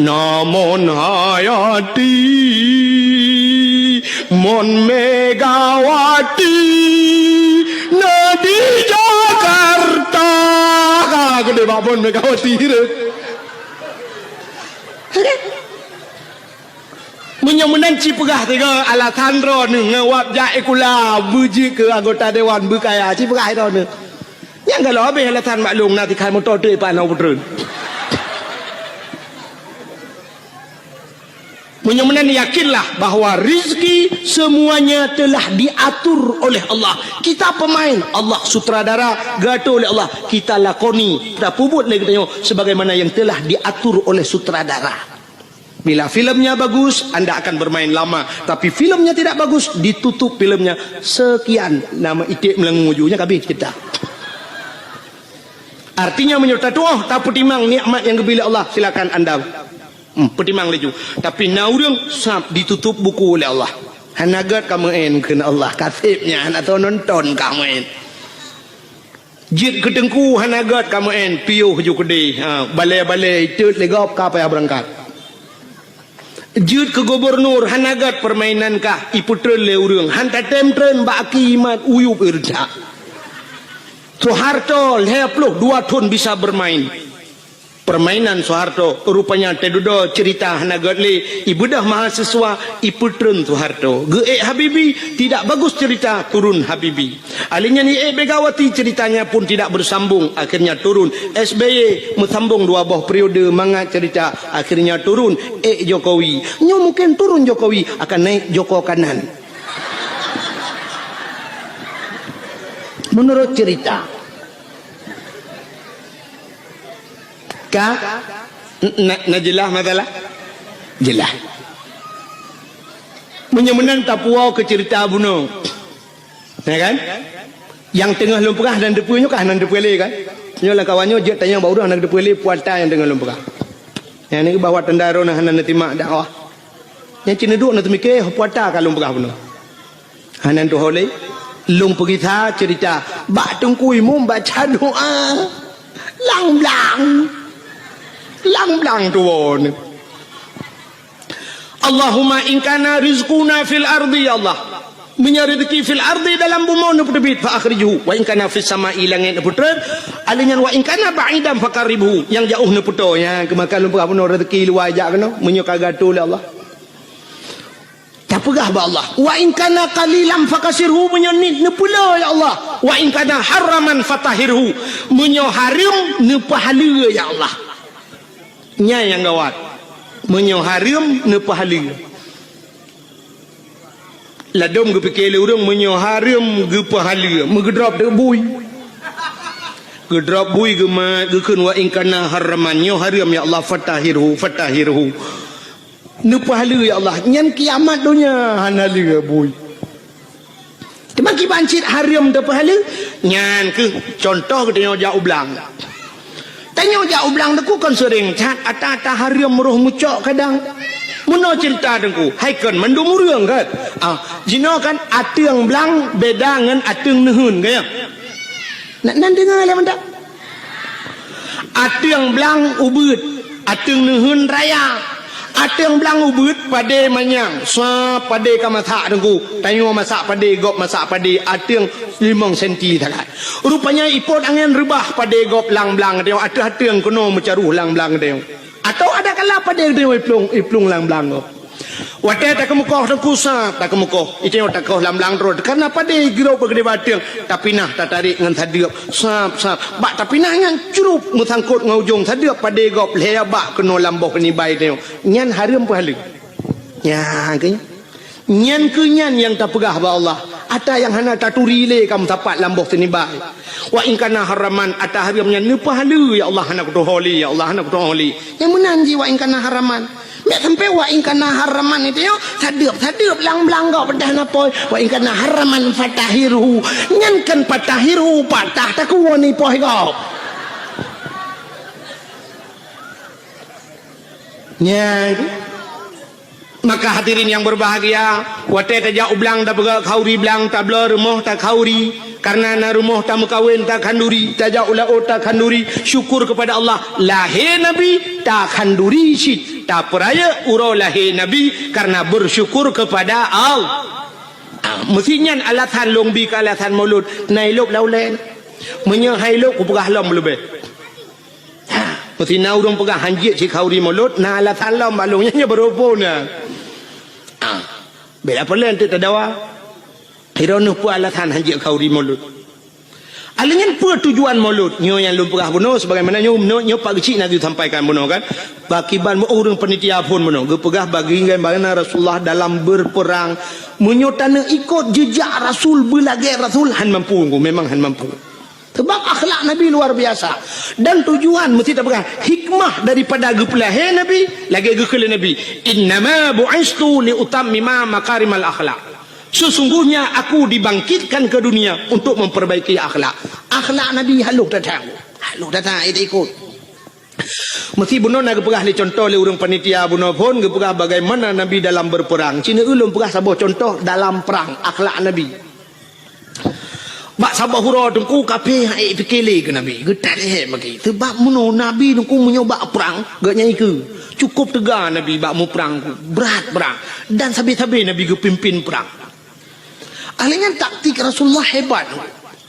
namon hayati, mon Megawati na di Jakarta. Ka geude bak mon Megawati tu. Meunyoe meunan ci peugah tiga alasan droeneuh ngon wab jak sikula beujeuet keu anggota dewan beukaya, ci peugah droeneuh. Nyang galak habéh alasan maklum na tikhan moto teuk ipat na peutreun. Meunyoe meunan yakinlah bahwa rezeki semuanya telah diatur oleh Allah. Kita pemain, Allah sutradara, geuatur oleh Allah. Kita lakoni, tapeubuet lé geutanyoe sebagaimana yang telah diatur oleh sutradara. Bila filmnya bagus, anda akan bermain lama. Tapi filmnya tidak bagus, ditutup filmnya. Sekian nama iték meulangui ujunya kami cerita. Artinya meunyoe tatuoh tapeutimang nikmat nyang geubri lé Allah, silakan anda, hmm, peutimang laju. Tapi na ureuëng sab ditutup buku lé Allah. Hana gét kamoe kheun Allah, kaseb nyan hana tao nonton kamoe. Jeuet keu teungku hana gét kamoe, piôh ju keudeh, ha, balée-balée itot lé gob ka payah beurangkat. Jeuet keu gubunur hana gét peurmainan kah ipeutreun lé ureuëng, han tatém treun bak aki imat uyueb ireujak. Soeharto lhée ploh dua thon bisa bermain. Permainan Soeharto, rupanya teududoe ceurita hana gét lé, ibeudôh mahasiswa ipeutreun Soeharto. Geuék Habibie, tidak bagus cerita, turun Habibie. Alheuh nyan iék Megawati, ceritanya pun tidak bersambung, akhirnya turun S B Y, meusambong dua boh periode mangat cerita, akhirnya turun ék Jokowi. Nyoe mungkin turun Jokowi, akan naik Joko Kanan. Menurut cerita. Ka? Na, na jeulaih masalah? Jeulaih. Meunyoe meunan tapuwoe keu ceurita bunoe. Ya kan? Nyang teungoh lôn peugah hana teupeue nyoe ka hana teupeue lé kan? Nyoe lam kawan nyoe jeuet tanyong bak ureuëng hana teupeue lé peue ata nyang teungoh lôn peugah. Nyang nyoe bahwa tanda droeneuh hana neutimak dakwah. Nyang cit neuduek neuteumike peue ata ka lôn peugah bunoe. Hana tuho lé, lôn peugisa ceurita bak Teungku Imum baca doa. Lang blang. Lang blang tuwoe. Allahumma in kana rizquna fil ardi, ya Allah. Meunyoe rezeki fil ardi dalam bumoe neupeuteubiet fa akhrijhu, wa in kana fis sama'i langét neupeutreun, alheuh nyan wa in kana ba'idan faqarribhu, nyang jaoh neupeutoe, nyang keumakan lôn peugah bunoe rezeki luwa jak keunoe, meunyoe ka geuatoe lé Allah. Tapeugah bak Allah, "Wa in kana qalilan fakasirhu," meunyoe nit neupeulé, ya Allah. "Wa in kana haraman fatahhirhu," meunyoe hareuem neupeuhaleue, ya Allah. Nyan nyang gawat. Meunyoe hareuem neupeuhaleue. Ladôm geupike lé ureuëng meunyoe hareuem geupeuhaleue, meugeudrop teuk bui. Geudrop bui geumat, geukheun, "Wa in kana haraman," nyoe hareuem, ya Allah, "fatahhirhu, fatahhirhu." Neupeuhaleue, ya Allah, nyan kiamat donya hana lé bui. Teuma kiban cit hareuem teupeuhaleue, nyan kheueh contoh geutanyoe jak u blang. Tanyoe jak u blang teungku kon seuring that ata-ata hareuem roh meucok kadang. Meunoe ceurita teungku, hai kon mandum ureuëng kan? Ah, jinoe kan ateueng blang beda ngon ateueng neuheun, kan ya? Nak nan deungoe lé mantap. Ateueng blang ubeuet, ateueng neuheun raya. Ateueng blang ubeuet padé manyang, sab padé ka masak teungku. Tanyoe masak padé, gob masak padé, ateueng limong senti sagai. Rupanya ipot angén reubah padé gob lang blang tanyoe, ateueh ateueng keunoe meucaroh lang blang tanyoe. Atau ada kala padé tanyoe iplueng, iplueng lang blang gob. Watée takeumeukoh teungku sab, takeumeukoh. Itanyoe takoh lang blang droe, karna padé geurok bak keudeh bateueng, tapinah tatarek ngon sadeueb, sab, sab. Bak tapinah nyan crup meusangkot ngon ujong sadeueb padé gob lhée bak keunoe lam boh keunibai tanyoe. Nyan hareuem peuhaleue. Nyan keuh, nyan keuh nyan nyang tapeugah bak Allah. Ata nyang hana taturi lé ka meusapat lam boh sinibai. Wa in kana haraman, ata hareuem nyan neupeuhaleue, ya Allah, hana kutuho lé, ya Allah, hana kutuho lé. Nyang meunan jih wa in kana haraman. Meusampé wa in kana haraman itu nyoe, sadeup-sadeup lam blang gob peugah na poh. Wa in kana haraman fatahhirhu. Nyan kan fatahhirhu, patah takue ni poh gob. Nyan. Maka hadirin yang berbahagia, watée tajak u blang tapeugah khanduri blang, tabloe rumoh takhanduri, karena na rumoh tameukawen takhanduri, tajak u laôt takhanduri, syukur kepada Allah, lahé Nabi takhanduri cit, tapeureulée uroe lahé Nabi karena bersyukur kepada Allah. Ah, meusi nyan alasan lôn bi keu alasan Maulud, na ilôb lam ulée. Meunyoe hai lôb kupeugah lom leubeh. Ha, meusi na ureuëng peugah hanjeuet cit khanduri Maulud, na alasan lom bak lôn nyan, nyan baroe phon na. Ha, bela peulén teuk tadawa. Droeneuh peue alasan hanjeuet khanduri Maulud? Alèh nyan peue tujuan Maulud? Nyoe nyang lôn peugah bunoe sebagaimana nyoe, nyoe, nyoe Pak Geuchik na geusampaikan bunoe kan. Pakiban ureuëng panitia phon bunoe geupeugah bagaimana Rasulullah dalam berperang. Meunyoe taneuk ikot jejak Rasul, beulagée Rasul, han mampu, memang han mampu. Sebab akhlak Nabi luar biasa. Dan tujuan meusti tapeugah hikmah daripada geupeulahé Nabi, lagée geukheun lé Nabi, "Innama bu'istu li utammima makarimal akhlak." Sesungguhnya aku dibangkitkan ke dunia untuk memperbaiki akhlak. Akhlak Nabi halôh that-that. Halôh that-that, ikot. Meusti bunoe na geupeugah lé contoh lé ureuëng panitia bunoe phon geupeugah bagaimana Nabi dalam berperang. Cina ulôn peugah saboh contoh dalam perang, akhlak Nabi. Bak saboh uroe teungku kafé han ék pike lé keu Nabi, geutat lé bagi. Sebab meunoe Nabi teungku meunyoe bak prang, geuh nyan ikeue. Cukup teuga Nabi bak muprang, brat prang. Dan sabe-sabe Nabi geupimpin prang. Alèh nyan taktik Rasulullah hebat,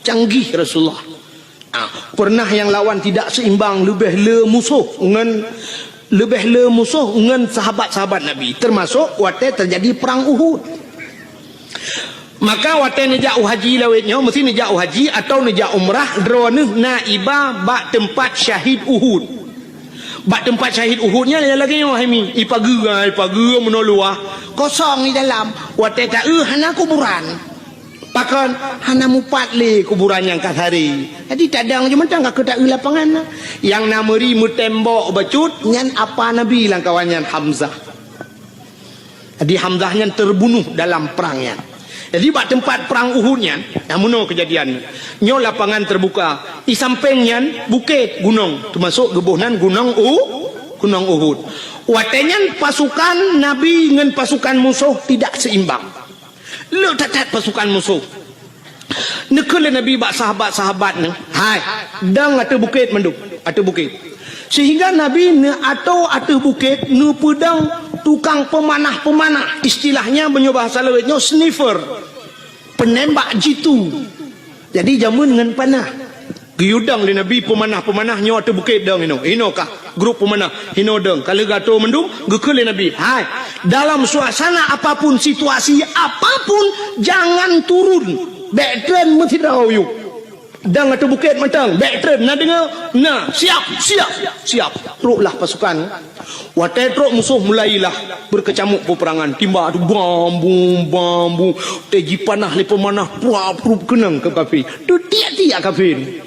canggih Rasulullah. Ah, pernah nyang lawan tidak seimbang, leubeh le musoh ngon, leubeh le musoh ngon sahabat-sahabat Nabi, termasuk watée terjadi perang Uhud. Maka watée neujak u haji lawét nyoe, meusti neujak u haji atawa neujak umrah, droeneuh na iba bak teumpat syahid Uhud. Bak teumpat syahid Uhud nyan lagée nyoe hai mi, ipageue, ipageue meunoe luwah, kosong di dalam. Watée taeu hana kuburan. Pakon hana mupat lé kuburan nyang ka sari. Jadi tadong je mantong ka keu taeu lapangan na. Nyang na meuri meutembok bacut nyan apa Nabi lam kawan nyan Hamzah. Jadi Hamzah nyan terbunuh dalam perang nyan. Jadi bak teumpat perang Uhud nyan, nyang meunoe keujadian. Nyoe lapangan terbuka. Di sampéng nyan bukét gunong, termasuk geuboh nan gunong U, gunong Uhud. Watée nyan pasukan Nabi ngon pasukan musoh tidak seimbang. Le that-that pasukan musoh. Neukheun lé Nabi bak sahabat-sahabat nyan, "Hai, dong ateueh bukét mandum, ateueh bukét." Sehingga Nabi neuatoe ateueh bukét neupeudong tukang peumanah-peumanah, istilahnya meunyoe bahasa lawét nyoe sniper, penembak jitu. Jadi jameun ngon panah. Geuyue dong lé Nabi peumanah-peumanah nyoe ateueh bukét dong inoe. Inoe kah grup peumanah, inoe dong. Ka lheueh geuatoe mandum, geukheun lé Nabi, "Hai, dalam suasana apapun, situasi apapun, jangan turun. Bék treun meusidroe yue. Dong ateueh bukét mantong, bék treun. Na deungoe? Na. Siap, siap, siap." Troklah pasukan. Watée trok musoh mulailah beukeucamuk peupeurangan. Timbak tu bam bum, bam bum. Watée jipanah lé peumanah, pruap prup keunong keu kafé. Teutiek-tiek kafé.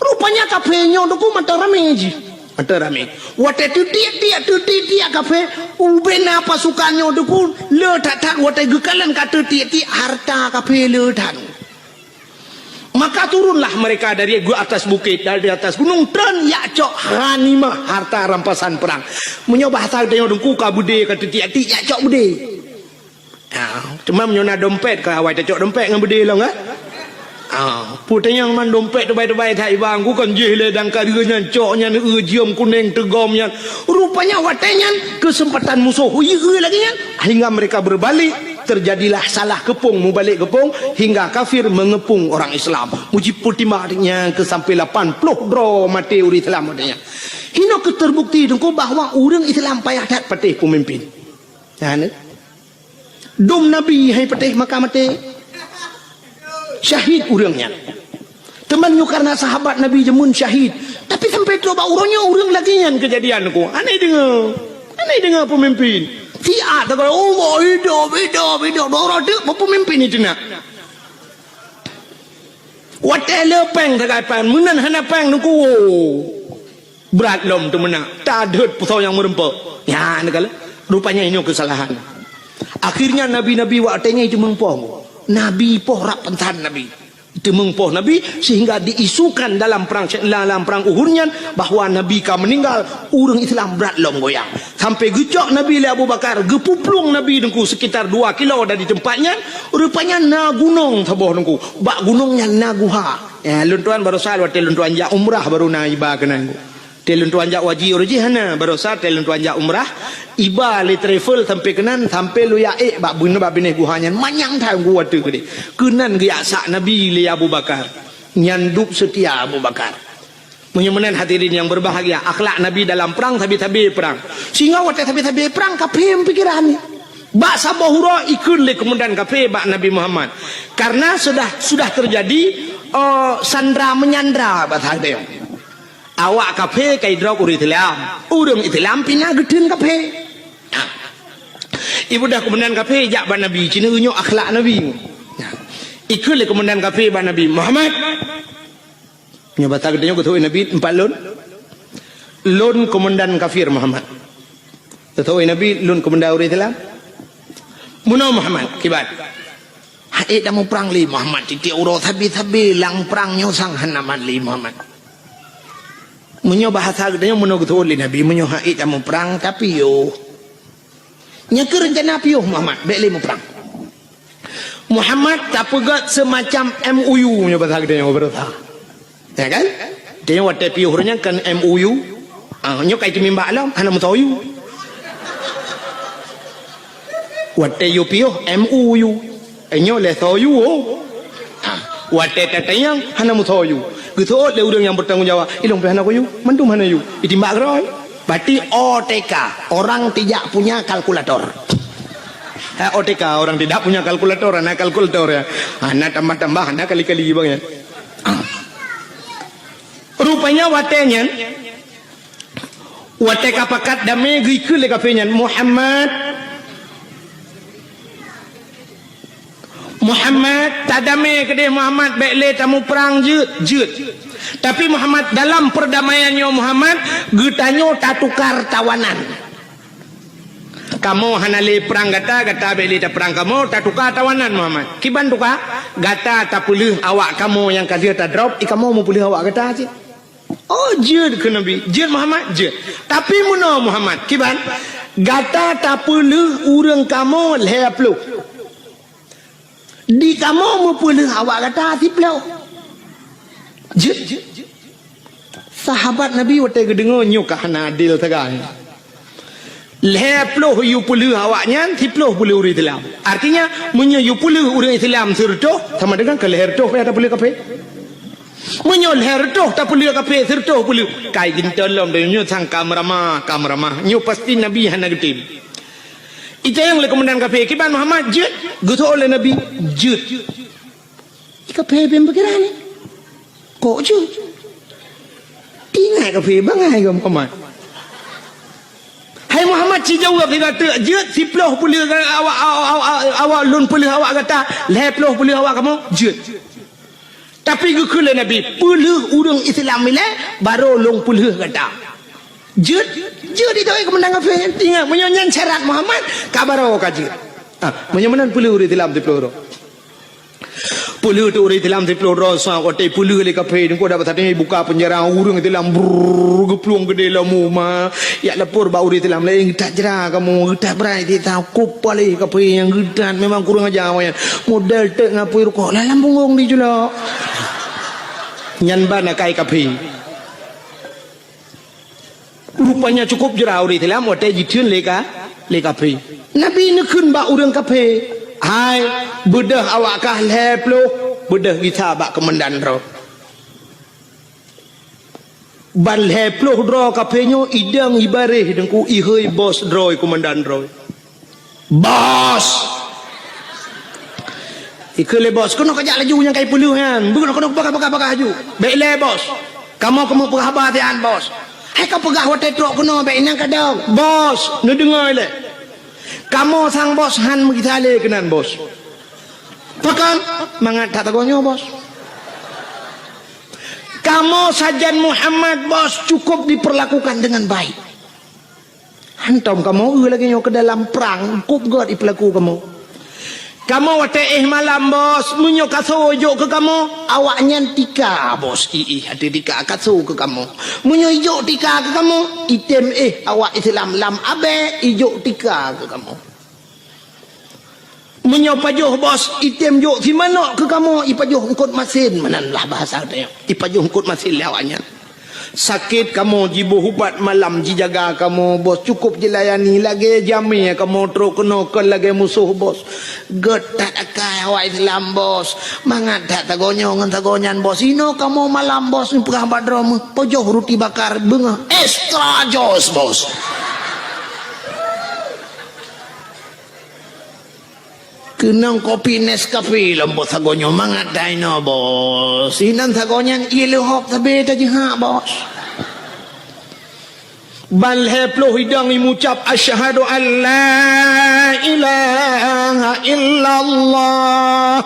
Rupanya kafé nyoe teungku mantong ramé jih. Mantong ramé. Watée teutiek-tiek, teutiek-tiek kafé, ubena pasukan nyoe teungku le that-that watée geukalon ka teutiek-tiek hareuta kafé le that. Maka turunlah mereka dari atas bukét, dari atas gunong, treun jak cok ghanimah, harta rampasan perang. Meunyoe bahasa geutanyoe teungku ka beudé ka teutiek-tiek jak cok beudé. Ha, teuma meunyoe na dompet ka awai tacok dompet ngon beudé lom kan? Ha, peue tanyong man dompet teubai-teubai that iba ku kan jih lé dangka deuh nyan cok nyan eu jeuem kuneng teugom nyan. Rupanya watée nyan keuseumpatan musoh eu lagée nyan hingga mereka berbalik. Terjadilah salah keupông, mubalek keupông, hingga kafir mengepung orang Islam. Mujipeutimang nyang keu sampai lapan ploh droe maté ureuëng Islam watée nyan. Hinoe keuh terbukti teungku bahwa ureuëng Islam payah that patéh peumimpin. Nyan, dum Nabi hai patéh maka maté. Syahid ureuëng nyan. Teuma nyoe karena sahabat Nabi jameun syahid. Tapi sampai trok bak uroe nyoe ureuëng lagée nyan keujadian ku. Aneh deungoe. Aneh deungoe peumimpin. Siat takala, "Allah hidup, hidup, hidup." Dua uroe teuk peumimpin itu nak. Watèe le péng sagai pan, meunan hana péng Teungku. Brat lom teumeunak, tadhôt pusoe nyang meurumpok. Nyan kala, rupanya inoe keusalahan. Akhirnya nabi-nabi watèe nyan teumeung poh. Nabi poh rab pansan nabi. Teumeung poh nabi sehingga diisukan dalam perang, dalam perang Uhud nyan bahwa nabi ka meuninggal, ureueng Islam brat lom goyang. Sampai geucok nabi lé Abu Bakar, geupuplueng nabi Teungku sekitar dua kilo dari tempat nyan, rupanya na gunong saboh Teungku. Bak gunong nyan na guha. Ya, lôn tuan barosa watèe lôn tuan jak umrah baru na iba keunan. Watèe lôn tuan jak haji uroe jih hana, barosa watèe lôn tuan jak umrah, iba lé travel sampai keunan, sampai lôn jak ék bak bun-, bak binéh guha nyan, manyang that Teungku watèe keudéh. Keunan geujak sak nabi lé Abu Bakar. Nyan dub seutia Abu Bakar. Meunyoe meunan hadirin yang berbahagia, akhlak nabi dalam perang, sabe-sabe perang. Sehingga watèe sabe-sabe perang, kafé meupikiran. Bak saboh uroe ikheun lé komandan kafé bak Nabi Muhammad. Karena sudah, sudah terjadi, eh, sandra menyandra bahasa geutanyoe. Awak kafé ka idrop ureueng Islam. Ureueng Islam pih na geutheun kafé. Ibudah komandan kafé jak bak Nabi, ci nyoe akhlak Nabi. Ikheun lé komandan kafé bak Nabi, "Muhammad." Nyoe bahasa geutanyoe geuteupeue Nabi, "Teumpat lôn." "Lôn komandan kafir, Muhammad." Geuteupeue Nabi, "Lôn komandan ureueng Islam." "Meunoe Muhammad, kiban?" "Hana ék tamuprang lé Muhammad, tiep-tiep uroe sabe-sabe lam prang nyoe sang hana mat lé Muhammad." Meunyoe bahasa geutanyoe meunoe geuteupeue lé Nabi, "Meunyoe hana ék tamuprang, tapiôh." "Nyan keuh reuncana piôh Muhammad, bèk lé muprang." Muhammad tapeugöt seumacam M O U nyoe bahasa geutanyoe beureusa. Ya kan? Geutanyoe watèe piôh ureueng nyan kan M O U. Ah, nyoe ka iteumimbak lom, hana meusoe yue. Watèe yue piôh M O U. Eh, nyoe lé soe yue, oh. Ah, watèe tatanyong, hana meusoe yue. Geuseuôt lé ureueng nyang bertanggung jawab, "Ilôn pih hana kuyue, mandum hana yue." Itimbak keudroe. Berarti O T K, orang tidak punya kalkulator. Ha, O T K, orang tidak punya kalkulator, hana kalkulator ya. Hana tambah-tambah, hana kali-kali bang ya. Ah. Rupanya watèe nyan, watèe ka pakat damé geukheun lé kafé nyan, "Muhammad, Muhammad, tadamé keudéh Muhammad, bèk lé tamuprang jeuet, jeuet. Tapi Muhammad, dalam perdamaian nyoe Muhammad, geutanyoe tatukar tawanan. Kamoe hana lé prang gata, gata bèk lé taprang kamoe, tatukar tawanan Muhammad." "Kiban tukar?" "Gata tapeulheueh awak kamoe nyang ka lheueh tadrop, i kamoe meupeulheueh awak gata cit." "Oh, jeuet," kheun Nabi. "Jeuet Muhammad?" "Jeuet." "Tapi meunoe Muhammad, kiban? Gata tapeulheueh ureueng kamoe lhèe ploh. Di kamoe meupeulheueh awak gata siploh." "Jeuet." Sahabat Nabi watèe geudeungoe nyoe ka hana adil sagai. Lhèe ploh yue peulheueh awak nyan, siploh peulheueh ureueng Islam. Artinya, meunyoe yue peulheueh ureueng Islam sireutôh, sama dengan keu lhèe reutôh payah tapeulheueh kafé. Meunyoe lhèe reutôh tapeulheueh kafé, sireutôh peulheueh, kai geuntôi lom donya nyoe sang ka meuramah, ka meuramah. Nyoe pasti Nabi hana geutem. Itanyong lé komandan kafé, "Kiban Muhammad, jeuet?" Geuseuôt lé Nabi, "Jeuet." Kafé bèk pikiran ni. "Kok jeuet?" Ingat kafé bangai keu Muhammad. "Hai Muhammad, ci jaweueb lé gata, jeuet siploh peulheueh awak, awak, awak, awak lôn peulheueh awak gata, lhèe ploh peulheueh awak kamoe, jeuet." Tapi geukheun lé Nabi, "Peulheueh ureueng Islam ilèe, barô lôn peulheueh gata." "Jeuet?" "Jeuet," itu komandan kafé. Ingat, meunyoe nyan syarat Muhammad, ka barô ka jeuet. Ah, meunyoe meunan peulheueh ureueng Islam siploh droe. Peulheueh teuk ureueng Islam siploh droe, sa watèe peulheueh lé kafé, nyan keuh dapat satéh buka peunjara, ureueng Islam brrr, geuplueng keudéh lom uma. Jak lapor bak ureueng Islam laén, "Geutak jra kamoe, geutak brat di ta, kop paléh kafé nyang geutak, memang kurang aja awaknyan. Modal teuk ngon apui rukok, lam punggong di julok." Nyan ban akai kafé. Rupanya cukup jra ureueng Islam watèe jitheun lé ka, lé kafé. Nabi neukheun bak ureueng kafé, "Hai, beudôh awak kah lhèe ploh, beudôh gisa bak komandan droe." Ban lhèe ploh droe kafé nyoe idong ibaréh Teungku, ihôi bos droe, komandan droe. "Bos!" Ikheun lé bos, "Keunoe kajak laju nyang kai peulheueh nyan. Beuh, keunoe, keunoe, peugah, peugah, peugah laju. Bèk lé, bos. Kamoe keumeung peugah haba siat, bos." "Hai kapeugah watèe trok keunoe, bèk inong kadong." "Bos, neudeungoe lé. Kamoe sang bos hán meugisa lé keunan, bos." "Pakon?" "Mangat that sagoe nyoe, bos." Kamoe sajan Muhammad, Bos, cukup diperlakukan dengan baik. Hantom kamoe eu lagée nyoe keu dalam prang, cukup gét diperlaku kamoe. Kamoe watée éh malam, Bos, meunyoe kaso jok keu kamoe, awaknyan tika, Bos, iéh até tika kaso keu kamoe. Meunyoe ijok tika keu kamoe, item éh awak Islam lam abée ijok tika keu kamoe. Meunyoe pajoh, Bos, item jok simanok keu kamoe, ipajoh eungkot masin, meunan lah bahasa tanyoe. Ipajoh eungkot masin lé awaknyan. Sakét kamoe jiboh ubat malam jijaga kamoe, Bos, cukup jilayani, lagée jamé kamoe trok keunoe kon lagée musoh, Bos. Gét that akai awak Islam, Bos. Mangat that sagoe nyoe ngon sagoe nyan, Bos. Inoe kamoe malam, Bos, neupeugah bak droe meuh, pajoh ruti bakar beungoh. Extra jos, Bos. Keunong kopi Nescafe lom, Bos, sagoe nyoe mangat that inoe, Bos. Sinan sagoe nyan ié leuhob sabe tajeuhak, Bos. Ban lhée ploh idong imucab, "Asyhadu an la ilaha illallah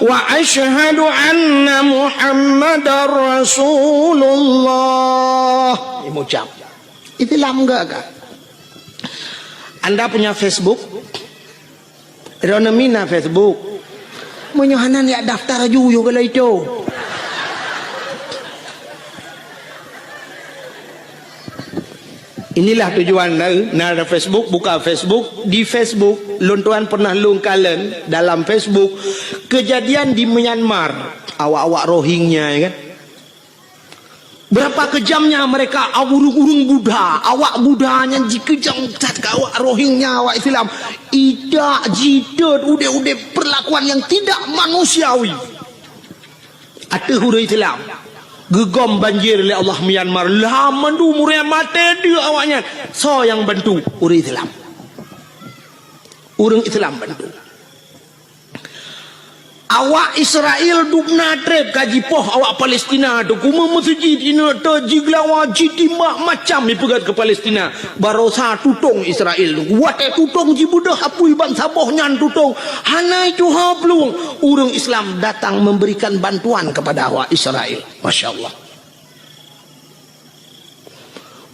wa asyhadu anna Muhammadar Rasulullah." Imucab. Islam gak, gak. Anda punya Facebook? Droeneuh mina Facebook. Meunyoe hana, yak daftar laju yoh galai tu. Inilah tujuan na, na ada Facebook, buka Facebook. Di Facebook, lôn tuan pernah lôn kalon dalam Facebook, kejadian di Myanmar. Awak-awak Rohingya, ya kan? Berapa kejamnya mereka, ureuëng-ureuëng Buddha, awak Buddha nyan jikeujam that keu awak Rohingya, awak Islam. Idak, jitot, udeb-udeb perlakuan yang tidak manusiawi. Ateueh ureuëng Islam, geugom banjir lé Allah Myanmar, lam mandum ureuëng maté deuk awaknyan. Soe nyang bantu? Ureuëng Islam. Ureuëng Islam bantu. Awak Israel dubna treb ka jipoh awak Palestina tu, kume meuseujid ineuk teuk jigeulawa, jitimbak macam ipeugét keu Palestina. Barosa tutong Israel tu. Watée tutong jibeudôh apui bansaboh nyan tutong, hana tuha plueng. Ureuëng Islam datang memberikan bantuan kepada awak Israel. Masya Allah.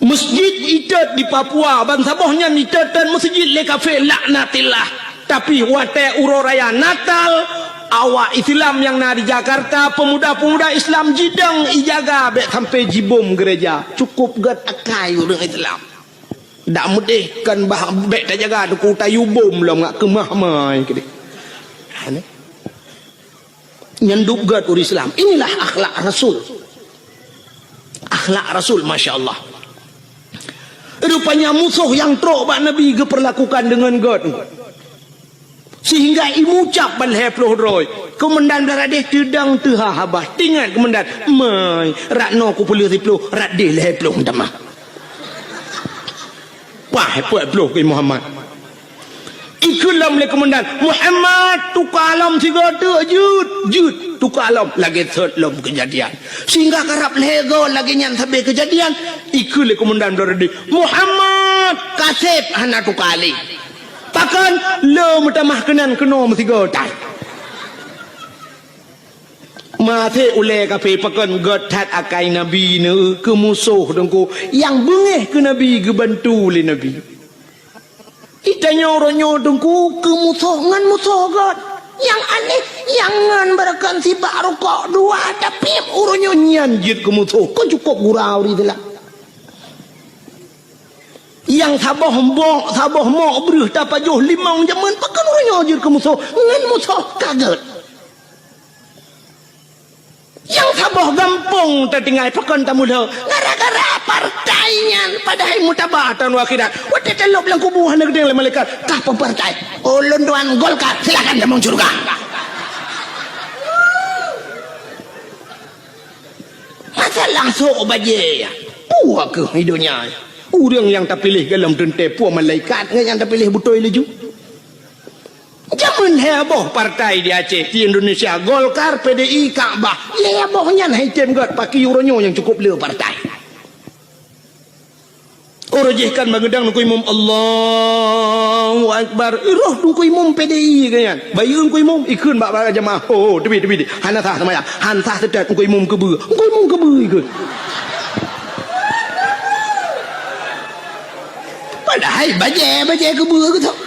Masjid itot di Papua, bansaboh nyan itot dan masjid lé kafé, laknatillah. Tapi watée uroe raya Natal, awak Islam nyang na di Jakarta, pemuda-pemuda Islam jidong ijaga bék sampai jibom gereja. Cukup gét akai ureuëng Islam. Dak meudeh kan bah bék tajaga teungku tayue bom lom ngak keumah mai keudeh. Ha, ni. Nyan dub gét ureuëng Islam. Inilah akhlak Rasul. Akhlak Rasul, masya Allah. Rupanya musoh nyang trok bak Nabi geupeurlakukan deungon gét. Sehingga imucab ban lhée ploh droe. Komandan blah radeh teudong teuha haba. Teuingat komandan, "Mai, rat noe kupeuleueh siploh, rat deh lhée ploh tamah." Pah, peuet ploh keu Muhammad. Ikheun lom lé komandan, "Muhammad, tuka lom sigoe teuk jeuet, jeuet, tuka lom." Lagée thot lom keujadian. Sehingga karab lhée goe lagée nyan sabe keujadian, ikheun lé komandan blah radeh, "Muhammad, kaseb hana tuka lé." Pakon? Le meutamah keunan keunoe meusigoe tai. Maté ulée kafé pakon gét that akai Nabi neu keu musoh teungku nyang beungéh keu Nabi geubantu lé Nabi. Itanyoe uroe nyoe teungku keu musoh ngon musoh gét. Nyang aneh, nyang ngon beureukan sibak rukok dua, tapi uroe nyoe nyan jeuet keu musoh. Kon cukup gura ureuëng Islam. Nyang saboh mok, saboh mok breuh tapajoh limong jameun, pakon uroe nyoe jeuet keu musoh ngon musoh ka gét. Nyang saboh gampông tatinggai pakon tamulo gara-gara partai nyan, padahai mutaba taun akhirat. Watée talop lam kubu hana geudeng lé malaikat, "Kah peupartai?" "Ulôn tuan Golkar." "Silakan tamong syeuruga." Masalah sok bajée, peue kheueh di donya. Ureuëng nyang tapiléh golom teuntée peue malaikat ngon nyang tapiléh beutôi laju. Jameun lhée boh partai di Aceh, di Indonesia, Golkar, P D I, Kakbah. Lhée boh nyan hai tem gét, pakri uroe nyoe nyang cukup le partai. Roh jih kan bangeudang Teungku Imum, "Allahu Akbar." Roh Teungku Imum P D I geuh nyan. Bayeue Teungku Imum, ikheun bak, bak jamaah. "Oh, oh, teubiet, teubiet. Hana sah seumayang. Han sah seutôt Teungku Imum keubeue." Teungku Imum keubeue ikheun. Padahai bajée, bajée keubeue keutok.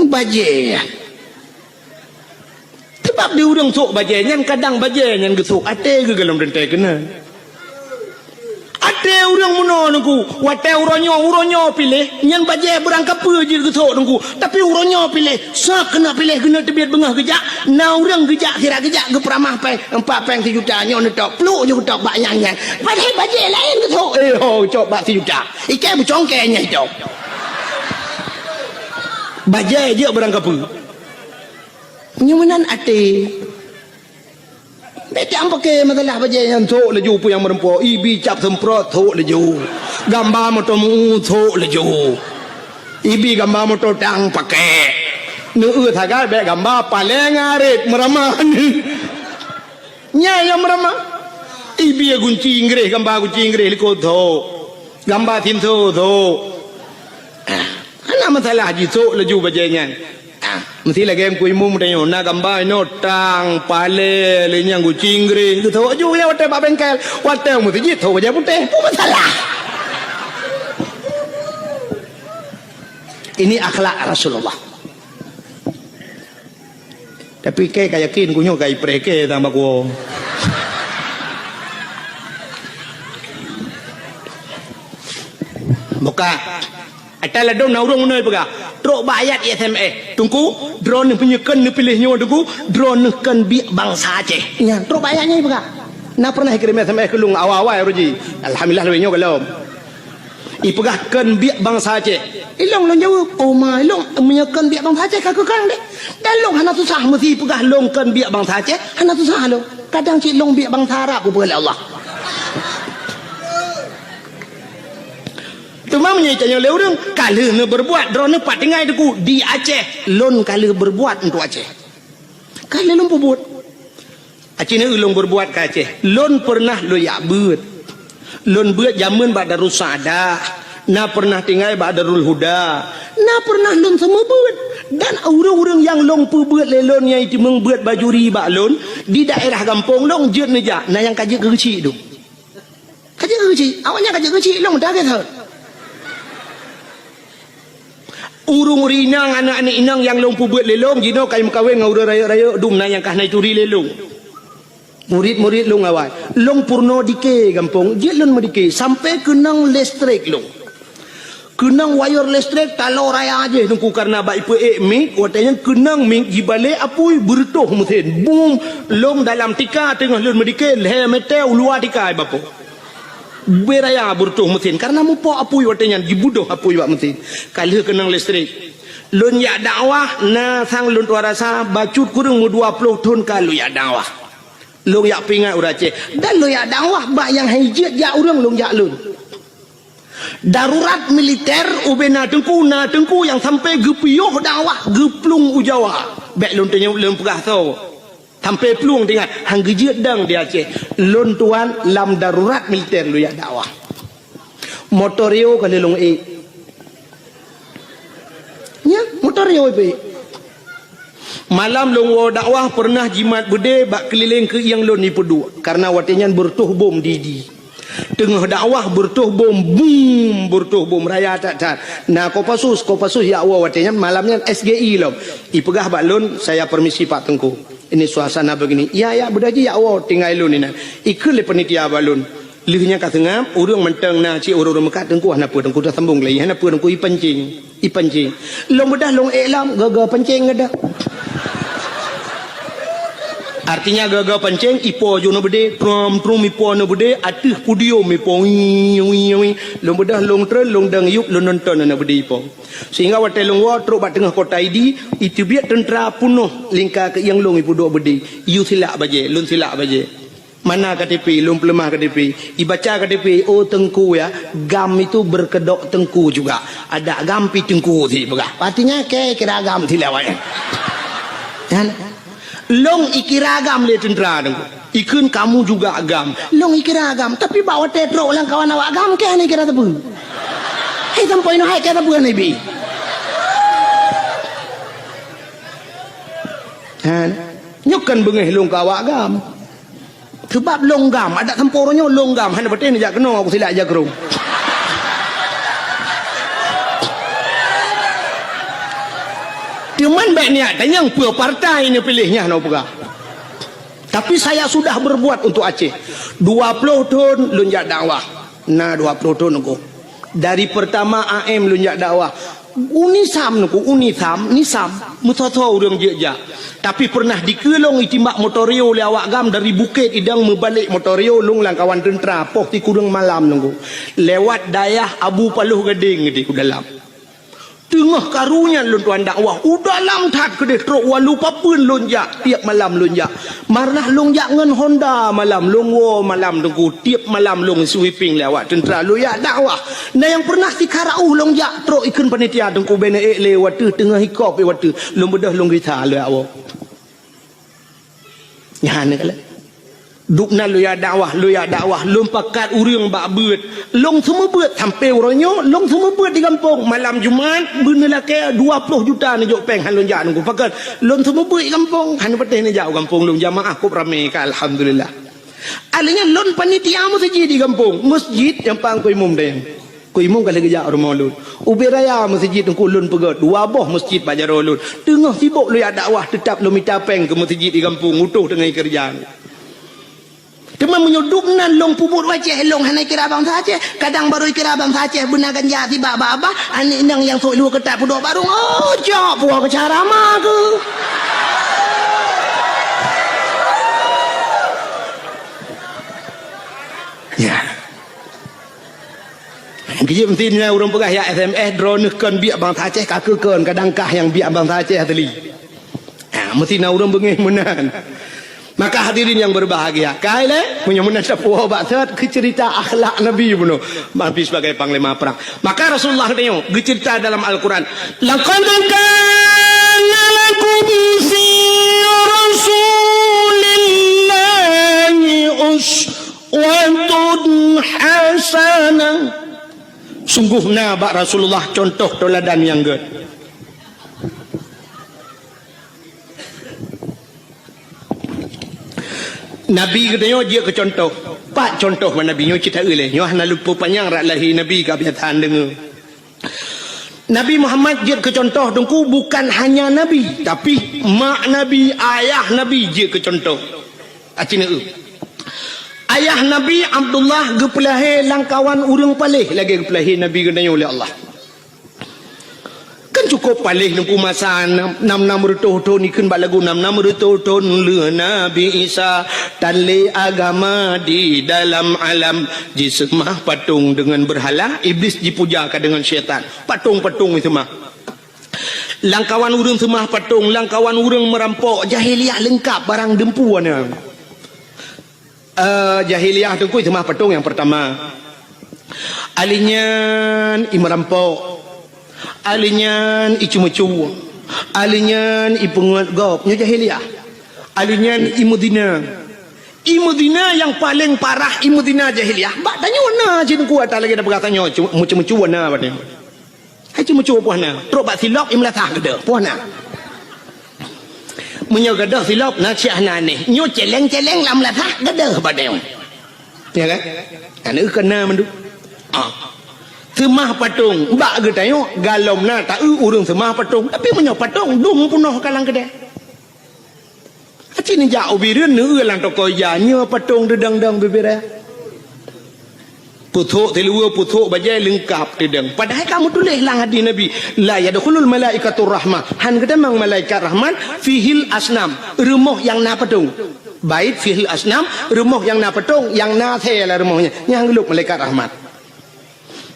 Bajée. Sabab di ureuëng sôk bajée nyan, kadang bajée nyan geusôk até geuh golom teuntée keunan. Até ureuëng meunoe Teungku, watée uroe nyoe, uroe nyoe piléh, nyan bajée beurangkapeue jeuet geusôk Teungku. Tapi uroe nyoe piléh, sôk keuneuk piléh, keuneuk teubiet beungoh geujak, na ureuëng geujak, sira geujak geupeuramah péng, empat péng sijuta, nyoe neutok, pluek ju geutok bak nyang nyan. Padahai bajée laén geusôk, eh ho, cok bak sijuta. Ikée beucongkée nyang itôb. Bajée jeuet beurangkapeue. Nyoe meunan até. Bék tampakée masalah bajée nyan, sôk laju peue nyang meureumpok, ibi cap seumprot, sôk laju. Gamba moto meu, sôk laju. Ibi gamba moto tang pakée. Neueu sagai bék gamba paleng arit meuramah. Nyan nyang meuramah. Ibi gunci Inggréh, gamba gunci Inggréh likot, sôk. Gamba sinso, sôk. Ah, hana masalah jisôk laju bajée nyan. Ah, meusti lagée Teungku Imum tanyoe, na gamba inoe tang, palée, lé nyang gunci Inggréh. Geusôk laju ya watée bak bengkel, watée meuseujid sôk bajée putéh. Peue masalah? Ini akhlak Rasulullah. Tapi kée ka yakin, ku nyoe ka ipreh kée tambah kuwoe. Buka. Ata ladom na ureuëng meunoe peugah, trok bak ayat S M S. "Teungku, droeneuh meunyoe kön neupiléh nyoe Teungku, droeneuh kön biek bansa Aceh." Nyan, trok bak ayat nyan peugah. Na pernah ikirém S M S keu lôn awai-awai uroe jih. Alhamdulillah, lawét nyoe golom. Ipeugah kön biek bansa Aceh. Ilong lôn jaweueb, "Oh ma, ilong meunyoe kön biek bansa Aceh ka keu kang deh." Dan lôn hana susah meusi peugah lôn kön biek bansa Aceh, hana susah lôn. Kadang cit lôn biek bansa Arab, peue lé Allah. Teuma meunyoe itanyoe lé ureuëng, ka lheueh neubeurbuat, droeneuh pat tinggai Teungku di Aceh, lôn ka lheueh beurbuat untuk Aceh. Ka lheueh lôn peubuet. Aci neu lôn beurbuat ka Aceh. Lôn peureunah lôn yak beuet. Lôn beuet jameun bak Darussaada. Na peureunah tinggai bak Darul Huda. Na peureunah lôn seumeubeuet. Dan ureuëng-ureuëng nyang lôn peubeuet lé lôn nyang jiteumeung beuet bajuri bak lôn, di daerah gampông lôn jeuet neujak, na nyang ka jeuet keu geuchik dum. Ka jeuet keu geuchik, awaknyan ka jeuet keu geuchik, lôn dah gét that. Ureuëng-ureuëng inong, aneuëk-aneuëk inong nyang lôn peubeuet lé lôn, jinoe ka meukawen ngon ureuëng rayeuk-rayeuk dum na nyang ka hana jituri lé lôn. Murit-murit lôn awai, lôn peurunoe dike gampông, jeuet lôn meudike, sampoe keunong listrik lôn. Keunong wayeur listrik taloe raya jih Teungku, kareuna bak ipeuék mik, watée nyan keunong mik jibalek apui beureutoh meusén. Bum! Lôn dalam tika teungoh lôn meudike, lhée meutée u luwa tika ibapoe. Beu raya beureutoh meusén, kareuna mupok apui watée nyan, jibeudôh apui bak meusén. Ka lheueh keunong listrik. Lôn jak dakwah, na sang lôn tuan rasa, bacut kureueng meudua ploh thon ka lôn jak dakwah. Lôn jak peuingat ureuëng Aceh. Dan lôn jak dakwah bak nyang han jeuet jak ureuëng lôn jak lôn. Darurat militer ubena teungku, na teungku nyang sampai geupiôh dakwah geuplueng u Jawa. Bék lôn teunyeb lôn peugah soe. Sampai plueng teuingat, han geujeuet dong di Aceh. Lôn tuan lam darurat militer lôn jak dakwah. Motor Rio ka lheueh lôn ék. Nya, motor Rio ipeuék. Malam lôn woe dakwah peureunah jimat beudé bak keulileng keuieng lôn ipeuduek, kareuna watée nyan beureutoh bom di, di. Teungoh dakwah beureutoh bom, bum, beureutoh bom raya that-that. Na Kopassus, Kopassus jak woe watée nyan, malam nyan S G I lom. Ipeugah bak lôn, "Saya permisi Pak Teungku. Ini suasana begini." "Ya, ya, beudôh jih jak woe, tinggai lôn inan." Ikheun lé panitia bak lôn. Lheueh nyan ka seungab, ureuëng mantong na cit ureuëng-ureuëng meukat, "Teungku hana peue, Teungku tasambong lagi, hana peue, Teungku ipancing." Ipancing. Lôn beudôh lôn ék lom, gaga pancing gadoh. Artinya gaga pancing, ipo ju na beudé, trom, trom ipo na beudé, ateueh podium ipo, wii, wii, wii. Lôn beudôh lôn treun, lôn dong yup, lôn nonton na beudé ipo. Sehingga watée lôn woe trok bak teungoh kota Idi, iteubiet teuntra peunoh lingka keuieng lôn ipeuduek beudé. Yue silak bajée, lôn silak bajée. Mana K T P, lôn peuleumah K T P. Ibaca K T P, "Oh Teungku ya, GAM itu berkedok Teungku juga. Ada GAM pi Teungku," si peugah. Artinya, ke kira GAM si lawai. Kan? Lôn ikira agam lé teuntra teungku. Ikheun kamu juga agam. Lôn ikira agam, tapi bak watèe trok lam kawan awak agam, kèe hana ikira sapeue. Hai sampoe nyoe hai kèe sapeue hana ibi. Ha, nyoe kan beungèh lôn keu awak agam. Seubab lôn gam, adak sampoe uroe nyoe lôn gam, hana patéh neujak keunoe, aku silak jakrong. Teuma bèk niat tanyong peue partai neupiléh, nyan hana peugah. Tapi saya sudah berbuat untuk Aceh. Dua ploh thon lôn jak dakwah. Na dua ploh thon teungku. Dari pertama A M lôn jak dakwah. UNISAM teungku, UNISAM, NISAM, meusoe-soe ureueng jeuet jak. Tapi pernah dikeue lôn itimbak motor Rio lé awak gam dari Bukét Idong meubalek motor Rio lôn lam kawan teuntra poh sikureueng malam teungku. Lewat dayah Abu Paloh Gadeng di u dalam. Teungoh karu nyan lôn tuan dakwah, u dalam that keudeh trok walu papeuen lôn jak, tiep malam lôn jak. Marah lôn jak ngon Honda malam, lôn woe malam teungku, tiep malam lôn sweeping lé awak teuntra lôn jak dakwah. Na nyang pernah sikara uh lôn jak trok ikheun panitia teungku bèk neuék lé watèe teungoh ikop watèe lôn beudôh lôn gisa lôn jak woe. Nyan keuh lé. Dubnan lôn jak dakwah, lôn jak dakwah, lôn pakat ureueng bak beuet. Lôn seumeubeuet sampoe uroe nyoe, lôn seumeubeuet di gampông. Malam Jumat, beuneulakèe dua ploh juta neujok pèng han lôn jak teungku. Pakon, lôn seumeubeuet di gampông, han patéh neujak u gampông lôn. Jamaah kôp ramè ka, alhamdulillah. Ahli nyan lôn panitia meuseujid di gampông, meuseujid nyang pang keu imum dayang. Keu imum ka lheueh geujak rumoh lôn. Ubé raya meuseujid teungku lôn peugöt, dua boh meuseujid bak jaroe lôn. Teungoh sibok lôn jak dakwah, teutab lôn mita pèng keu meuseujid di gampông, utoh teungoh keureuja. Teuma meunyoe dubnan lôn peubuet u Aceh, lôn hana kira bansa Aceh. Kadang barô kira bansa Aceh beuna ganja sibak bak babah, aneuk inong nyang sôk luweue keutat peuduek barô, oh, cok puwoe keu cara ma keuh. Ya. Geujeuet meusti nyan ureueng peugah jak S M S, droeneuh kon biak bansa Aceh, ka keuh kon, kadang kah nyang biak bansa Aceh asli. Ha, meusti na ureueng beungéh meunan. Maka hadirin yang berbahagia, ka ilèe, meunyoe meunan tapuwoe bak sot keu ceurita akhlak Nabi bunoe, Nabi sebagai panglima perang. Maka Rasulullah geutanyoe geuceurita dalam Al-Quran, "Laqad kana lakum fi Rasulillahi uswatun hasanah." Sunggoh na bak Rasulullah contoh teuladan nyang gèt. Nabi geutanyoe jeuet keu contoh. Pat contoh bak Nabi nyoe cit taeu lé. Nyoe hana lôn peupanyang rot lahé Nabi ka biasa deungoe. Nabi Muhammad jeuet keu contoh teungku bukan hanya Nabi, tapi mak Nabi, ayah Nabi jeuet keu contoh. Aci neueu. Ayah Nabi Abdullah geupeulahé lam kawan ureueng paléh lagèe geupeulahé Nabi geutanyoe lé Allah. Kan cukôp paléh teungku masa nam, nam, nam reutôh thôn, ikheun bak lagu nam, nam reutôh thôn lheueh Nabi Isa, tan lé agama di dalam alam, jiseumah patong deungon beurhala, Iblis jipuja ka deungon syaitan. Patong-patong jiseumah. Lam kawan ureueng seumah patong, lam kawan ureueng meurampok, jahiliyah leungkap barang deumpu na. Eh, jahiliyah teungku seumah patong nyang peurtama. Ahli nyan i meurampok. Ahli nyan i ceumeucue. Ahli nyan i peungeut gob. Nyoe jahiliyah. Ahli nyan i meuzina. I meuzina nyang paleng parah, i meuzina jahiliyah. Bak tanyoe na cit teungku ata lagèe na peugah tanyoe, cu-, meuceumeucue na bak tanyoe. Hai ceumeucue poh na, trok bak silop i meulasah gadôh, poh na. Meunyoe gadôh silop na siah na anéh, nyoe céléng-céléng lam meulasah gadôh bak tanyoe. Ya kan? Aneuk keu na mandum. Ah. Seumah patong bak geutanyoe galom na taeu ureueng seumah patong, tapi meunyoe patong dum peunoh ka lam keudè. Aci neujak u Bireuen neueu lam toko ija, nyoe patong teudong-dong bibiraya. Puthok siluweue, puthok bajèe leungkap teudong. Padahai ka meutuléh lam hadih Nabi, "La yadkhulul malaikatur rahmah." Han geutamong malaikat rahmat, "Fihil asnam." Rumoh nyang na patong. Bait fihil asnam, rumoh nyang na patong, nyang na asèe lam rumoh nyan. Nyan han geulôp malaikat rahmat.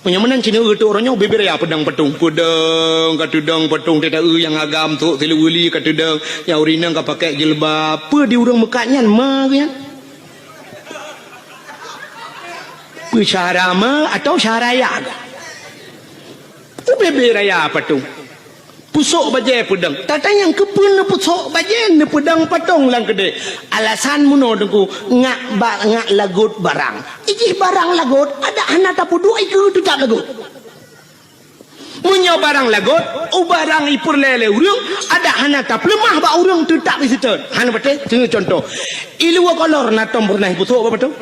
Meunyoe meunan cit neueu teuk uroe nyoe bibiraya peudong patong. Peudong ka teudong patong teuta eu nyang agam thok siluweue li ka teudong, nyang ureueng inong ka pakèk jilbab. Peue di ureueng meukat nyan ma geuh nyan? Peue syara ma atau syara ya geuh? Peue bibiraya patong? Pusok bajée peudong. Tatanyong keupeue neupeusok bajée neupeudong patong lam keudeh. Alasan meunoe Teungku, ngak ba-, ngak lagot barang. Ijih barang lagot, adak hana tapeuduek ikeue teutap lagot. Meunyoe barang lagot, u barang ipeureulée lé ureuëng, adak hana tapeuleumah bak ureuëng teutap iseutôt. Hana patéh, teungoh contoh. Iluwa kolor na tom peureunah ipusok bak patong?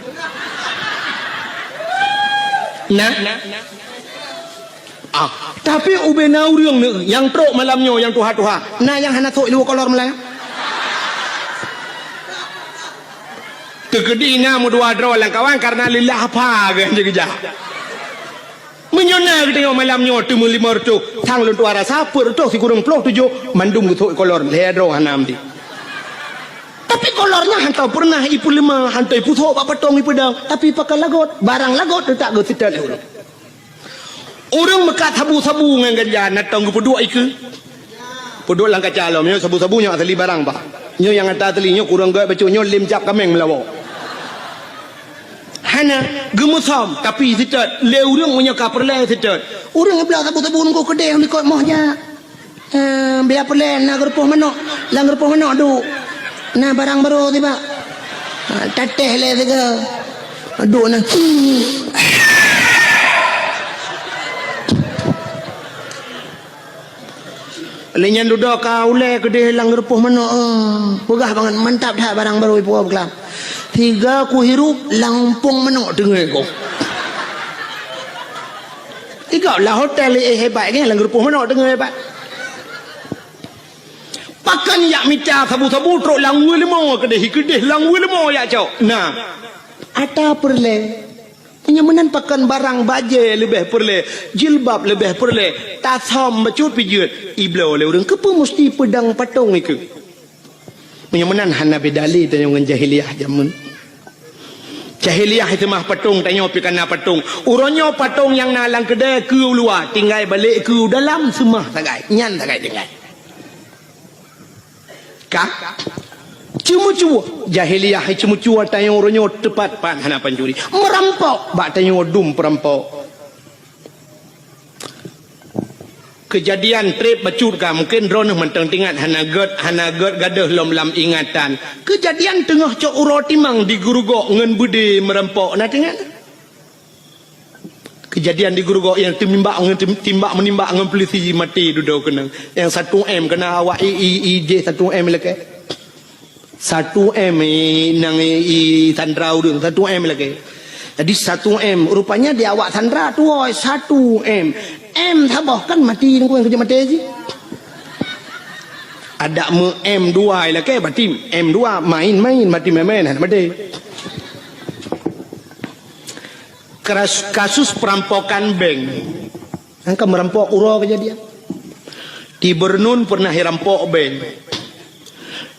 Nah. Ah, tapi ubena ureuëng ni nyang trok malam nyoe nyang tuha-tuha, na nyang hana sok iluwa kolor malam? Teukeudi na meudua droe lam kawan karena lillah apa ke geujak. Meunyoe na geutanyoe malam nyoe teuma lima reutôh, sang lôn tuha rasa peuet reutôh sikureueng ploh tujoh mandum geusok kolor lhée droe hana meuti. Tapi kolor nyan hana peureunah ipeuleumah, hana ipusok bak patong ipeudong, tapi pakai lagot, barang lagot teutap geuseutôt lé ureuëng. Ureuëng meukat sabu-sabu ngon ganja na tom geupeuduek ikeue. Peuduek lam kaca lom, nyoe sabu-sabu nyoe asli barang bah. Nyoe nyang ata asli nyoe kureueng gét bacut nyoe lem cap kaméng meulawo. Hana geumeusom tapi seutôt lé ureuëng meunyoe ka peureulée seutôt. Ureuëng ibloe sabu-sabu nunggu keudeh likot moh jak. Eh, biar peureulée na geurupoh manok, lam geurupoh manok duek. Na barang barô tibak. Ha, tatéh lé siga. Duek na. Lé nyan dudoe ka ulée keudeh lam geurupoh manok. Eh, peugah bangat mantap that barang barô ipuwoe beuklam. Siga kuhirup lam umpung manok teungoh ku. Tiga lah hotel eh hebat kan lam geurupoh manok teungoh hebat. Pakon yak mita sabu-sabu trok lam wue leumo keudeh, keudeh lam wue leumo yak cok. Nah, ata peureulée. Meunyoe meunan pakon barang bajée leubeh peureulée, jilbab leubeh peureulée, tasam bacut pijeut, ibloe lé ureuëng keupeue musti peudong patong ikeue. Meunyoe meunan hana beda lé tanyoe ngon jahiliyah jameun. Jahiliyah itu mah patong tanyoe pih kana patong. Uroe nyoe patong nyang na lam keudée keu luwa, tinggai balek keu dalam seumah sagai. Nyan sagai tinggai. Ka? Ceumeucue. Jahiliyah ceumeucue tanyoe uroe nyoe teupat pat hana pancuri. Meurampok bak tanyoe dum peurampok. Keujadian treb bacut ka mungken droeneuh mantong teuingat hana gét, hana gét gadôh lom lam ingatan. Keujadian teungoh cok uroe timang di Geurugok ngon beudé meurampok na teuingat? Keujadian di Geurugok nyang teumimbak ngon tim-, timbak meunimbak ngon peulisi maté dudoe keunong. Nyang satu M keunong awak i, i, i jih satu M lakée. Satu M i, nang i, i sandra ureuëng, satu M lakée. Jadi satu M, rupanya di awak sandra tuwoe satu M. M saboh kan mati nungku nyang keujeuet maté jih. Adak meu M dua lakée, berarti M dua main-main, mati main-main, hana maté. Keras-, kasus perampokan bank. Nyang ka meurampok uroe keujadian. Di Beureunuen peureunah irampok bank.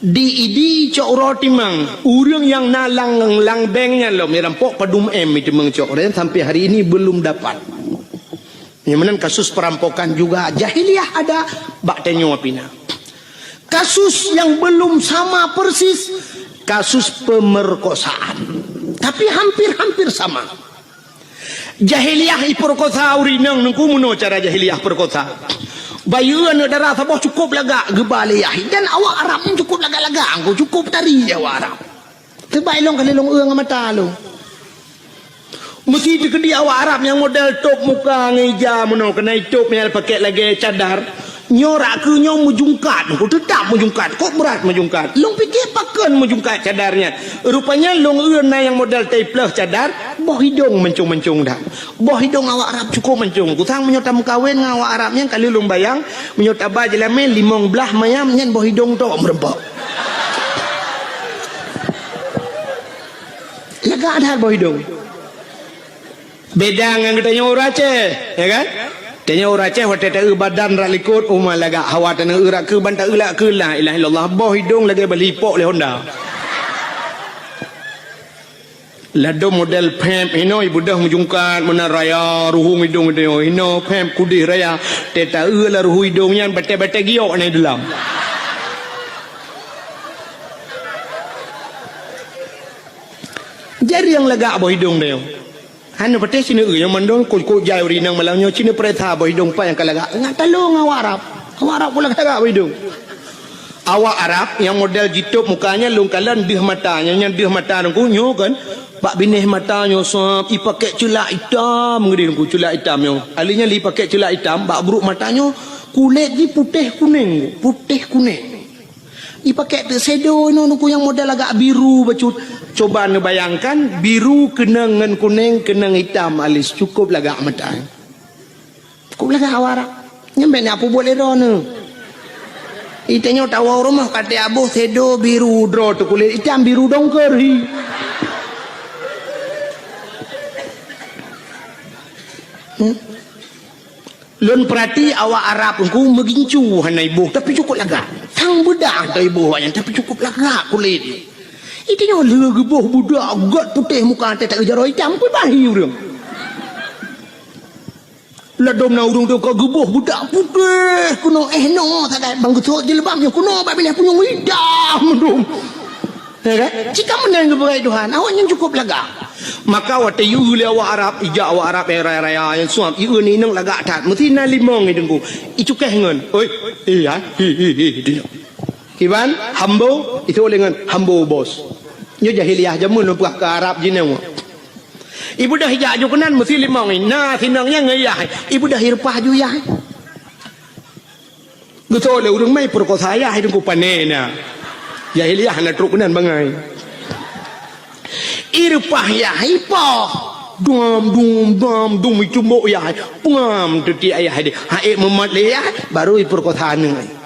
Di Idi cok uroe timang, ureuëng nyang na lam, lam bank nyan lom irampok padum M iteumang cok. Dan sampai hari ini belum dapat. Nyang meunan kasus perampokan juga jahiliyah ada bak tanyoe pih na. Kasus yang belum sama persis, kasus pemerkosaan. Tapi hampir-hampir sama. Jahiliyah ipeurkosa ureuëng inong nungku meunoe cara jahiliyah peurkosa. Bayeue aneuëk dara saboh cukup lagak geuba lé yah. Dan awak Arab nyan cukup lagak-lagak, angku cukup tari awak Arab. Teubai lông kali lông eu ngon mata lông. Meusi teukeudi awak Arab nyang model top muka ngon ija meunoe keunan itop nyang pakèk lagèe cadar. Nyoe rak keu nyoe meujungkat, teutap meujungkat, kok brat meujungkat. Lông piké pakon meujungkat cadar nyan. Rupanya lông eu na nyang model taipleuh cadar, boh idông mancong-mancong that. Boh idông awak Arab cukup mancong. Kusang meunyoe tameukawen ngon awak Arab nyan kali lông bayang, meunyoe taba jeulamé limong blaih mayam nyan boh idông tok meureumpok. Lagak that boh idông. Beda ngon geutanyoe ureuëng Aceh, ya kan? Tanyoe ureuëng Aceh watèe taeu badan rak likot, uma lagak hawa tanyoe eu rak keu ban taeu lak keu la ilaha illallah. Boh idông lagèe bali ipok lé honda. Ladôm model pèp hinoe beudôh meujungkat meunan raya ruhueng idông tanyoe. Hinoe pèp kudeh raya. Teuta eu lam ruhueng idông nyan batèe-batèe giok na di dalam. Jari nyang lagak boh idông tanyoe. Hana patéh sineuk eu nyang mandum kok-kok jai ureuëng inong malam nyoe sineuk peuriksa boh idông pat nyang ka lagak. Ngat talông awak Arab. Awak Arab pula galak bak idong. Awak Arab nyang model jitôb muka nyan lôn kalon deuh mata, nyang, nyang deuh mata Teungku nyoe kan, bak binéh mata nyoe sab, ipakék ceulak itam ngeudeh Teungku, ceulak itam nyoe. Ahli nyan lé ipakék ceulak itam, bak brôk mata nyoe kulét jih putéh kunéng, putéh kunéng. Ipakék teuk shadow inoe Teungku nyang model agak biru bacut. Coba neubayangkan, biru keunong ngon kunéng, keunong itam alis, cukôp lagak mata. Cukôp lagak awak Arab. Nyan bèk na peubuet lé droeneuh. Itanyoe tawoe rumoh ka teuaboh shadow biru droe teuh kulét itam biru dongker hi. Hmm? Lôn peurati awak Arab Teungku meugincu hana iboh, tapi cukôp lagak. Sang beudah teuh iboh awaknyan, tapi cukôp lagak kulét. Itanyoe lheueh geuboh beudak göt putéh muka teuh, tak geujaroe itam, peue bahi ureueng. Ladôm na ureueng teuh ka geuboh beudak putéh keunoe, eh, noe sagai bang geusôt jilbab nyoe keunoe bak binéh punyueng itam dum. Ya kan? Cit ka meunan geupeugah Tuhan, awaknyan cukôp lagak. Maka watèe yue lé awak Arab, ijak awak Arab nyang raya-raya nyang suam, yue ni inong lagak that. Meusti na limong i Teungku. Icukéh ngon, "Oi, iya, hi, hi, hi, hi." Kiban, hambo, itu lé ngon hambo bos. Nyoe jahiliyah jameun lôn peugah keu Arab jinoe. Ibeudôh ijak aju keunan meusti limong i. Na sinong nyang ngon yah. Ibeudôh ireupah aju yah. Geutôi lé ureueng mai peurekosa yah i Teungku pané na. Jahiliyah hana trok keunan bangai. Ireupah yah ipoh. Dum, dum, dum, dum icumbok yah. Peungam teutiek yah deh. Hai meumat lé yah, baru ipeurekosa aneuk.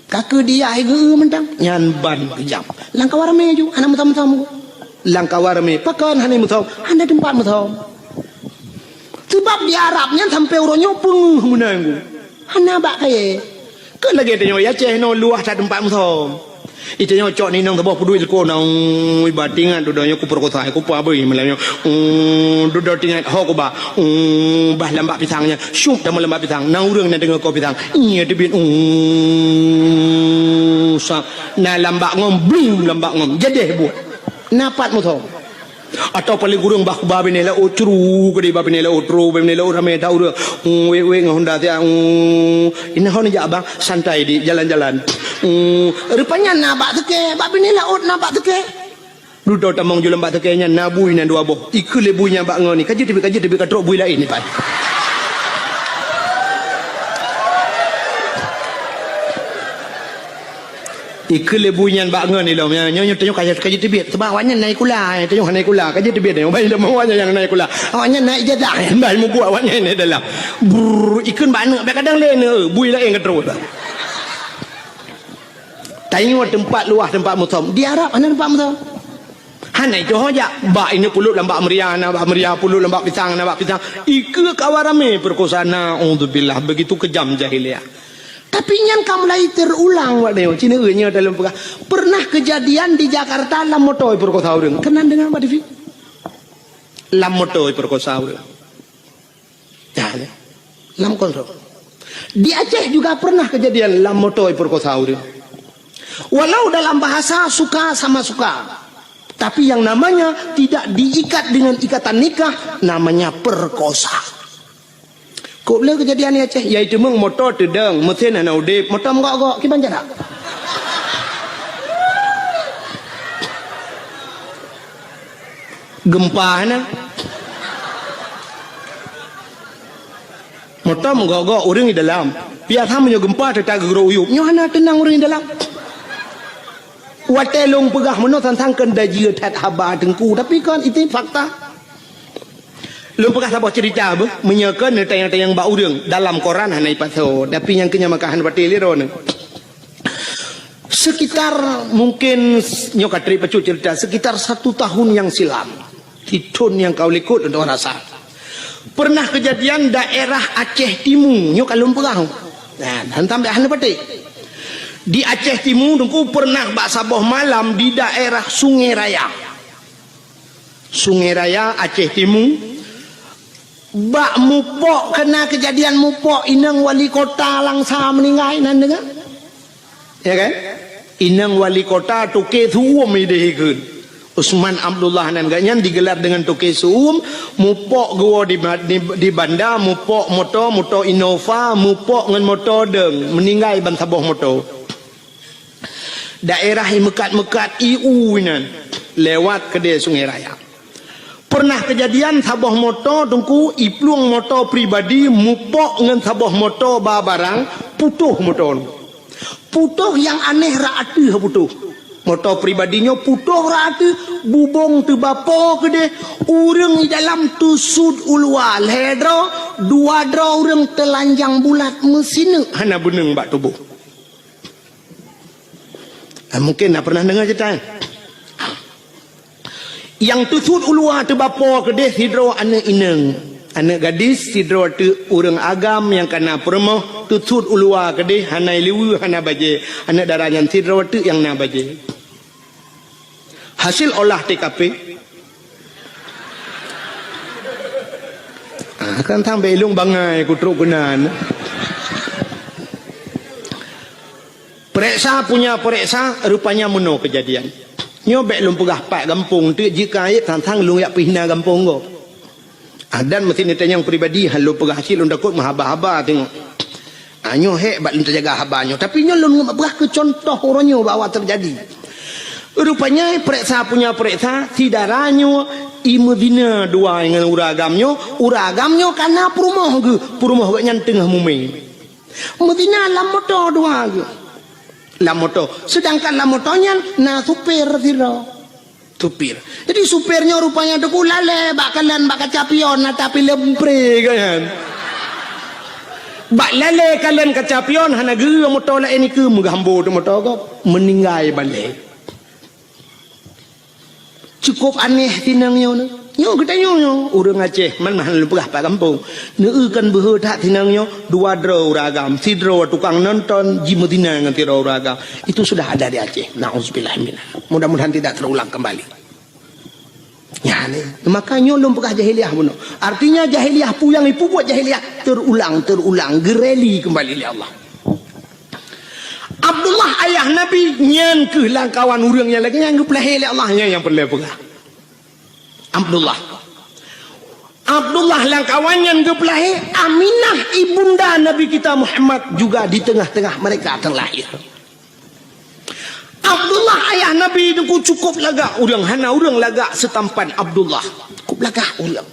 Ka keu di yah geu mantong. Nyan ban keujam. Lam kawan ramé aju, hana meusom-som. Lam kawan ramé, pakon hana meusom? Hana teumpat meusom. Seubab di Arab nyan sampoe uroe nyoe peungeuh meunan. Hana bak kayèe. Keu lagèe tanyoe i Aceh nyoe luwah that teumpat meusom. Itanyoe cok ninong saboh peuduek leuko na, ui, bah tingat dudoe nyoe kupeurekosa, kupeuabui malam nyoe. Uu, dudoe tingat ho kuba. Uu, bah lambak pisang nyan. Syup tamong lambak pisang. Na ureueng na deungoe ko pisang. Iya teubiet. Uu, sa. Na lambak ngom, bling lambak ngom. Jadeh buet. Na pat meusom. Atawa paleng kureueng bah kuba binéh laôt, curu keudeh bah binéh laôt, tro bah binéh laôt ramé that ureueng. Uu, wék-wék ngon honda siat, uu, inoe ho neujak bang, santai di jalan-jalan. Uu, rupanya na bak seukée, bak binéh laôt na bak seukée. Dudoe tamong ju lam bak seukée nyan na bui na dua boh. Ikheun lé bui nyan bak ngon ni, ka jeuet teubiet, ka jeuet teubiet, ka trok bui laén ipat. Ikheun lé bui nyan bak ngon ilom, nyoe, nyoe, nyoe tanyoe ka, ka jeuet teubiet. Seubab awaknyan na sikula, eh, tanyoe hana sikula, ka jeuet teubiet nyoe. Bah ilom awaknyan nyang na sikula. Awaknyan na ijazah, bah mubuet awaknyan di dalam. Brrr, ikheun bak aneuk, bèk kadang lé aneuk, bui laén ka trok. Tanyoe teumpat luwah teumpat meusom. Di Arab hana teumpat meusom. Hana itu ho jak. Bak ini puluk lam bak meuria, na bak meuria, puluk lam bak pisang, na bak pisang. Ikeu kawan ramé peurekosa, naudzubillah. Begitu kejam jahiliyah. Tapi nyan ka mulai terulang, Wak Neo. Cina nyoe dalam peugah. Pernah kejadian di Jakarta lam moto peurekosa ureueng. Keunan deungoe bak T V. Lam moto peurekosa ureueng. Ya, ya. Lam kontrol. Di Aceh juga pernah kejadian lam moto peurekosa ureueng. Walau dalam bahasa suka sama suka, tapi yang namanya tidak diikat dengan ikatan nikah, namanya perkosa. Kok le kejadian di Aceh, yaitu meng moto teudong, mesin hana udeb, moto meugok-gok, kiban jarak. Gempa hana. Moto meugok-gok ureueng di dalam. Biasa meunyoe gempa teutap geugrôp u yup. Nyoe hana teunang ureueng di dalam. Watèe lôn peugah meunoe sang-sang keu dajieue that haba Teungku, tapi kan itu fakta. Lôn peugah saboh cerita beuh, meunyoe keu neutanyong-tanyong bak ureueng, dalam koran hana ipasoe, tapi nyang keu nyan maka hana patéh lé droeneuh. Sekitar mungkin nyoe ka trép bacut cerita, sekitar satu tahun yang silam, di thôn nyang ka u likot lôn rasa, pernah kejadian daerah Aceh Timu, nyoe ka lôn peugah. Nah, hantam dah hana patéh. Di Aceh Timu, Teungku, pernah bak saboh malam di daerah Sungai Raya. Sungai Raya, Aceh Timu. Bak mupok, kena kejadian mupok, inong wali kota Langsa meninggai, nan deungoe? Ya kan? Inong wali kota Toke Suwom ideh ikheun. Usman Abdullah nan geuh nyan digelar deungon Toke Su'um, mupok geuwoe di, di, di banda, mupok moto, moto Innova, mupok ngon moto deueng, meuninggai ban saboh moto. Daerah i meukat-meukat i u inan, lewat keudeh Sungai Raya. Pernah keujadian saboh moto Teungku i plueng moto pribadi mupok ngon saboh moto ba barang, putôh moto nyoe. Putôh nyang aneh rot ateueh putôh. Moto pribadi nyoe putôh rot ateueh, bubông teubapo keudeh, ureuëng i dalam teusut u luwa lhée droe, dua droe ureuëng teulanjang bulat meusineuk hana beuneueng bak tuboh. Ah, mungken na pernah deungoe ceurita nyan. Nyang teusut u luwa teubapo keudeh sidroe aneuëk inong, aneuëk gadis sidroe teuk ureuëng agam nyang ka na peurumoh, teusut u luwa keudeh hana ileue hana bajée, aneuëk dara nyan sidroe teuk nyang na bajée. Hasil olah T K P. Ah, kan sampai ilong bangai ku trok keunan. Pereksa punya pereksa, rupanya meunoe keujadian. Nyoe bék lôn peugah pat gampông teuk, jika ayat tantang lôn yak pihna gampông gob. Ah, dan meusti neutanyong pribadi, han lôn peugah cit lôn takot meuhaba-haba teungoh. Ah, nyoe hék bak lôn teujaga haba nyoe. Tapi nyoe lôn peugah keu contoh uroe nyoe bahwa teujadi. Rupanya, pereksa punya pereksa, si dara nyoe i meuzina dua ngon ureuëng agam nyoe, ureuëng agam nyoe ka na peurumoh geuh, peurumoh geuh nyan teungoh mumé. Meuzina lam moto dua geuh. Lam moto. Sedangkan lam moto nyan na supir sidroe. Supir. Jadi supir nyoe rupanya Teungku lalée bak kalon bak kaca pion na tapi leumpre kan. Bak lalée kalon kaca pion hana geu moto laén nikeue meugah ambo teuh moto gob. Meuninggai balée. Cukup aneh tinang nyoe. Nyoe geutanyoe nyoe, ureuëng Aceh, man mah lôn peugah pat gampông. Neueu kan beuhe that tinang nyoe, dua droe ureuëng agam, sidroe tukang nonton, jimeuzina ngon sidroe ureuëng agam. Itu sudah ada di Aceh. Nauzubillah minha. Mudah-mudahan tidak terulang kembali. Ya, ni. Maka nyoe lôn peugah jahiliyah bunoe. Artinya jahiliyah puyang ipubuet jahiliyah terulang, terulang, geureli kembali lé Allah. Abdullah ayah Nabi nyan keuh lamkawan ureuëng nyang lagée nyang geupeulahé lé Allah nyan nyang peureulée peugah. Abdullah. Abdullah lamkawan nyan geupeulahé, Aminah ibunda Nabi kita Muhammad juga di tengah-tengah mereka terlahir. Abdullah ayah Nabi Teungku cukup lagak ureuëng, hana ureuëng lagak seutampan Abdullah. Cukup lagak ureuëng.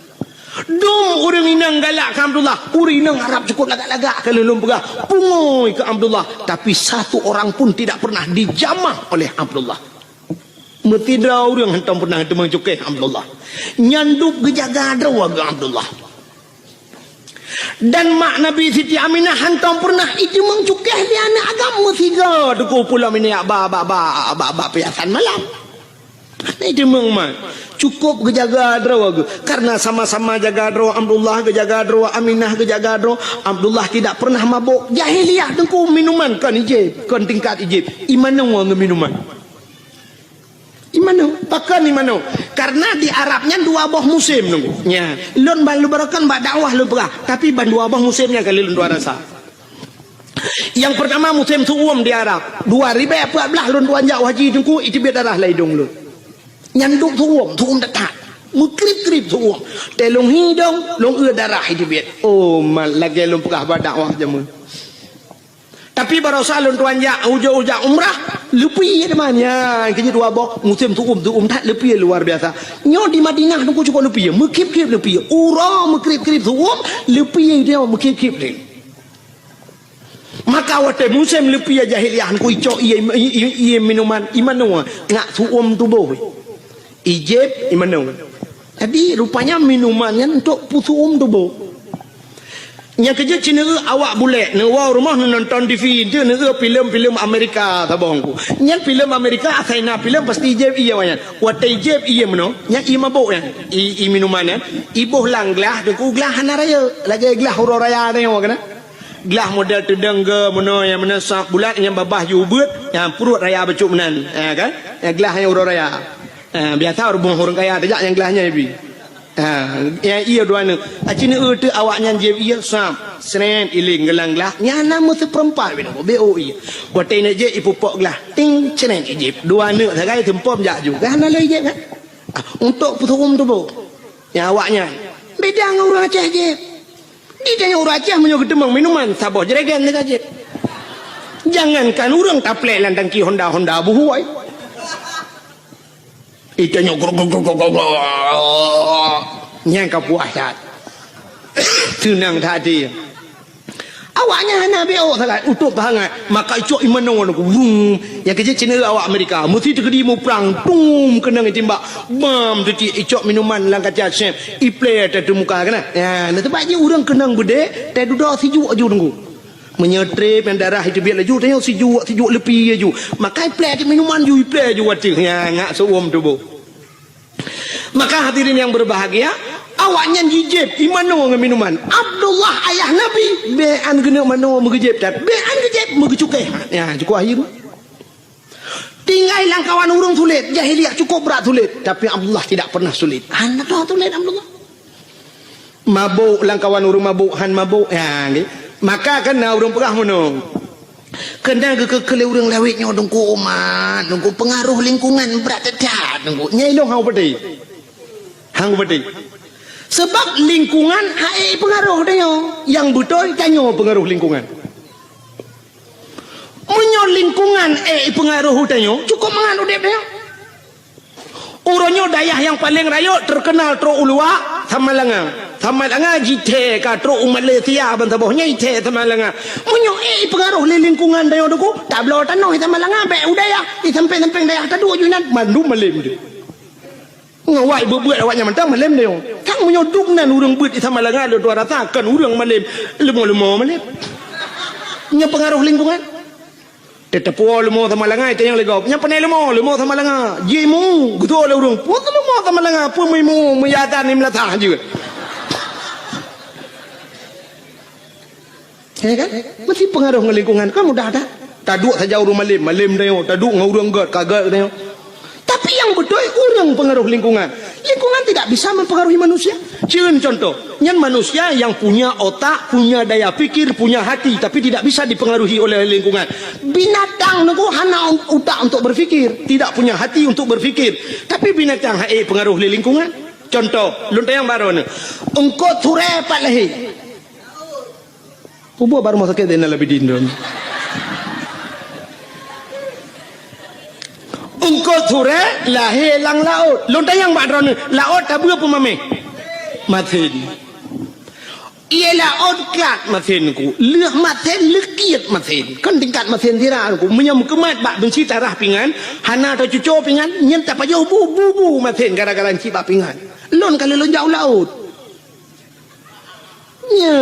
Dum ureuëng inong galak keu Abdullah, ureuëng inong Arab cukup lagak-lagak ka lheueh lôn peugah, pungui keu Abdullah, tapi satu orang pun tidak pernah dijamah oleh Abdullah. Meusidroe ureuëng hantom pernah teumeung cukéh Abdullah. Nyan dub geujaga droe geuh Abdullah. Dan mak Nabi Siti Aminah hantom pernah iteumeung cukéh lé aneuëk agam meusigoe Teungku pulo minyak ba, ba, ba, ba, ba piasan malam. Hana iteumeung mak. Cukup geujaga droe geuh. Karena sama-sama jaga droe Abdullah, geujaga droe Aminah, geujaga droe. Abdullah tidak pernah mabok. Jahiliyah Teungku minuman kon ijép, kon tingkat ijép. Imanoe ngon minuman. Imanoe, pakon imanoe? Karena di Arab nyan dua boh musém Teungku. Nya, lôn ban lôn barokan bak dakwah lôn peugah, tapi ban dua boh musém nyan kali lôn tuan rasa. Yang pertama musém su'um di Arab. Dua ribèe peuet blah lôn tuan jak haji Teungku, iteubiet darah lam idong lôn. Nyan dub su'um, su'um that-that. Meukrib-krib su'um. Teuh lôn hi idong, lôn eu darah iteubiet. Oh, mat lagée lôn peugah bak dakwah jameun. Tapi barosa lôn tuan jak, ujoe jak umrah, leupie teuma nyan. Keujeuet dua boh, musém su'um, su'um that leupie luar biasa. Nyoe di Madinah Teungku cukup leupie, meukrib-krib leupie. Uroe meukrib-krib su'um, leupie nyoe meukrib-krib lé. Maka watée musém leupie jahiliyah Teungku icok ié, ié, ié minuman, imanoe ngat su'um tuboh. Ijép imanoe. Jadi rupanya minuman nyan untuk peusu'um tuboh. Nyang keujeuet cit neueu awak bulek, neuwoe rumoh neunonton T V, enteuk neueu filem-filem Amerika saboh Teungku. Nyan filem Amerika asai na filem pasti ijép ié awaknyan. Watée ijép ié meunoe, nyan ié mabök nyan, i, i minuman nyan, iboh lam glah Teungku, glah hana rayeuk, lagée glah uroe raya nyoe keunan. Glah model teudong ge meunoe nyang meunoe sab bulat nyang babah ju ubeuet, nyang pruet raya bacut meunan, ha kan? Nyang glah nyang uroe raya. Ha, biasa ureuëng ureuëng kaya tajak nyang glah nyan ibi. Ha, nyang ié dua neuk. Aci neuk teuk awaknyan jieb ié, sam, sren, iling geulang glah. Nyan na meusipeurempat binoe, beu ié. Watèe neuk jieb ipupok glah, ting, sren, ijieb. Dua neuk sagai seumpom jak ju. Kan hana lé ijieb kan? Ah, untuk peusurum tuboh. Nyang awaknyan. Beda ngon ureueng Aceh jieb. Di tanyoe ureueng Aceh meunyoe geuteumeung minuman, saboh jerigen teuka jieb. Jangankan ureueng taplek lam tangki Honda-Honda buhôi. Di tanyoe grok, grok, grok, grok, grok. Nyang ka puas that. Seunang that até. Awaknyan hana beu sagai, utôb hangat. Maka icok iman nyoe, wum. Nyang keuh jeuet cina awak Amerika. Meusi teukeudi muprang, tum, keunong itimbak. Bam, teuti icok minuman lam kaca sép. Iplè teuh muka keunan. Ya, na teubak jih ureueng keunong beudé, teududoe sijuek ju teungku. Meunyoe trép nyang darah iteubiet laju, tanyoe sijuek, sijuek leupie laju. Maka iplè teuh minuman ju, iplè ju watèe. Ya, ngak seuuem tuboh. Maka hadirin yang berbahagia, awaknyan jijieb imanoe ngon minuman. Abdullah ayah Nabi, bèk an geuneuk manoe meugeujeb that, bèk an geujeb meugeucukèh. Ya, cukup akhir. Tinggai lam kawan ureueng sulet, jahiliyah cukup brat sulet, tapi Abdullah tidak pernah sulit. Hana sulit Abdullah. Mabôk lam kawan ureueng mabôk, han mabôk. Ya, nggih. Maka kan na ureueng peugah meunoe. Keunan geukeu-keu lé ureueng lawét nyoe teungku umat, teungku peungaroh lingkungan brat that-that teungku. Nyan ilôn han kupatéh. Han kupatéh. Sabab lingkungan han ék peungaroh tanyoe. Nyang beutôi tanyoe peungaroh lingkungan. Meunyoe lingkungan ék peungaroh tanyoe, cukup mangat udép tanyoe. Uroe nyoe dayah nyang paleng rayeuk teukeunal trok u luwa, Samalanga. Samalanga jithèe ka trok u Malaysia ban saboh nyan jithèe Samalanga. Meunyoe ék peungaroh lé lingkungan tanyoe teungku, tabloe tanoh i Samalanga bèk u dayah, i sampéng-sampéng dayah taduek ju inan, mandum malém deuh. Ngon awak beuet-beuet awaknyan mantong malém tanyoe. Kan meunyoe dum nan ureueng beuet i Samalanga lôn tuan rasa kon ureueng malém, leumo-leumo malém. Nyoe peungaroh lingkungan. Teuteupue leumo Samalanga, itanyong lé gob. Nyan panè leumo, leumo Samalanga. Jimu, geutuwoe lé ureueng. Peue leumo Samalanga, peue meuimu, meuyadan di meulasah jeuet. Ya kan? Meusti peungaroh ngon lingkungan. Kan mudah that. Taduek saja ureueng malém, malém tanyoe. Taduek ngon ureueng gèt, ka gèt tanyoe. Tapi nyang beutôi ureueng peungaroh lingkungan. Lingkungan tidak bisa mempengaruhi manusia. Cieun contoh, nyan manusia yang punya otak, punya daya pikir, punya hati, tapi tidak bisa dipengaruhi oleh lingkungan. Binatang teungku hana utak untuk berpikir, tidak punya hati untuk berpikir. Tapi binatang han ék peungaroh lé lingkungan. Contoh, lôn tanyong baroe nyoe. Eungkôt surèe pat lahé. Peue buet bak rumoh sakét Zainal Abidin droeneuh? Eungkôt surèe lahé lam laôt. Lôn tanyong bak droeneuh, laôt tabeue peue maméh? Masen. Ié laôt kat masen ku. Lheueh masen leukiet masen. Kon tingkat masen sira ku. Meunyoe meukeumat bak beunsi tarah pingan, hana tacuco pingan, nyan tapajoh bu, bu, bu masen gara-gara cit bak pingan. Lôn ka lheueh lôn jak u laôt. Nyo.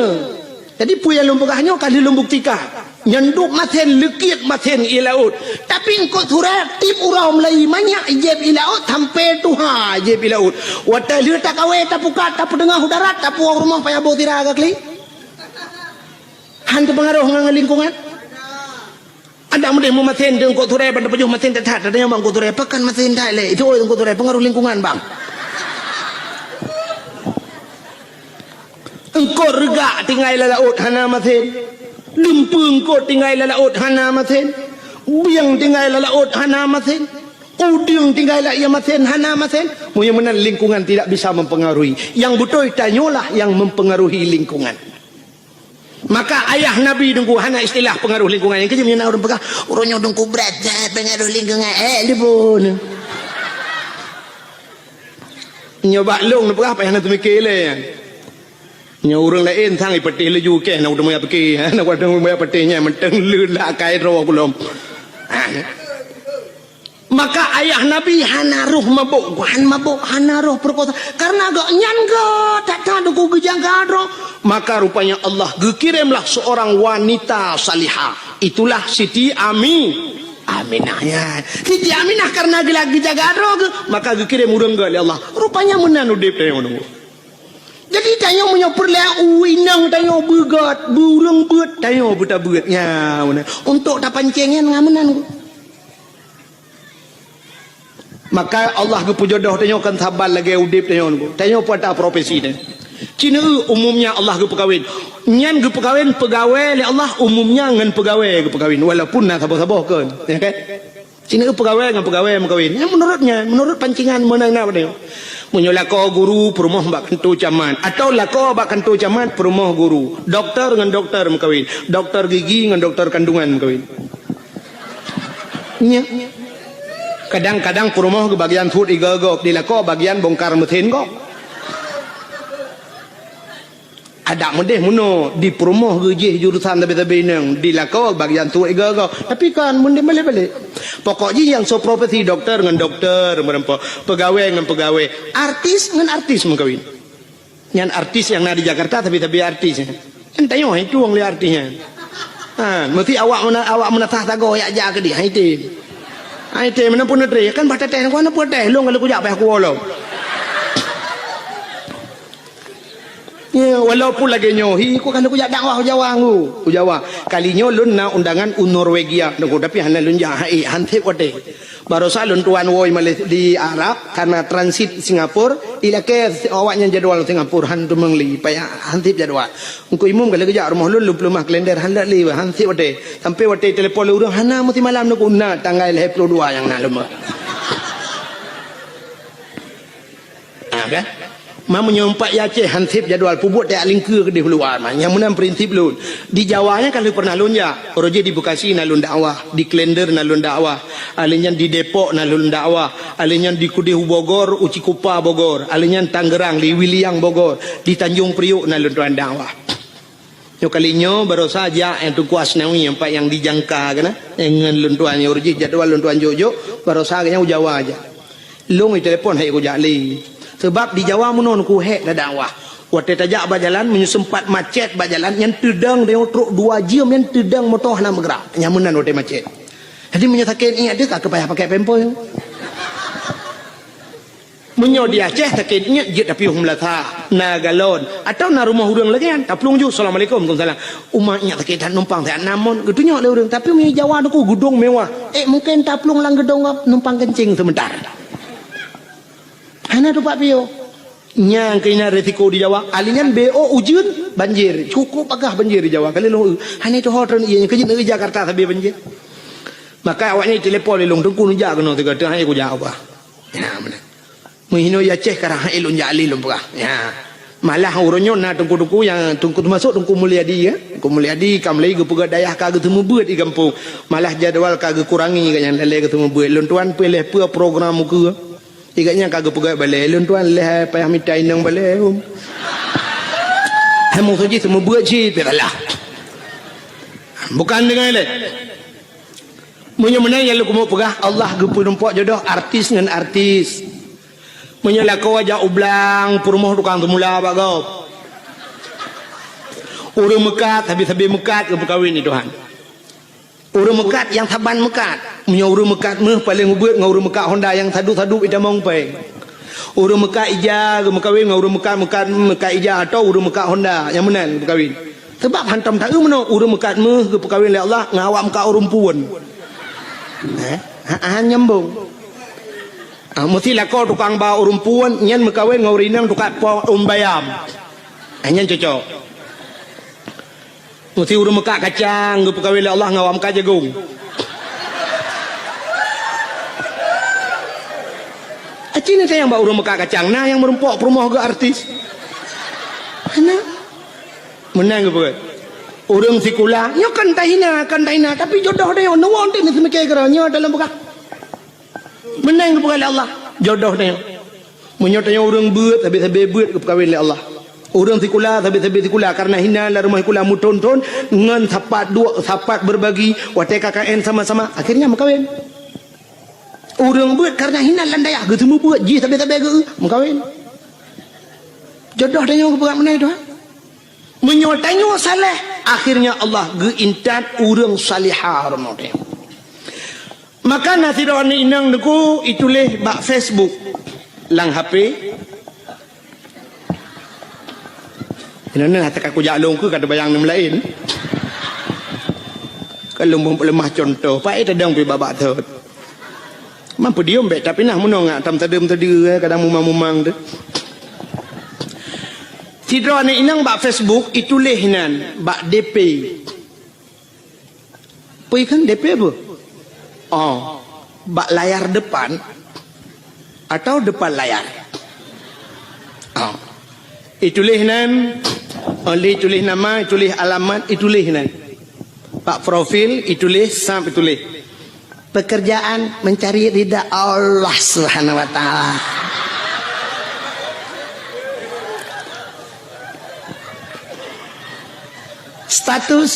Jadi peue nyang lôn peugah nyoe ka lheueh lôn buktikan. Nyan dum masen leukiet masen ié laôt. Tapi eungkôt surèe tiep uroe mulai manyak jieb ié laôt sampoe tuha jieb ié laôt. Watèe lheueh takawé tapukat tapeuteungoh u darat tapuwoe rumoh payah boh sira ka klik. Han teupeungaroh ngon lingkungan. Adak meudeh meumasen di eungkôt surèe ban tapajoh masen that-that, tatanyong bak eungkôt surèe, "Pakon masen that lé?" Itu, "Oh, eungkôt surèe, peungaroh lingkungan, bang." Eungkôt reugak tinggai lam laôt hana masen. Dumpeue eungkôt tinggai lam laôt hana masen. Bieng tinggai lam laôt hana masen. Udeueng tinggai lam ié masen hana masen. Meunyoe meunan lingkungan tidak bisa mempengaruhi. Nyang beutôi tanyoe lah nyang mempengaruhi lingkungan. Maka ayah Nabi teungku hana istilah pengaruh lingkungan. Nyang keujeuet meunyoe na ureueng peugah, "Uroe nyoe teungku brat that pengaruh lingkungan." Eh, leuboh nyoe. Nyoe bak lôn neupeugah payah na teumike lé. Nyoe ureueng laén sang ipatéh laju keh na uteumé pike. Na uteumé patéh nyan mantong leulat kai droe kulom. Maka ayah Nabi hana roh mabôk, han mabôk, hana roh peurekosa. Karena gobnyan gèt that-that teungku geujaga droe. Maka rupanya Allah geukiremlah seorang wanita salihah. Itulah Siti Ami-, Aminah. Ya. Siti Aminah karena geula geujaga droe geuh, maka geukirém ureueng gèt lé Allah. Rupanya meunan udép tanyoe nyoe. Jadi tanyoe meunyoe peureulèe u inong tanyoe beugèt, beu ureueng beuet, tanyoe beutabeuet. Ya, meunan. Untuk tapancéng nyan ngon meunan. Maka Allah geupeujodoh tanyoe kon saban lagée udeb tanyoe nyoe. Tanyoe peue ata profesi nyoe. Cina umumnya Allah geupeukawen. Nyan geupeukawen peugawée lé Allah umumnya ngon peugawée geupeukawen. Walaupun na saboh-saboh kon. Ya kan? Cina peugawée ngon peugawée meukawen. Nyan menurut nyan, menurut pancingan meunan na tanyoe. Meunyoe lakoe guru peurumoh bak kantô camat. Atau lakoe bak kantô camat peurumoh guru. Doktor ngon doktor meukawen. Doktor gigi ngon doktor kandungan meukawen. Nya. Kadang-kadang peurumoh geubagian sut iga-iga, di lakoe bagian bongkar mesin gob. Adak meudeh meunoe, di peurumoh geujih jurusan sabe-sabe inong, di lakoe bagian sut iga-iga. Tapi kan meudeh balek-balek. Pokok jih nyang soe profesi doktor ngon doktor meureumpok, peugawée ngon peugawée, artis ngon artis meukawen. Nyan artis nyang na di Jakarta, tapi-tapi artis nyan. Nyan tanyoe hai tueng lé artis nyan. Ha, meusti awak meuna-, awak meunasah sagoe yak jak keudeh, hai tem. Hai tem, meunan pun neutre, kan bah teuteh, ngon apa teh, lôn kalau kujak payah kuwoe lom. Ya, walaupun lagée nyoe, hi, ku kalau kujak dakwah u Jawa ngu, u Jawa. Kali nyoe lôn na undangan u Norwegia, nunggu, tapi hana lôn jak, hai, han seb watée. Barosa lôn tuan woe Malaysia di Arab, karena transit Singapura, ilakée awaknyan jadwal Singapura, han teumeung li, payah han seb jadwal. Engku imum ka lheueh geujak rumoh lôn, lôn peuleumah kalender, han lé, han seb watée. Sampai watée telepon lé ureuëng, hana meusimalam nunggu na tanggai lhée ploh dua nyang na lôn. Ha, kan? Ma meunyoe umpat i Aceh han seb jadwal, peubuet tajak lingkeue keudeh luwa, ma. Nyang meunan prinsip lôn. Di Jawa nyan ka lheueh pernah lôn jak. Uroe jih di Bekasi na lôn dakwah, di Klender na lôn dakwah, alheuh nyan di Depok na lôn dakwah, alheuh nyan di keudeh u Bogor, u Cikupa Bogor, alheuh nyan Tangerang, di Wiliang Bogor, di Tanjung Priok na lôn tuan dakwah. Nyoe kali nyoe barosa jak nyang Teungku Asnawi, nyang pat nyang dijangka keunan, nyang ngon lôn tuan nyoe, uroe jih jadwal lôn tuan jok-jok, barosa geuhnyan u Jawa jak. Lôn itelepon hai kujak lé. Sabab di Jawa meunoe ku hék dakwah. Watée tajak bak jalan, meunyoe seumpat macet bak jalan, nyan teudong dayong trok dua jeuem, nyan teudong moto hana meugerak. Nyan meunan watée macet. Jadi meunyoe sakét iék deuh, ka payah pakai pempers. Meunyoe di Aceh sakét iék, jeuet tapiôh meulasah, na galon, atawa na rumoh ureuëng lagée nyan, taplueng ju, "Assalamualaikum." "Waalaikumsalam." "Uma iék sakét that, numpang siat na mon," geutunyok lé ureuëng. Tapi meunyoe Jawa nyoe ku geudong mewah, eh, mungken taplueng lam geudong numpang keuncing seumeuntar. Hana tupat piôh. Nyang keunan risiko di Jawa, alheuh nyan B O ujeuen, banjir. Cukup bagah banjir di Jawa. Kali lôn, hana tuho treun ié, keujeuet neu Jakarta sabe banjir. Maka awaknyan telepon lé lôn, "Teungku neujak keunoe sigoe, teuh hai kujak ubah." Ya, beuna. Meuhinoe ya Aceh karang hai lôn jak lé lôn peugah. Ya. Malah uroe nyoe na teungku-teungku nyang teungku teumasok Teungku Mulyadi, ya. Teungku Mulyadi ka mulai geupeugah dayah ka geuteumeubeuet di gampông. Malah jadwal ka geukurangi ka nyang lalée geuteumeubeuet. Lôn tuan piléh peue program ukeue. Igat nyan ka geupeugah balée, lôn tuan lheueh payah mita inong balée, um. Hai musoh jih seumeubeuet cit, pih salah. Bukan deungon lé. Meunyoe meunan nyang lôn keumeung peugah, Allah geupeurumpok jodoh artis ngon artis. Meunyoe lakoe jak u blang, peurumoh tukang seumula bak gob. Ureuëng meukat, sabe-sabe meukat geupeukawen lé Tuhan. Ureuëng meukat nyang saban meukat. Meunyoe ureuëng meukat méuh paleng ubeuet ngon ureuëng meukat Honda nyang sadu-sadu itamong péng. Ureuëng meukat ija geumeukawen ngon ureuëng meukat, meukat, meukat ija atau ureuëng meukat Honda nyang meunan geumeukawen. Sabab hantom taeu meunoe ureuëng meukat méuh geupeukawen lé Allah ngon awak meukat ureuëng puon. Eh? Ha, ha, nyambung. Ah, meusti lakoe tukang ba ureuëng puon nyan meukawen ngon ureuëng inong tukang po ureuëng bayam. Ah, nyan cocok. Meusti ureuëng meukat kacang geupeukawen lé Allah ngon awak meukat jagong. Aci na nyang bak ureuëng meukat kacang, na nyang meurumpok peurumoh geuh artis. Hana. Meunan geupeugah. Ureuëng sikula, nyoe kan tahina, kan tahina, tapi jodoh tanyoe, neuwoe teuh neuseumiké keudroe, nyoe dalam peugah. Meunan geupeugah lé Allah, jodoh tanyoe. Meunyoe tanyoe ureuëng beuet, sabe-sabe beuet geupeukawen lé Allah. Ureuëng sikula, sabe-sabe sikula, karena hina lam rumoh sikula meuthon-thon, ngon sapat duek, sapat berbagi, watée K K N sama-sama, akhirnya meukawen. Ureuëng beuet karena hina lam dayah, geuseumeubeuet, jih sabe-sabe geu, meukawen. Jodoh tanyoe geupeugah meunan Tuhan. Meunyoe tanyoe saleh, akhirnya Allah geuintat ureuëng salihah rumoh tanyoe. Maka na sidroe aneuk inong Teungku ituléh bak Facebook lam H P. Inoe hana ka kujak lôn keu ka teubayang nyang laén. Ka lôn beuleumah contoh, paét tadong pih babah thot. Man peudiom bék, tapi nah meunoe ngat tam tadeuem tadi, eh, kadang mumang-mumang tu. Sidroe aneuk inong bak Facebook ituléh nan bak D P. Peue kheun D P peue? Oh, bak layar depan atau depan layar? Oh. Ituléh nan, oh, lé ituléh nama, ituléh alamat, ituléh nan. Bak profil ituléh, sab ituléh. Pekerjaan mencari ridha Allah Subhanahu wa Ta'ala. Status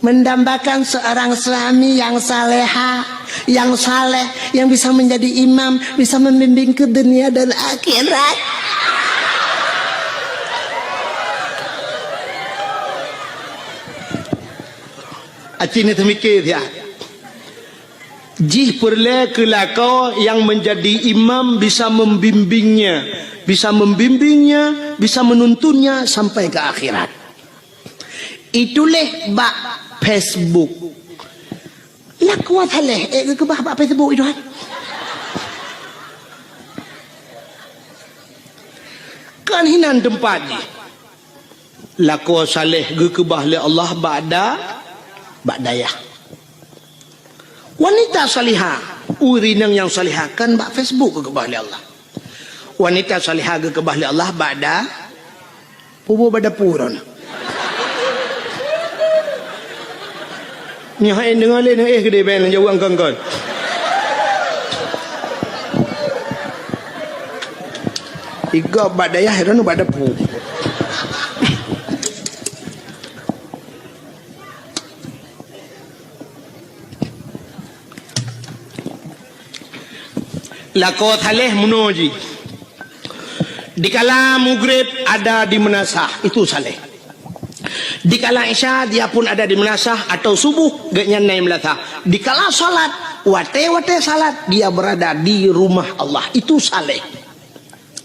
mendambakan seorang suami yang saleha, yang saleh, yang bisa menjadi imam, bisa membimbing ke dunia dan akhirat. Aci ni teumiké siat. Jih peureulée keu lakoe nyang meunjadi imam bisa membimbingnya, bisa membimbingnya, bisa menuntunnya sampai ke akhirat. Ituléh bak Facebook. Lakoe saleh, eh, geukeubah bak Facebook itu, hai. Kan hinan teumpat jih. Lakoe saleh geukeubah lé Allah bak da-, bak dayah. Wanita salihah, ureueng inong nyang salihah kan bak Facebook geukeubah lé Allah. Wanita salihah geukeubah lé Allah bak da-, pubu bak dapu droeneuh. Nyoe hai deungoe lé neuéh keudéh bèe jaweueng kon-kon. Igop bak dayah droeneuh bak dapu. Lakoe saleh meunoe jih. Dikala mugreb ada di meunasah, itu saleh. Dikala isya dia pun ada di meunasah atau subuh gobnyan na i meunasah. Dikala salat, watée-watée salat dia berada di rumah Allah, itu saleh.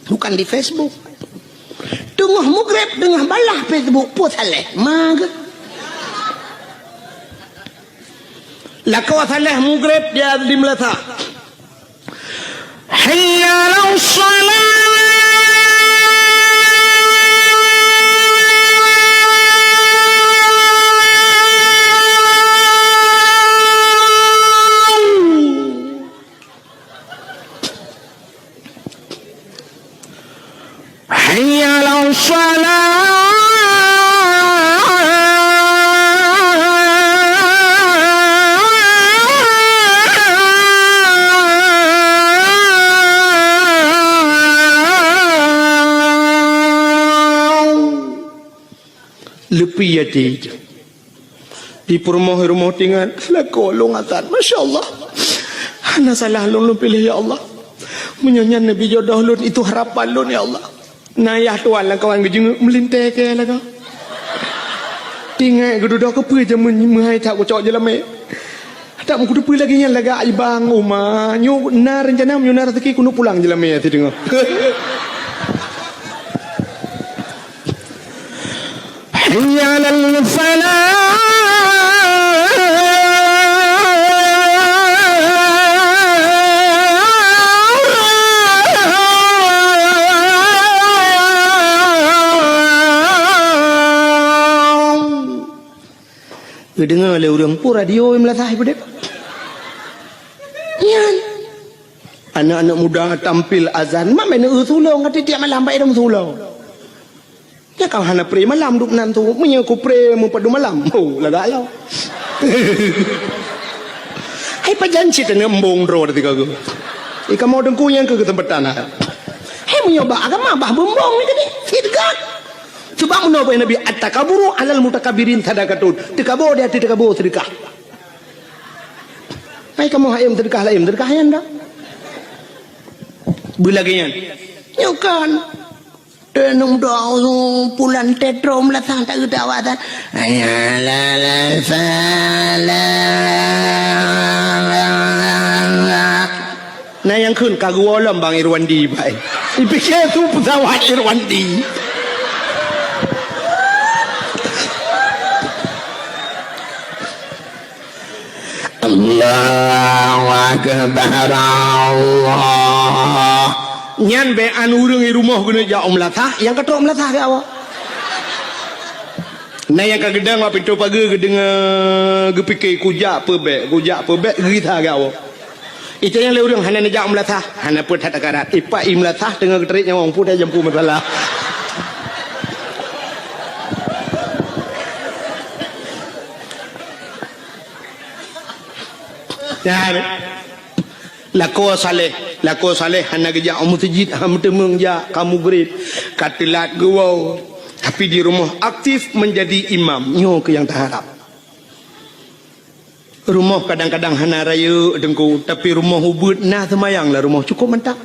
Bukan di Facebook. Teungoh mugreb, teungoh balah Facebook, peue saleh. Mage. Lakoe saleh mugreb dia di meunasah. Hayya 'alas shalah. Hayya 'alas shalah. Leupie até. Di peurumoh-rumoh tingat, lakoe lôn azan. Masya Allah. Hana salah lôn, lôn piléh, ya Allah. Meunyoe nyan neubi jodoh lôn, itu harapan lôn, ya Allah. Na yah tuan lam kawan geujeungeuk meulintèe keu lagoe. Tingat geududoe keupeue jameun meuhai that kucok jeulamé. That meukuteupeue lagèe nyan lagak ibang uma. Nyoe na reuncana meunyoe na raseuki keuneuk pulang jeulamé sideungoe. Hayya 'alal falah. Geudeungoe lé ureueng, peue radio i meulasah i peudeh. Nyan. Aneuk-aneuk muda tampil azan, mak meuneuk eu sulong, ka tiep-tiep malam bak idong sulong. Nyan ka hana pré malam duek nan tu. Meunyoe ku pré meupadum malam, oh, lagak lom. Hai pajan cit aneuk embong droe teuka geuh. I kamoe teungku nyang keu keuseumpatan. Hai meunyoe bak agama bah beumbong ni tadi. Sidroe. Sebab meunoe bak Nabi, "At-takaburu 'alal mutakabbirin sadaqatun." Teukabo di ateueh teukabo seudeukah. Hai kamoe hai seudeukah laén, seudeukah nyan dah. Beulagèe nyan. Nyoe kan. Teunong doa pulan tetrom lasang tak geudak awak tan. Hayya 'alal falah. Na nyang kheun ka geuwoe lom Bang Irwandi bai. Ipike su pesawat Irwandi. Allahu Akbar. Keupada Allah. Nyan bèk an ureueng i rumoh keuneuk jak u meulasah, nyang ka trok meulasah keu awak. Na nyang ka geudong bak pintoe pageue geudeungoe, geupike, "Kujak peue bèk, kujak peue bèk," geugisa keu awak. Ita nyang lé ureueng hana neujak u meulasah, hana peue that takarat. Ipak i meulasah teungoh geutrép nyawöng pue tajampu masalah. Nyan. Lakoe saleh, lakoe saleh hana geujak u meuseujid, hana meuteumeung jak ka mugreb, ka teulat geuwoe, tapi di rumoh aktif menjadi imam. Nyoe keuh nyang taharab. Rumoh kadang-kadang hana rayeuk teungku, tapi rumoh ubeuet na seumayang lam rumoh cukup mantap.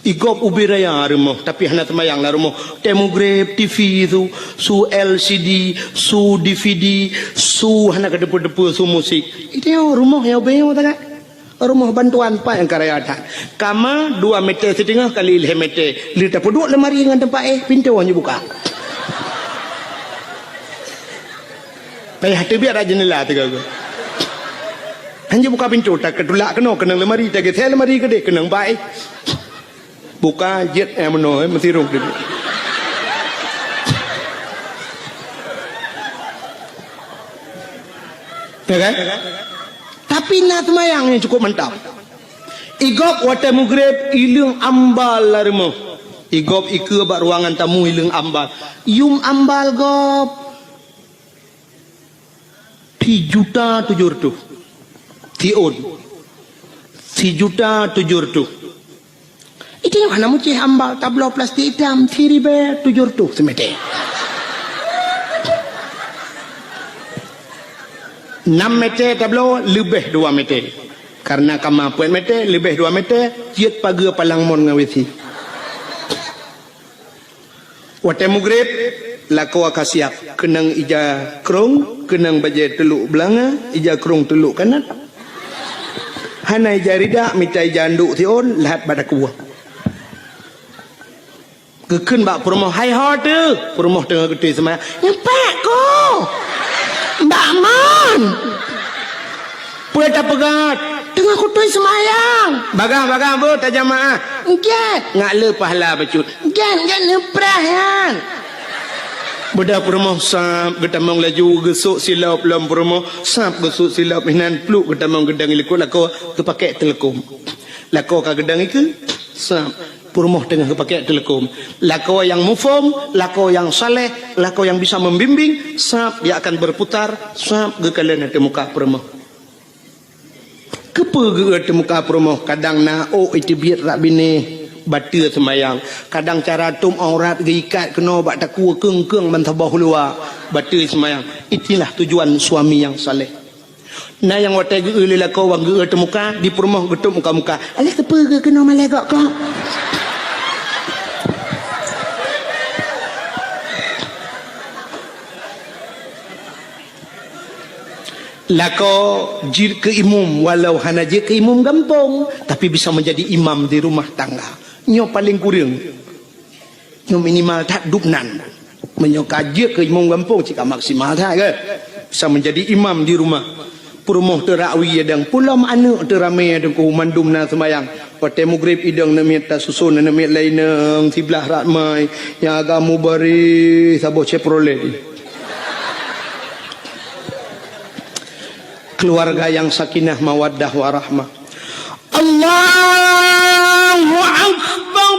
Igop ubé raya rumoh, tapi hana seumayang lam rumoh. Tée mugreb, T V su, su L C D, su D V D, su hana keudeupeue-deupeue, su musik. Itu rumoh nyang ubé nyoe sangat. Rumoh bantuan pat nyang ka raya that. Kama dua meter siteungoh kali lhée meter. Lheueh tapeuduek lemari ngon teumpat éh, pintoe hana buka. Payah teubiet rak jeundela teuga. Hana buka pintoe, takeutulak keunoe keunong lemari, tageusée lemari keudeh keunong bak éh. Buka jeuet nyang meunoe, eh, meusirong teubiet. Ya kan? Tapi na seumayang nyang cukup mantap. Igop watée mugreb, ileueng ambal lam rumoh. Igop ikeue bak ruangan tamu, ileueng ambal. Yum ambal gop. Sijuta tujoh reutôh. Siôn. Sijuta tujoh reutôh. Itu nyang hana meucéh ambal, tabloe plastik itam, siribée tujoh reutôh simeter. Nam meter tabloe, leubeh dua meter. Karena kama peuet meter, leubeh dua meter, jeuet pageue palang mon ngon W C. Watée mugreb, lakoe ka siab, keunong ija krong, keunong bajée teulok beulanga, ija krong teulok kanat. Hana ija ridak, mita ija andok siôn, lhat bak takue. Geukheun bak peurumoh, "Hai ho teuh?" Peurumoh teungoh geutôi seumayang. "Nyeumpat ku, Mbak Mon." "Peue tapeugah?" "Teungoh kutôi seumayang." "Bagah-bagah beuh tajamaah." "Gét." "Ngat le pahala bacut." "Gét, gét neupreh nyan." Beudôh peurumoh sab geutamong laju geusok silop lom peurumoh, sab geusok silop hinan pluek geutamong geudong likot lakoe geupakek teuleukom. Lakoe ka geudong ikeue, sab peurumoh teungoh geupakek teuleukom. Lakoe nyang muphom, lakoe nyang saleh, lakoe nyang bisa membimbing, sab dia akan berputar, sab geukalon ateueh muka peurumoh. Keupeue geuôt teuh muka peurumoh? Kadang na ôk iteubiet rak binéh, bateue seumayang. Kadang cara tôm aurat geuikat keunoe bak takue keung-keung ban saboh luwa, bateue seumayang. Itulah tujuan suami nyang saleh. Na nyang watée geuôt lé lakoe wan geuôt teuh muka, di peurumoh geutôb muka-muka. "Alah keupeue geuôt keunoe malée gok-gok?" Lakoe jeuet keu imum, walau hana jeuet keu imum gampông, tapi bisa menjadi imam di rumah tangga. Nyoe paleng kureueng. Nyoe minimal that dubnan. Meunyoe ka jeuet keu imum gampông, cit ka maksimal that, kan? Bisa menjadi imam di rumah. Peurumoh teuh rak wie idong, pulom aneuëk teuh ramé idong, mandum na seumayang. Watée mugreb idong neuk miet tasuson, neuk miet laén neuk siblah ramé, nyang agam mubareh saboh Chevrolet. Keluarga yang sakinah, mawaddah, warahmah. Allahu Akbar.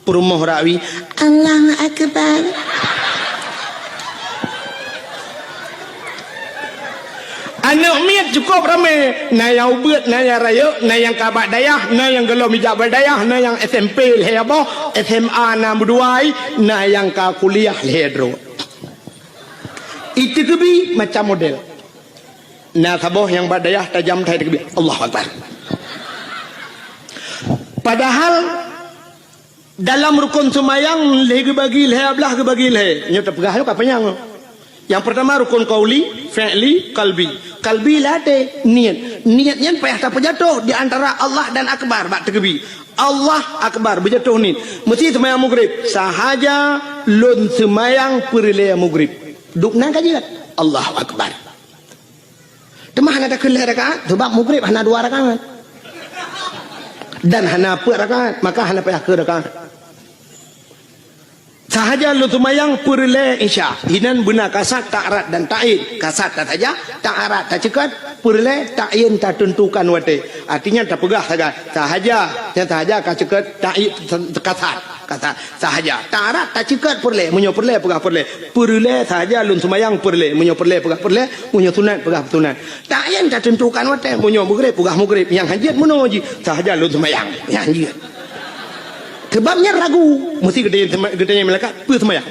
Peurumoh rak wie, Allahu Akbar. Aneuëk miet cukup ramé, na nyang ubeuet, na nyang rayeuk, na nyang ka bak dayah, na nyang gohlom ijak bak dayah, na nyang S M P lhée boh, S M A na meudua, na nyang ka kuliah lhée droe. Iteukeubie macam model. Na saboh nyang bak dayah tajam that teukeubie, Allahu Akbar. Padahal dalam rukon seumayang lhée geubagi lhée, blah geubagi lhée. Nyoe teupeugah nyoe ka panyang. Nyang peurtama rukon qauli, fi'li, qalbi. Qalbi lam até, niet. Niet nyan payah tapeujatoh di antara Allah dan Akbar bak teukeubie. Allah Akbar, beujatoh niet. Meusi seumayang mugreb, sahaja lôn seumayang peureulée mugreb. Dubnan ka jeuet, Allahu Akbar. Teuma hana takheun lhée rakaat, sabab mugreb hana dua rakaat. Dan hana peuet rakaat, maka hana payah keu rakaat. Sahaja lôn seumayang peureulée Isya. Inan beuna kasat, ta'rad dan ta'yin. Kasat tasaja, ta'rad taceukat, peureulée ta'yin tateuntukan watée. Artinya tapeugah sagai. Sahaja, nyang sahaja ka ceukat ta'yin kasat. Kasat, sahaja. Ta'rad taceukat peureulée, meunyoe peureulée peugah peureulée. Peureulée sahaja lôn seumayang peureulée, meunyoe peureulée peugah peureulée, meunyoe sunat peugah sunat. Ta'yin tateuntukan watée, meunyoe meugreb peugah meugreb, nyang hanjeuet meunoe jih, sahaja lôn seumayang, nyang hanjeuet. Sebab nyan ragu, meusti geutanyoe, geutanyoe malaikat, peue seumayang?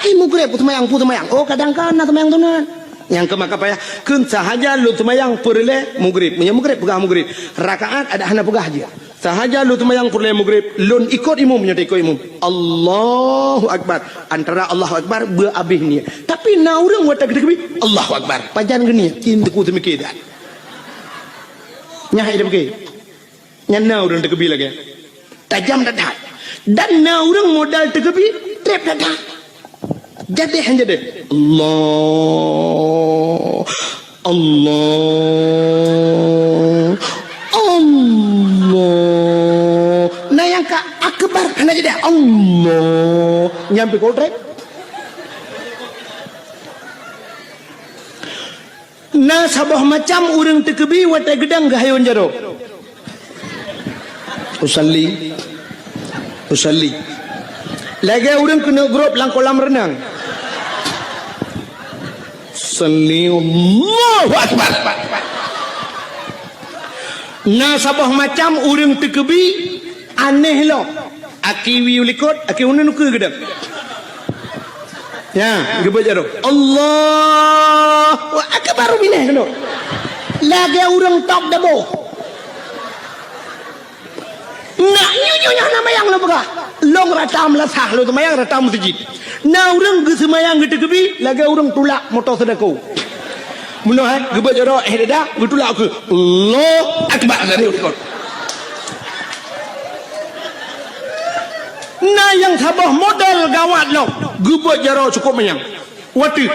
Hai meugreb peue seumayang, peue seumayang? Oh, kadang kan na seumayang sunat. Nyang keu maka payah, kheun sahaja lôn seumayang peureulée meugreb, meunyoe meugreb peugah meugreb, rakaat adak hana peugah jih. Sahaja lôn seumayang peureulée meugreb, lôn ikot imum, nyoe ikot imum. Allahu Akbar. Antara Allahu Akbar, beu abéh niet. Tapi na ureuëng watée geutakbir, Allahu Akbar. Pajan geuniet, cit teungku teumikir that. Nyan hai teumikir. Nyan na ureuëng takbir lagée. Tajam that-that. Dan na ureuëng modal takbir, treb that-that. Jadéh han jadéh. Allah. Allah. Allah. Na nyang ka akbar hana jadéh. Allah. Nyang pih kotrek. Na saboh macam ureuëng takbir watée geudang geuhayôn jaroe. Usalli. Usalli. Lagée ureuëng keuneuk grob lam kolam reunang. Salli, Allahu Akbar. Na saboh macam ureuëng takbir aneh lom. Aki wiyeue likot, aki uneun ukeue geudang. Ya, geubeuet jaroe. Allahu Akbar, binéh keunoe. Lagée ureuëng tôb daboh. Nak nyoe, nyoe, nyoe na mayang lôn peugah. Lôn rata meulasah, lôn seumayang rata meuseujid. Na ureuëng geuseumayang geutakbir, lagée ureuëng tulak moto seudako. Meunoe, eh, geubeuet jaroe, eh, dada, geutulak ukeue. Allahu Akbar, dari likot. Na nyang saboh model gawat lom, geubeuet jaroe cukôp manyang. Watée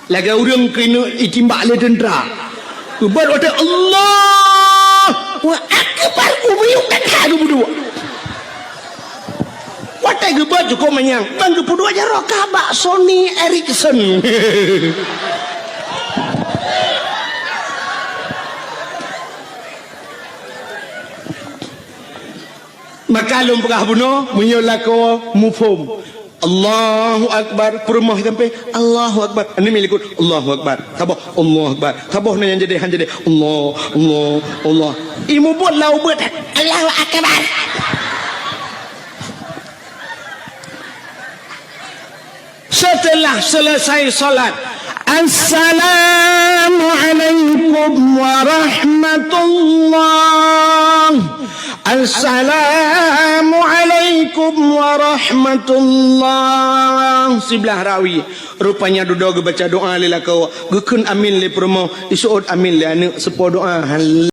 lagée ureuëng keuneuk itimbak lé teuntra. Geubeuet watée Allahu Akbar, ubiyuk that-that geupeuduek. Watée geubeuet cukôp manyang, ban geupeuduek jaroe ka bak Sony Ericsson. Maka lôn peugah bunoe, meunyoe lakoe muphom. Allahu Akbar, peurumoh sampai, Allahu Akbar. Aneuk miet likot, Allahu Akbar. Saboh, Allahu Akbar. Saboh na nyang jadéh, han jadéh. Allah, Allah, Allah. Imeubeuet lam ubeuet, Allahu Akbar. Setelah selesai salat, "Assalamualaikum warahmatullah. Assalamualaikum warahmatullah." Siblah rawi. Rupanya dudoe geubaca doa lé lakoe, geukheun amin lé peurumoh, iseuôt amin lé aneuk, seupo doa. Hal-